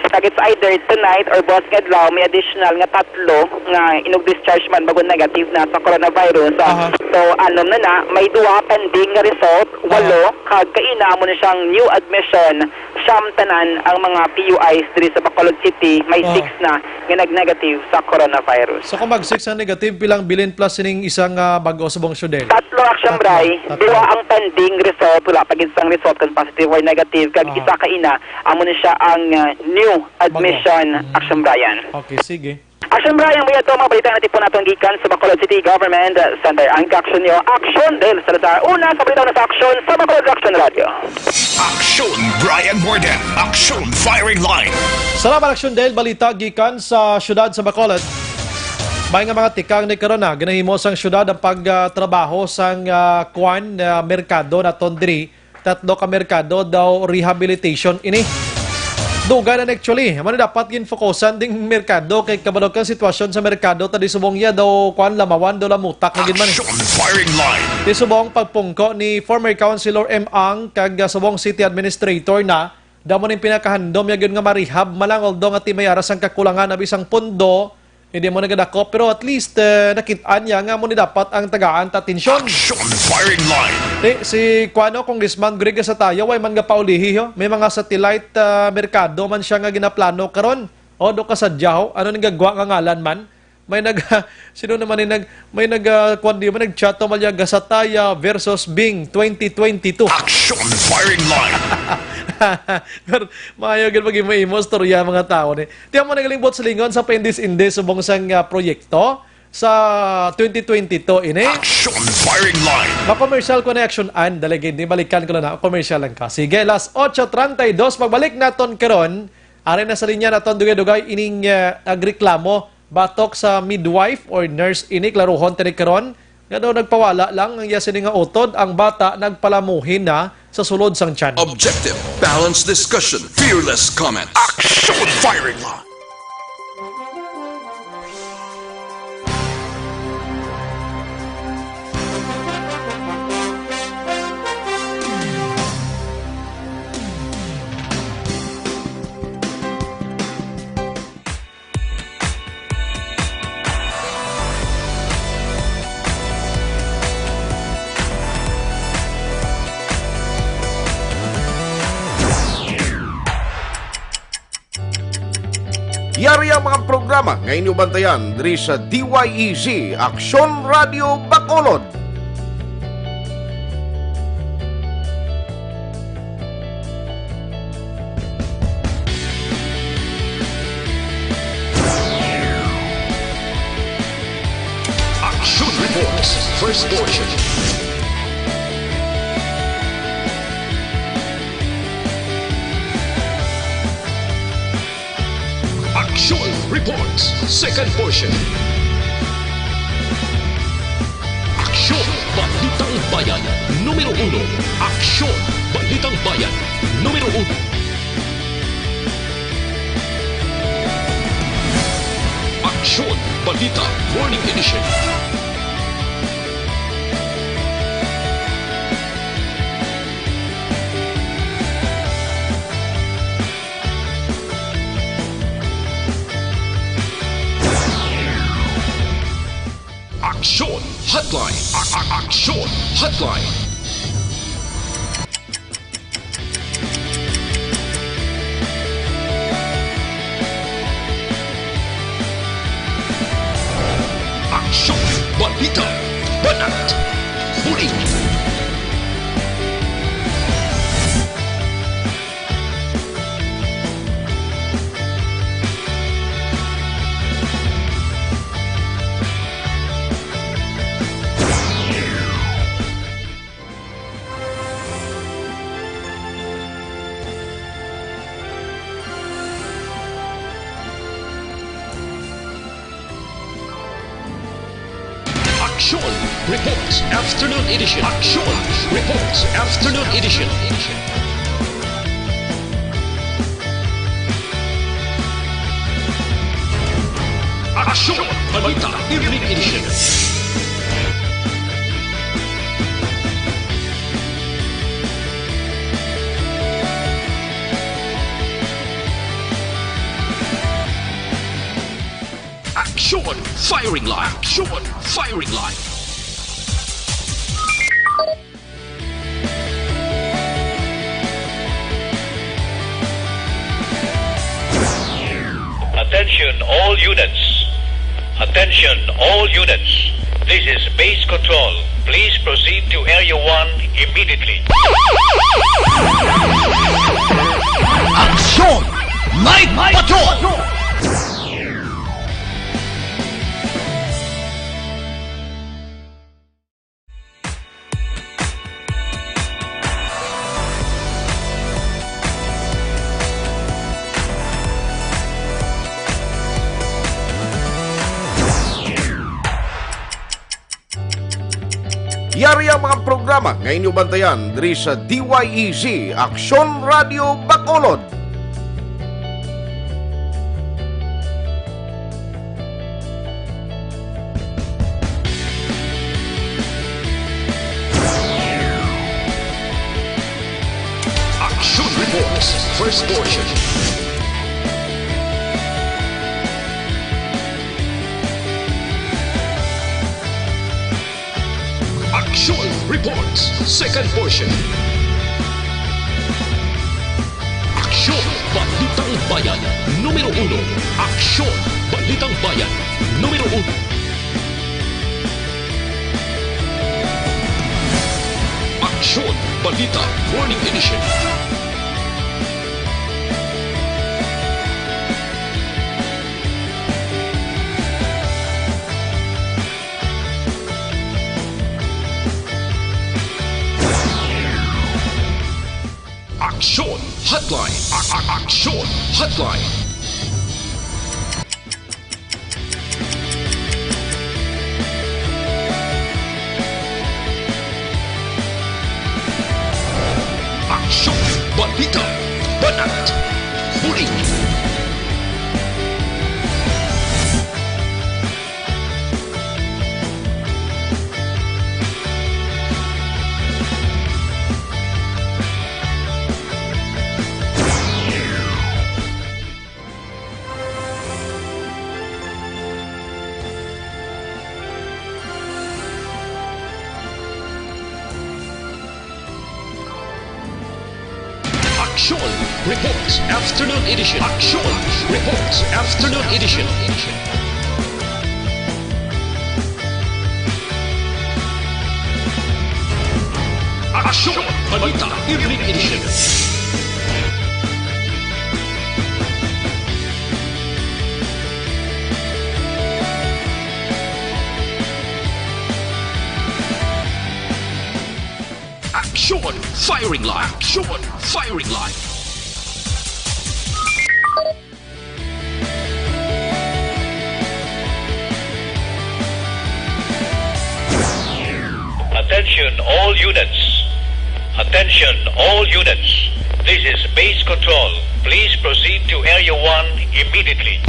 Kag it's either tonight or buwas nga adlaw, may additional nga tatlo nga inug-discharge man bangod negative na sa coronavirus. Ah, Aha. so, anom na na, may duha pending nga result, walo, Aha. kag kaina amo na siyang new admission, siyam tanan ang mga P U Is diri sa Bacolod City, may Aha. six na nga nag-negative sa coronavirus. So, kung mag-six ang negative, pilang bilin plus sining isang, ah, bag-o subong, Shudel? Tatlo, Action Tatlo. Bryce. Tatlo. Duha ang pending result. Wala pa gid sang result kung positive or negative. Kag Aha. isa kaina, amo ni siya ang, ah, new admission, Bago. Mm. Action Bryce. Okay, sige. Action Bryce, ang buya to, mga balita nga natipon naton gikan sa Bacolod City Government Center. Ang action niyo, Action Del Salazar. Una sa balita na sa Action sa Bacolod Action Radio. Action Brian Morden. Action Firing Line. Salamat, Action Del. Balita gikan sa siyudad sa Bacolod. May nga mga tikang ni karon na ginahimo sang siyudad ang pagtrabaho sang, ah, kwan, ah, merkado naton diri. Tatlo ka merkado daw rehabilitation ini. Dugay na, actually. Amo ni dapat ginfokusan ding merkado kay kabalo ka sitwasyon sa merkado ta di subong iya daw kwan lamawan daw lamutak na gid man eh. Action Firing Line. Di subong pagpungko ni former Councilor M. Ang kag, ah, subong City Administrator na, daw mo ning pinakahandom ya gyud nga marehab malang, although nga ti may aras ang kakulangan abi sang pondo, hindi mo nagadako, pero at least, eh, nakit-an niya nga mo ni dapat ang tagaan ta atensyon. Action Firing Line. Di, si kuano, Congressman Greg Gasataya, way man nga paulihi, ho. May mga satellite, ah, merkado man siya nga ginaplano karon. O, do ka sa Diyaw, ano ning gagwa nga ngalan man? May nag, sino naman ni nag, may nag, ah, kwan di man, nag-chat to, Malia Gasataya versus Bing twenty twenty-two. Action Firing Line. Pero maayo gid pag imo-imo, storya mga tao ni. Ti amo na galing buot silingon sa paindis-indis subong sang, ah, proyekto sa twenty twenty-two ini. Action Firing Line. Ma-commercial ko na action an, dali gid, di balikan ko na na, commercial lang ka. Sige, las ocho treinta y dos, pagbalik naton karon, ari na sa linya naton dugay-dugay ining, ah, nagreklamo batok sa midwife or nurse ini, klaruhon tani karon, nga daw nagpawala lang ang iya sini nga utod, ang bata nagpalamuhin na sa sulod sang tiyan. Objective, balanced discussion, fearless comments. Action Firing Line. Yari ang mga programa nga inyo bantayan diri sa D Y E Z Aksyon Radio Bacolod. Action Reports, first portion. Action Reports, second portion. Aksyon, Balitang Bayan, numero uno. Aksyon, Balitang Bayan, numero uno. Aksyon, Balita, Morning Edition. Aksyon Hotline. A-, a-, Aksyon Hotline. Show, balita, banat, bulig. Aksyon Reports Afternoon Edition. Aksyon Reports Afternoon Edition. Aksyon Balita Evening Edition. Aksyon Firing Line. Aksyon Firing Line. Attention all units. Attention all units. This is base control. Please proceed to area one immediately. Aksyon! Night Patrol! Yari ang mga programa nga inyo bantayan diri sa D Y E Z, Aksyon Radio Bacolod. Action Reports, first portion. Action Reports, second portion. Aksyon, Balitang Bayan, numero uno. Aksyon, Balitang Bayan, numero uno. Aksyon, Balita, Morning Edition. Aksyon Hotline. A- a- Aksyon Hotline. Aksyon, balita, banat, bulig. Aksyon Reports Afternoon Edition. Aksyon Reports Afternoon Edition. Aksyon Balita Evening Edition. Action Firing Line. Action Firing Line. Attention all units. Attention all units. This is base control. Please proceed to area one immediately.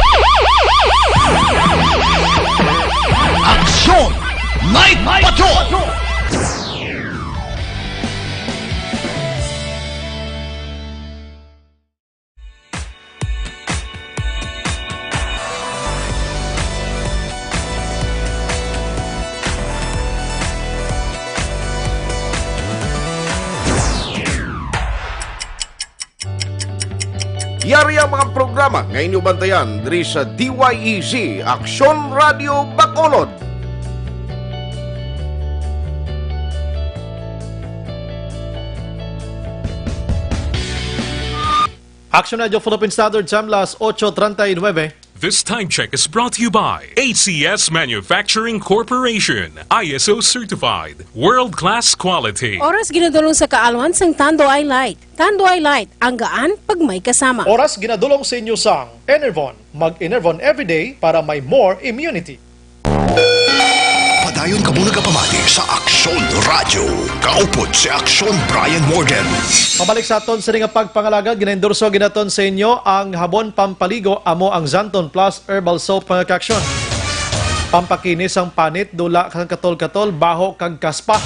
Action! Night Patrol! Yari ang mga programa nga inyo bantayan diri sa D Y E Z, Aksyon Radio Bacolod. Action Radio Philippine Standard Time, las ocho treinta y nueve. This time check is brought to you by A C S Manufacturing Corporation, I S O certified, world-class quality. Oras ginadulong sa kaalwan sang Tanduay Light. Tanduay Light, ang gaan pag may kasama. Oras ginadulong sa inyo sang Enervon. Mag-Enervon everyday para may more immunity. Padayon kamo nagapamati sa Aksyon Radyo. Kaupod si Aksyon Brian Morden. Pabalik sa aton sini nga pagpangalagad, ginaendorso ginaton sa inyo ang habon pampaligo, amo ang Xanthone Plus Herbal Soap, mga ka-aksyon. Pampakinis ang panit, dula kang katol-katol, baho kag kaspa.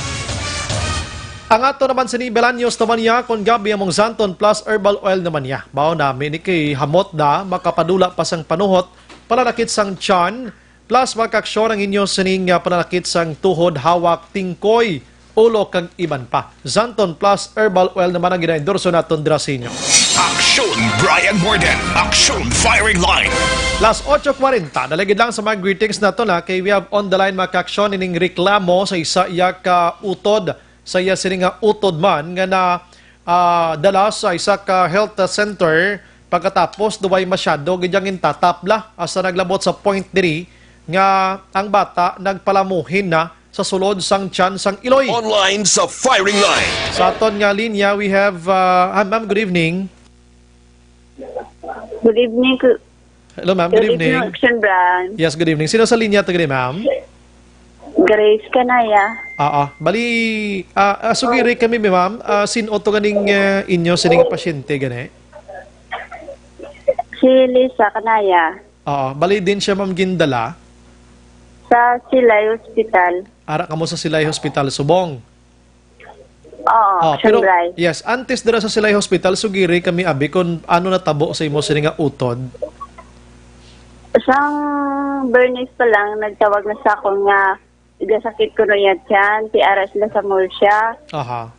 Ang ato naman sini Belanios naman niya, kon gabi among Xanthone Plus Herbal Oil naman niya. Mao na, mini kay hamot na, makapadula pa sang panuhot, pananakit sang tiyan, plus mga ka-aksyon ang inyo sining, ah, pananakit sang tuhod, hawak, tingkoy, ulo, kag iban pa. Xanthone Plus Herbal Oil naman ang ginaendorso naton dira sa inyo. Aksyon Brian Morden, Aksyon Firing Line. Las ocho cuarenta, naligid lang sa mga greetings naton, ha, kay we have on the line, mga ka-aksyon, ining reklamo sa isa iya ka utod, sa iya sini nga utod man nga na, ah, dala sa isa ka health center, pagkatapos duway masyado gid ang intatapla, hasta naglabot sa point diri nga ang bata nagpalamuhin na sa sulod sang tiyan sang iloy. Online sa firing line. Sa aton nga linya, we have, ah, ah, ma'am, good evening. Good evening, ku- Hello, ma'am. Good Good evening, evening. Action Brand. Yes, good evening. Sino sa linya to gani, ma'am? Grace Kanaya. Ah, ah. Bali, ah, ah, sugiri kami, ma'am. Ah, sin-o to ganing, eh, inyo, sining pasyente gani? Si Lisa Kanaya. Ah, ah. Bali din siya, ma'am, gindala? Sa Silay Hospital. Ara kamo sa Silay Hospital, subong? Oo, Ah, pero, siyempre. Yes, antes dira sa Silay Hospital, sugiri kami, abi, kung ano natabo sa imo sini nga utod. Sang Bernes pa lang, nagtawag na sa akon nga gasakit kuno iya tiyan, ti ara sila sa Murcia. Aha.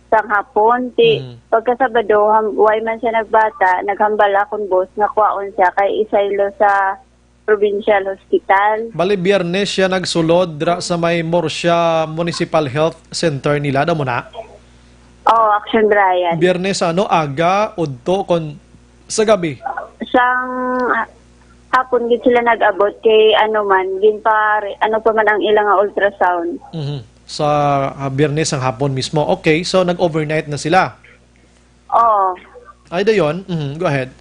Sang hapon, ti Mm. pagka Sabado, ham-, way man siya nagbata, naghambal akon boss nga kuwaon siya kay isaylo sa provincial hospital. Bali, Biyernes siya nagsulod dira sa may Murcia Municipal Health Center nila, daw mo na? Oo, Action Brian. Biyernes, ano, aga, udto, kon sa gabi? Sang, ah, hapon gid sila nag-abot kay, ano man, ginpa-, ano pa man ang ilang nga ultrasound. Mhm. Sa, ah, Biyernes ang hapon mismo. Okay, so nag-overnight na sila? Oo. Ay, dayon. Mhm, go ahead.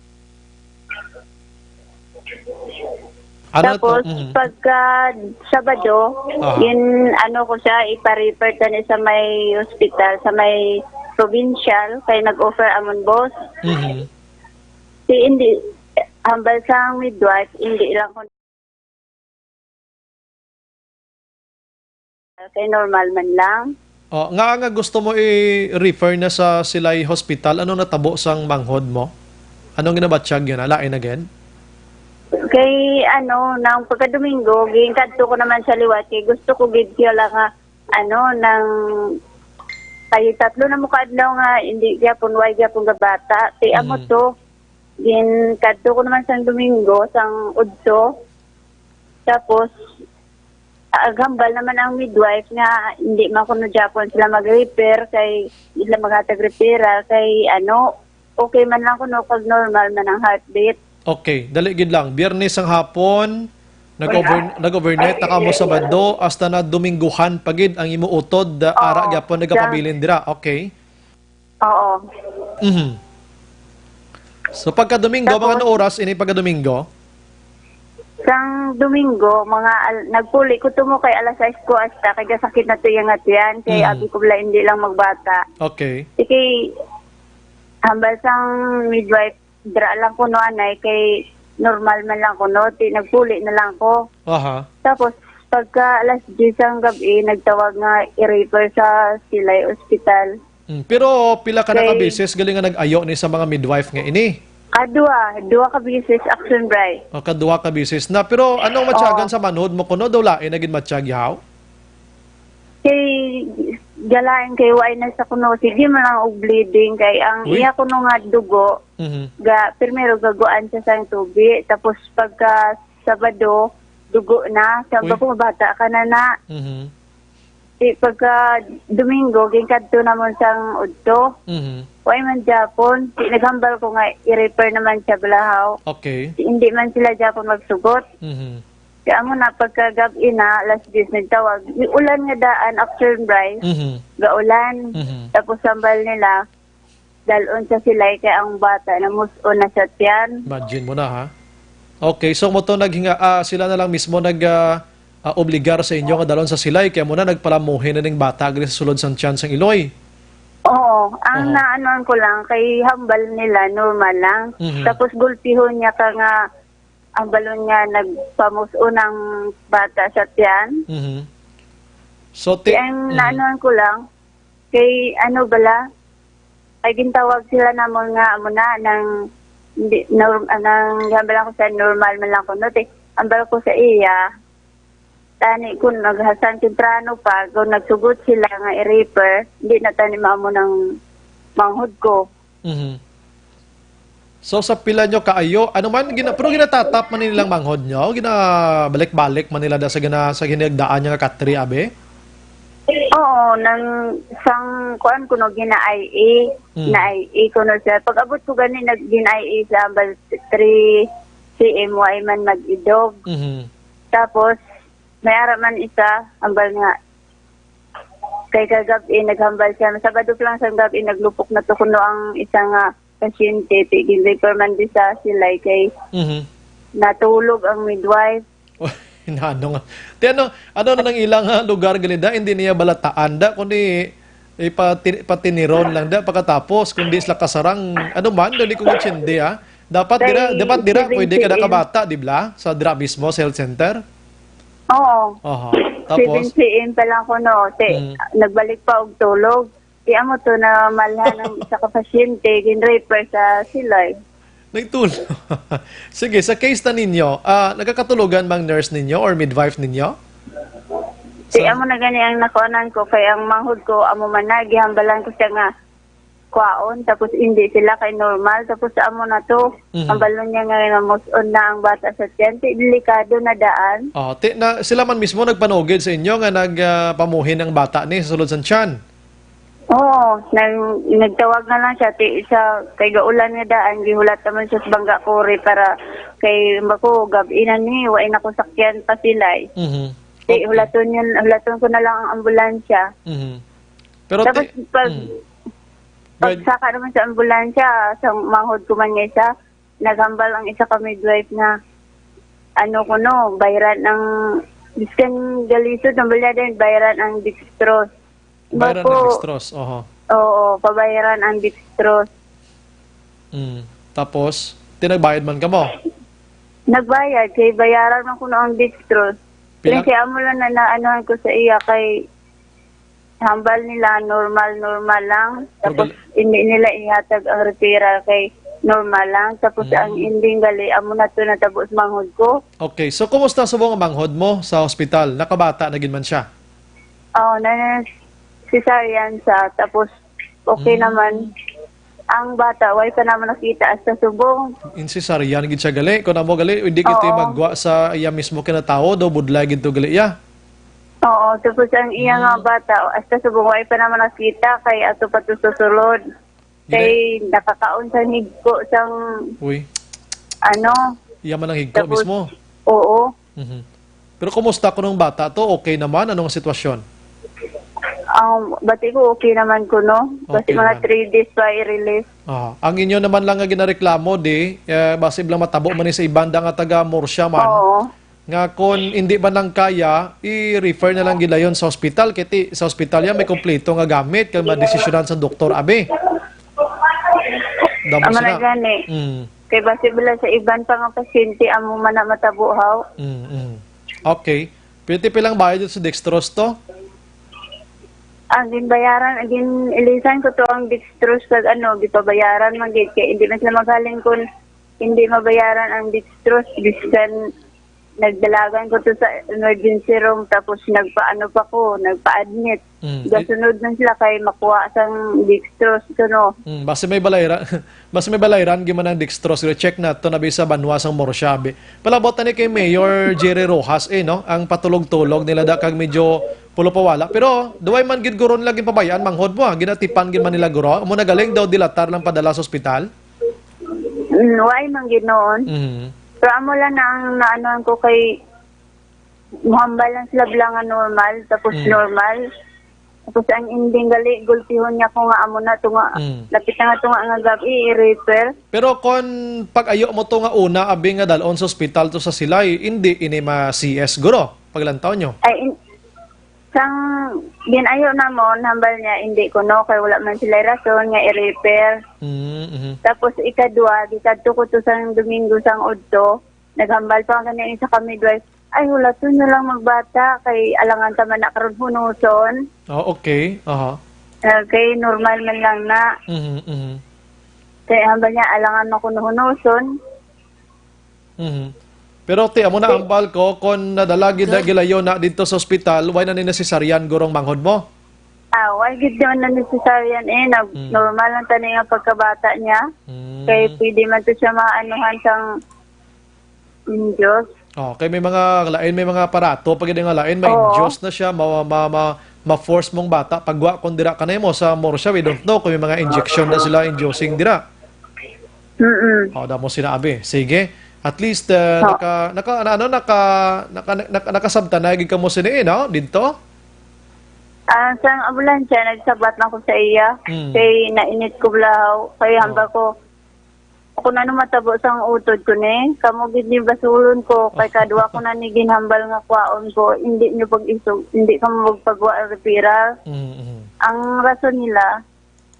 Ano Tapos, to? Mhm. pagka Sabado, Aha. in, ano ko siya, ipa-refer tani sa may hospital, sa may provincial, kay nag-offer amon boss. Mhm. Si, hindi, hambal sa midwife, hindi lang ko kay normal man lang. Oh, nga, nga gusto mo i-refer na sa Silay Hospital, ano natabo sang manghod mo? Anong ginabatyag yun? Alain again? Kay ano, nang pagka-Domingo, ginkadto ko naman sa liwat, kay gusto ko gid siya lang nga, ano, nang kay tatlo na mo ka adlaw nga hindi gyapon, way gyapon gabata. Ti amo Mm. to, ginkadto ko naman sang Domingo, sang udto. Tapos, ah, gambal naman ang midwife nga hindi man kuno gyapon sila mag-refer kay hindi sila maghatag referral kay ano, okay man lang kuno kag normal man ang heartbeat. Okay, dali gid lang. Biyernes ang hapon, nag-over-, nag-overnight na kamo Sabado, hasta na Domingguhan pa gid ang imo utod, ah, ara Oo. gyapon nagapabilin dira. Okay. Oo. Mhm. So, pagka Domingo, Tapos, mga ano oras ini pagka Domingo? Sang Domingo, mga al-, nagpuli ko tumo kay alas sais ko hasta kay gasakit na to iya nga tiyan, kay Mm. abi ko bala hindi lang magbata. Okay. Sige, hambal sang midwife, dra lang kuno anay kay normal man lang kuno, ti nagpuli na lang ko. Aha. Tapos, pagka alas diyes ang gab-i, nagtawag nga i-refer sa Silay Hospital. Mm, pero pila ka na ka Kay beses gali nga nag-ayo ni sa mga midwife nga ini? Kadua, dua ka beses, Action Bray. O, kadua ka beses na. Pero anong matyagan Oo. sa manhod mo kuno? Daw lain na gid matyag, yaw? Kay galain kay way na sa kuno. Sige man lang og bleeding kay ang Uy. iya kuno nga dugo, Mhm. ga, primero gaguan siya sa tubi. Tapos pagka Sabado, dugo na. Sa Uy. bako bata ka na na. Mhm. Di pagka Domingo, ginkadto namon sang udto. Mhm. Why man gyapon? Di, naghambal ko nga i-refer naman siya balahaw. Okay. Di, hindi man sila gyapon magsugot. Mhm. Kaya amo na, pagkagabi na, alas diyes nagtawag. Ulan nga daan, actually, Bryce. Mhm. Gaulan. Mhm. Tapos sambal nila, dalon sa silay kay ang bata namus-on na sa tiyan. Imagine mo na, ha? Okay, so mo to naghinga, ah, sila na lang mismo nag, ah, ah, obligar sa inyo nga dalon sa silay, kaya mo na nagpalamuhi na ning bata diri sa sulod sang tiyan sang iloy. Oo, ang Oo. naanuan ko lang, kay hambal nila, normal lang. Mhm. Tapos gulpihon niya ka nga, ang balon nga nagpamus-on ang bata sa tiyan. Mhm. So, ti-, Kaya ang mhm. naanuan ko lang, kay ano bala, ay gintawag sila namon nga amo na, nang, hindi, norm-, nang, hambal lang ko sa normal man lang ko, no, te, hambal ko sa iya, tani kung naghasan temprano pa, kung nagsugot sila nga i-refer, hindi na tani maamo ng manghod ko. Mhm. So, sa pila nyo kaayo, ano man, gina-, pero ginatatap man nilang manghod nyo? Ginabalik-balik man nila da sa gina-, sa ginagdaan niya nga katri, abi? Oo, nang sang kuan kuno gina-I A, Hmm. na-I A kuno siya. Pag-abot ko gani nag gina-I A sa ambal three C M Y man mag-idog. Mhm. Tapos may ara man isa ambal nga kay kagab-i naghambal siya. Sabado pa lang sa gab-i naglupok na to kuno ang isa nga pasyente, ti ginrefer man di sa silay kay Mhm. natulog ang midwife. Hinano nga. Ti ano, ano na nang ilang, ah, lugar gali da, hindi niya balataan da, kundi ipati-, patiniron lang da pagkatapos, kundi sila kasarang, ano man, dali kong intindi, ah. Dapat dira, Kay dapat dira, pwede ka seven C M. nakabata, di ba? Sa dira mismo, sa health center? Oo. Aha. Tapos? Seven C M pa lang ko, no. Ti, Mm. nagbalik pa og tulog. Ti amo to na malhan ang isa ka pasyente, ginrefer sa silay. Nagtulo. Sige, sa case na ninyo, ah, nagakatulogan bang nurse ninyo or midwife ninyo? Ti Sa amo na gani ang nakuanan ko, kay ang manghod ko, amo man na, gihambalan ko siya nga kwaon, tapos hindi sila kay normal, tapos amo na to, Mhm. ang balon niya nga namus-on na ang bata sa tiyan, ti delikado na daan. Oh, ti-, na, sila man mismo nagpanugid sa inyo nga nag, ah, pamuhin ang bata ni sa sulod sa tiyan? Oo, nag-, nagtawag na lang siya, ti, sa, kay gaulan nga daan, gihulat naman siya sa bangga kuri para kay, bako, gab-i na ni, wa na ko sakyan pa sila, eh. Mhm. Ti, Okay. hulaton yun, hulaton ko na lang ang ambulansya. Mhm. Pero Tapos ti-, pag, mm. Go ahead. pagsaka naman sa ambulansya, sa manghod ko man nga isa, naghambal ang isa ka midwife na, ano ko no, bayran ang, biskan galisod ang balya din, bayran ang dextrose. Bayran Bako, ang dextrose, oho. Oo, pabayaran ang dextrose. Mm. Tapos, tinagbayad man ka mo? Nagbayad, kay bayaran man ko na ang dextrose. Pila? Kaya siya amo lang na naanuhan ko sa iya kay hambal nila normal, normal lang. Tapos, Normal. hindi nila ihatag ang referral kay normal lang. Tapos, Mm. ang ending gali, amo na to natabo sa manghod ko. Okay, so kumusta subong ang manghod mo sa hospital? Nakabata na gid man siya? Oo, na, na cesarean siya. Tapos, okay Mm. naman. Ang bata, way pa naman nakita hasta subong. In cesarean gid siya gali. Kung amo gali, hindi gid to Oo. magwa sa iya mismo kinatawo, daw budlay gid to gali iya. Oo, tapos ang iya nga Mm. bata, hasta subong way pa naman nakita, kay ato pa to susulod. Kay Gina- nakakaon sa higko sang Uy. ano. Iya man ang higko Tapos, mismo? Oo. Mhm. Pero kumusta kuno ang bata to? Okay naman? Anong sitwasyon? Ang bati ko, okay naman kuno. Kasi Okay mga naman. three days pa i-release. Ah, ang inyo naman lang nga ginareklamo, di, eh, basi lang matabo man ni sa iban da nga taga Murcia man, Oo. nga kung hindi man lang kaya, i-refer na lang gilayon sa ospital. Kay ti, sa ospital yan, may kompleto nga gamit, kay madesisyonan sa doktor, abi. Damo Amo na sila. gani. Mm. Kay basi bala sa iban pa nga pasyente, amo man na matabo, haw. Mm, mm. Okay. Pwede pilang bayad sa dextrose to? Ang ginbayaran, gin-ilisan ko to ang dextrose kag ano, gipabayaran man gid. Kay hindi man sila magaling kung hindi mabayaran ang dextrose. Biskan nagdalagan ko to sa emergency room, tapos nagpaano pa ko, nagpa-admit. Mm, i- Gasunod man sila kay makuha sang dextrose ko, no? Mm, basi may balayran, basi may balayran, giman ang dextrose. Check na to, nabi sa banwa sang Murcia, bi. Palabot na ni kay Mayor Jerry Rojas, eh, no? Ang patulog-tulog nila da kag medyo Pulo pa wala. Pero duway man gid guro nila ginpabayaan, manghod mo, ah. Ginatipan gid man nila guro. Amo na galing daw dilatar lang padala sa ospital. Mm, why man gid noon? Mhm. Pero amo lang na ang naanuhan ko kay muhambal lang sila bala nga normal, tapos Mm. normal. Tapos ang ending gali, gulpihon niya ko nga amo na to nga, Mm. lapit na nga to nga, nga gabi, i-refer. Pero kon pag-ayo mo to nga una, abi nga dalon sa ospital to sa Silay, hindi ini ma-C S guro, paglantaw nyo. Ay, in, sang ginayo namon, hambal niya, hindi ko no, kay wala man sila rason nga i-refer. Mm, mhm. Tapos ikadwa, gikadto ko to sang Domingo sang udto, naghambal pa gani isa ka midwife, "Ay, hulaton nyo lang magbata, kay alangan ta man na karon hunuson." Oh, okay. Aha. Okay, normal man lang na. Mhm, mhm. Kay hambal niya, alangan man kuno hunuson. Mhm. Pero ti, amo na hambal ko, kon nadala gid gilayo na dito sa ospital, why na ni na cesarean gurong manghod mo? Ah, why gid naman na necessarian eh, nag Mm. normal lang tani nga pagkabata niya. Mm. Kay pwede man to siya maanuhan sang Diyos. Oh, kay may mga lain, may mga aparato pag nga lain, may Oo. induce na siya, ma, ma, ma, ma-force mong bata pagwa kon dira kanay mo sa morsia, we don't know kung may mga injection na sila inducing dira. Mm-mm. Oh, damo sinabi. Sige. At least uh, Oh. naka naka ano, ano naka naka, naka nakasabtan na gid kamo sini, no? Didto? Ah, sang ambulansya, nagsabat lang ko sa iya. Mm. Kay nainit ko blahaw. Kay Oh. hambal ko, ako na naman tabo sang utod ko ni. Kamo gid ni basulon ko. Kay kadwa ko na ni ginhambal nga kwaon ko. Hindi niyo pag-isog. Hindi ka magpagwa referral. Mm, mm. Ang rason nila,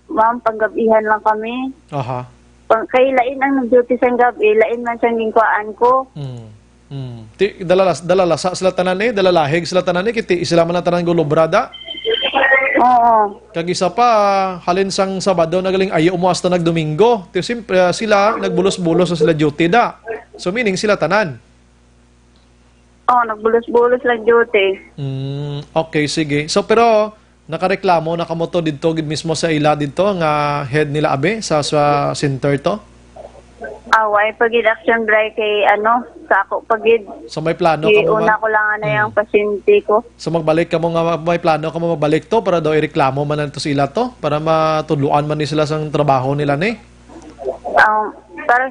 ma'am, panggabihan lang kami. Aha. Pang, kay lain ang nag-duty sang gabi, lain man siyang ginkuhaan ko. Mm. Mm. Ti, dalalasa sila tanan eh, dalalahig sila tanan eh, kiti sila man ang tanan gulubrada. Oo. Kag isa pa, halin sang Sabado nagaling ayo mo hasta nagdomingo. Ti simpre ah, sila nagbulos-bulos sa sila duty da. So meaning sila tanan. Oh, nagbulos-bulos lang duty. Mm, okay, sige. So pero nakareklamo na kamo to didto gid mismo sa ila didto nga head nila abi sa sa center to? Away pa gid action, Bray, kay ano, sa ako pa gid. So may plano kamo Iuna nga? ko lang anay Mm. ang pasyente ko. So magbalik kamo nga may plano kamo magbalik to para daw ireklamo man to sa ila to para matudloan man ni sila sang trabaho nila ni. Um, para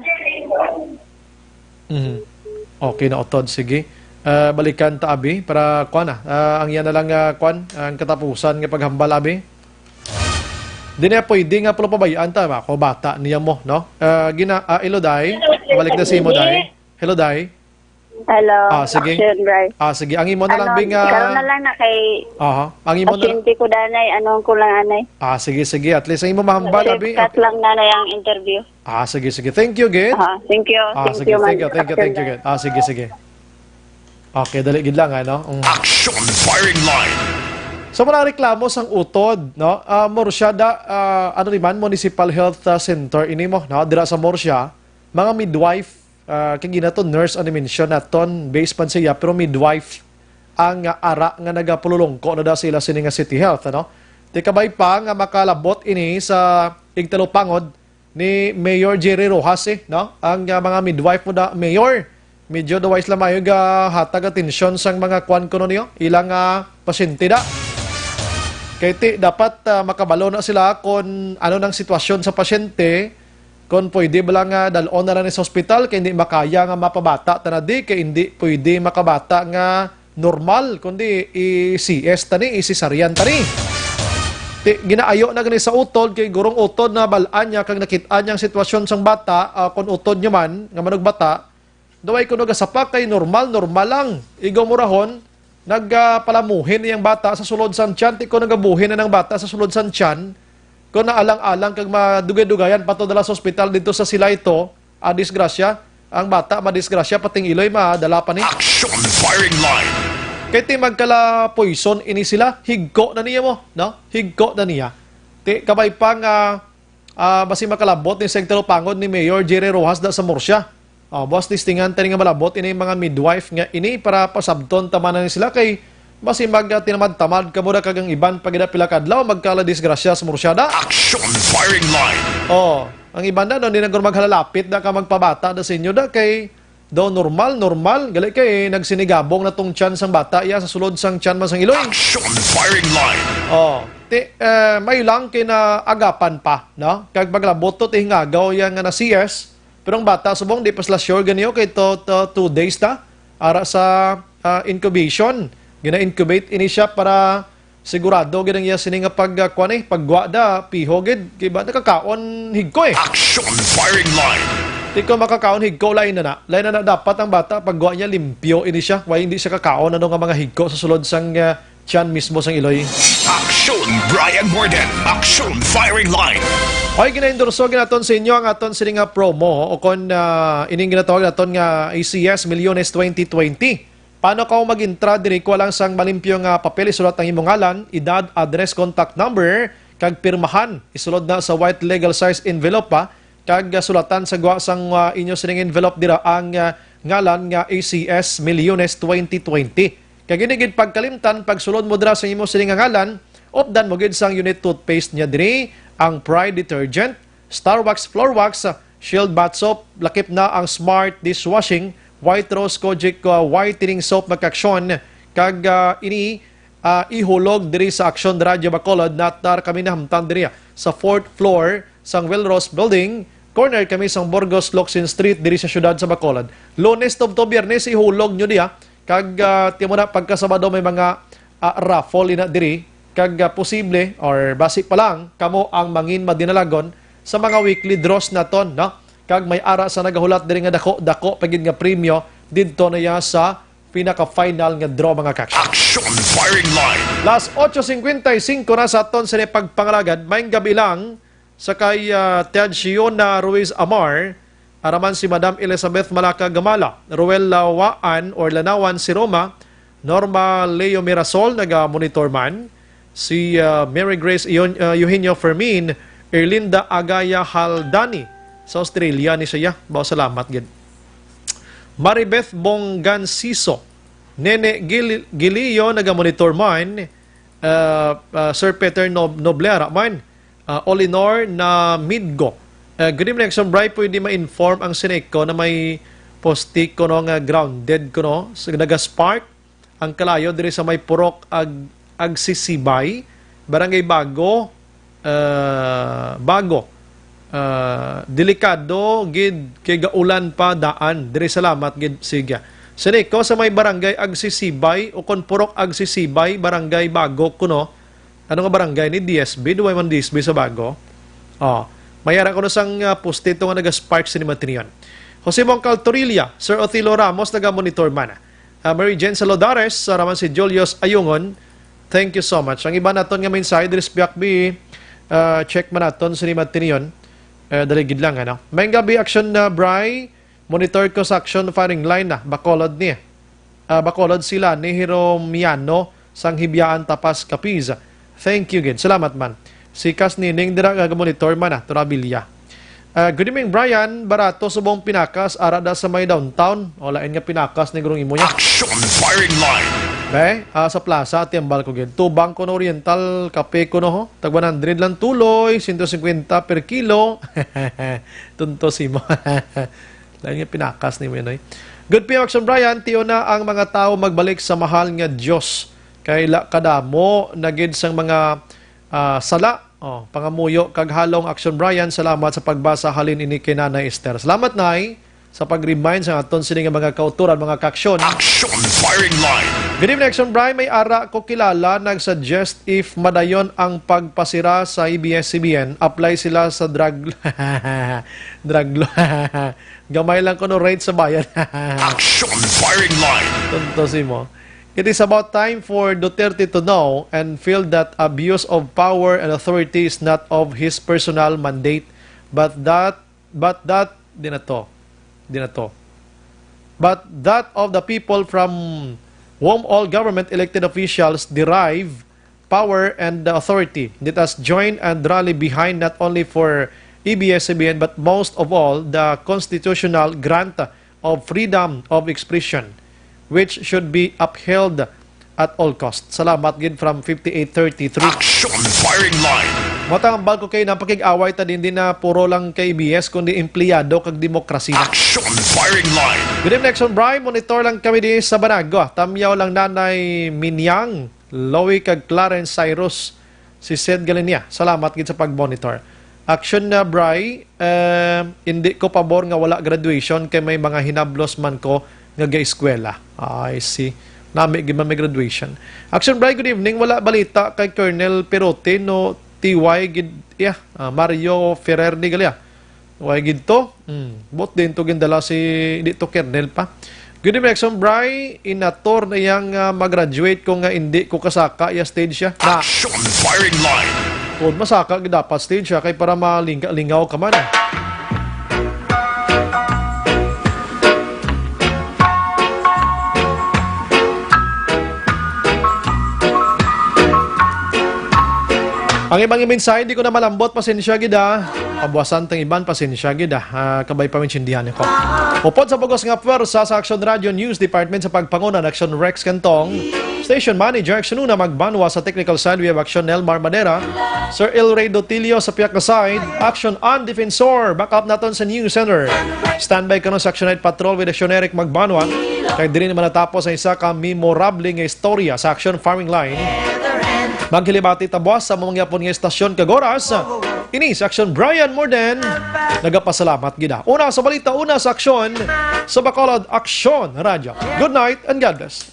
Mhm. Okay na utod, sige. Ah, balikan ta abi para kuan na. Ah, ang yan na lang nga kuan, ang katapusan nga paghambal abi. Di na pwede nga pala pabayaan ta, ako bata niya mo, no? Ah, gina ah, hello day. Balik na si mo day. Hello day. Hello, Ah, sige. Action, Bray. Ah, sige, ang imo na lang Ano, bing karon na ah, lang na kay aha, ang imo na pasyente ko danay, anong ko lang anay. Ah, sige, sige. At least ang imo mahambal abi. Shortcut lang na na yung interview. Ah, sige, sige. Thank you, gid. Ah, thank you. Ah, Thank sige, you, ma'am. thank you, thank you, thank you, gid. Ah, sige, sige. Okay, dali gid lang, ano? Mm. Action Firing Line. So, muna reklamo sang utod, no? Ah, Morsiada, ah, ano ni man, Municipal Health ah, Center ini mo, no? Dira sa Morsia, mga midwife, ah, kay ginato nurse ang mention naton, based man siya, pero midwife ang ah, ara nga nagapululongko na da sila sini nga City Health, ano? Ti kabay pa nga makalabot ini sa igtalupangod ni Mayor Jerry Rojas, eh, no? Ang ah, mga midwife mo da, Mayor, medyo daw sila mayo ga hatag atensyon sang mga kwan kuno niyo, ilang ah, pasyente da. Kay ti, dapat ah, makabalo na sila kung ano nang sitwasyon sa pasyente, kung pwede ba lang nga dalon na lang ni sa ospital, kay hindi makaya nga mapabata ta na di, kay hindi pwede makabata nga normal, kundi i-C S tani, i-cesarean tani. Ti, ginaayo na gani sa utod, kay gurong utod na balaan niya kag nakit-an niya ang sitwasyon sang bata, ah, kung utod niya man, nga manugbata, daway kuno gasapak kay normal, normal lang. Igaw mo rahon, nagpalamuhin iyang bata sa sulod sang tiyan, ti ko nagabuhin na ng bata sa sulod sang tiyan, kung naalang-alang kag madugay-dugayan pa to dala sa ospital dito sa Silay to, ah, disgrasya, ang bata madisgrasya, pating iloy madala pa ni. Action Firing Line. Kay ti magkala poison ini sila, higko na niya mo, no? Higko na niya. Ti kabay pa nga ah, basi makalabot ni sa igtalupangod ni Mayor Jerry Rojas da sa Murcia. Oh, boss, listingan tani nga malabot ini mga midwife nga ini para pasabton tamanan ni sila kay basi mag ah, tinamad-tamad kamo da kag ang iban pagida pila ka adlaw magkala disgrasya sa Murcia da. Action Firing Line. Oh, ang iban na no, di na guro maghalalapit da ka magpabata da sa inyo da kay Daw normal, normal. Gali kay nagsinigabong na tong tiyan sang bata iya sa sulod sang tiyan man sang iloy. Action firing line. Oh, ti, eh, may lang kay naagapan pa, no? Kag paglabot to, ti hingagaw iya nga na-C S. Pero ang bata, subong, di pa sila sure ganiyo kay to, to two days ta. Ara sa, ah, incubation. Gina-incubate ini siya para sigurado gid ang iya sini nga pag, ah, kuwan eh, paggwa da, piho gid. Kay ba, nakakaon higko eh. Action firing line. Di ko makakaon higko, lain na na. Lain na na dapat ang bata, paggwa niya, limpyo ini siya. Why hindi siya kakaon ano nga mga higko sa sulod sang, ah, tiyan mismo sang iloy. Action Brian Morden. Action firing line. Oy, ginaendorso ginaton sa inyo ang aton sini nga promo o kon, ah, ining ginatawag naton nga A C S Milyones twenty twenty. Paano ka mag-intra diri? Kuha lang sang malimpyo nga papel, isulat ang imong ngalan, edad, address, contact number, kag pirmahan. Isulod na sa white legal size envelope pa, kag, ah, sulatan sa gwa sang, ah, inyo sining envelope dira ang, ah, ngalan nga A C S Milyones twenty twenty. Kag ini gid pagkalimtan, pagsulod mo dira sa imo sining nga ngalan, updan mo gid sang unit toothpaste niya diri, ang Pride detergent, Star Wax Floor Wax, Shield Bath Soap, lakip na ang Smart Dishwashing, White Rose Kojic, uh, Whitening Soap, magkaaksyon, kag, uh, ini, uh, ihulog diri sa Aksyon Radyo Bacolod. Natar kami nahamtang diri, ah, sa fourth floor sang Welrose Building, corner kami sang Burgos Locsin Street diri sa siyudad sa Bacolod. Lunes tubtob Biyernes ihulog nyo diha, kag, uh, timo na pagka Sabado may mga, uh, raffle ina diri, kag, uh, posible or basi pa lang kamo ang mangin madinalagon sa mga weekly draws naton, no? Kag may ara sa nagahulat diri nga dako-dako pa gid nga premyo didto na iya sa pinaka-final nga draw, mga kaaksyon. Action firing line. Las ocho cincuenta y cinco na sa aton sini pagpangalagad. Maayong gabi lang sa kay, ah, Ted Shiona Ruiz Amar, araman si Madam Elizabeth Malaka Gamala, Ruel Lawaan or Lanawan si Roma, Norma Leo Mirasol, naga-monitor man, si, ah, Mary Grace Eun-, ah, Eugenio Fermin, Erlinda Agaya Haldani, sa Australia ni siya. Bao salamat gid. Maribeth Bonganciso, Nene Gil-, Gilio, naga-monitor man, ah, ah, Sir Peter Nob-, Noblera man, ah, Olinor na Midgo. Ah, good evening, Action Bri. Pwede ma-inform ang Seneco na may poste kuno nga grounded kuno sa naga-spark ang kalayo diri sa may Purok Ag-, Agsisibay, Barangay Bago, ah, Bago. Ah, delikado gid kay gaulan pa daan. Diri salamat gid, sige. Seneco sa may Barangay Agsisibay o kon Purok Agsisibay, Barangay Bago kuno. Ano nga barangay ni D S B? Duway man D S B sa Bago. Oh, may ara kuno sang, ah, poste to nga naga-spark sini matinion. Jose Mongcal Torilla, Sir Otilo Ramos, naga-monitor man. Ah, Mary Jane Salodares, araman si Julius Ayungon. Thank you so much. Ang iba naton nga mensahe diri sa P I A C B, ah, check man naton sini matinion. Eh, dali gid lang, ano? Maayong gabi, Action, ah, Bri. Monitor ko sa Action firing line na, Bacolod ni. Ah, Bacolod sila ni Hiromiano sang Hibyaan, Tapas, Capiz. Thank you gid. Salamat man. Si Kas Nining dira nga monitor man na, Turabilia. Ah, good evening, Brian. Barato subong pinakas, ara da sa may downtown. O, lain nga pinakas ni gurong imo niya. Action firing line. Be, ah, sa plaza, tiambal ko gid. Tubang kuno Oriental, kape kuno, ho. Tag one hundred lang tuloy, siyento singkwenta per kilo. Tuntos imo. Lain nga pinakas ni mo yan, oy. Good P M Action Brian, tiyo na ang mga tawo magbalik sa mahal nga Dios. Kay la kadamo na gid sang mga, ah, sala. Oh, pangamuyo kag halong Action Brian, salamat sa pagbasa halin ini kay Nanay Esther. Salamat, Nay, sa pag-remind sa aton sini nga mga kauturan, mga kaaksyon. Action firing line. Good evening, Action Brian. May ara ko kilala nag-suggest if madayon ang pagpasira sa A B S C B N, apply sila sa drug, drug law. Gamay lang kuno rate sa bayan. Action firing line. Tuntos imo. It is about time for Duterte to know and feel that abuse of power and authority is not of his personal mandate, but that, but that, di na to. Di na to. But that of the people from whom all government elected officials derive power and the authority. Let us join and rally behind not only for A B S C B N, but most of all, the constitutional grant of freedom of expression, which should be upheld at all costs. Salamat gid from fifty-eight thirty-three. Action firing line. Matambal ko kay napakig-away ta din, din na puro lang kay A B S, kundi empleyado kag demokrasiya. Action Firing Line. Good evening, Action Bri. Monitor lang kami di sa Banago. Tamyaw lang Nanay Minyang, Loie kag Clarence Cyrus. Si Sed Galinia, salamat gid sa pag-monitor. Action na, Bri, eh, hindi ko pabor nga wala graduation kay may mga hinablos man ko nga ga-eskwela. I see. Nami gid man may graduation. Action, Bri, good evening. Wala balita kay Colonel Perote, no? T Y gid, yeah. Ah, Mario Ferrer ni gali, ah. Way gid to. Hmm. Buot din to gindala si, di to kernel pa. Good evening, Action Bri. Inator na yang, ah, mag-graduate ko nga hindi ko kasaka iya stage siya. Na, Action Firing Line. Kung masaka gid dapat stage siya kay para malingaw ka man. Ang ibang mensahe, di ko na malambot, pasensya gid, ah. Pabuasan tang iban, pasensya gid, ah. Ah, kabay pa maintindihan ko. Upod sa bugos nga pwersa sa Action Radio News Department sa pagpanguna ni Action Rex Cantong, Station Manager Action Una Magbanwa, sa technical side we have Action Nelmar Madera, Sir El Rey Dotilio sa piyak nga side, Action An Defensor, backup naton sa News Center. Standby karon sa Action Night Patrol with Action Eric Magbanwa. Kay diri naman natapos ang isa ka memorable nga istorya sa Action Firing Line. Maghilibati ta buwas sa mga yapon nga istasyon kag oras. Ini si Action Brian Morden. Nagapasalamat gid, ah. Una sa balita, una sa aksyon, sa Bacolod Aksyon Radyo. Good night and God bless.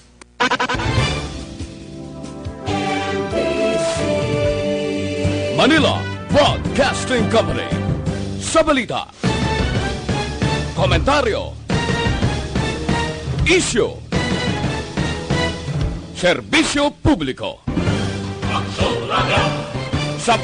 Manila Broadcasting Company. Sa balita, komentaryo, isyu, serbisyo publiko.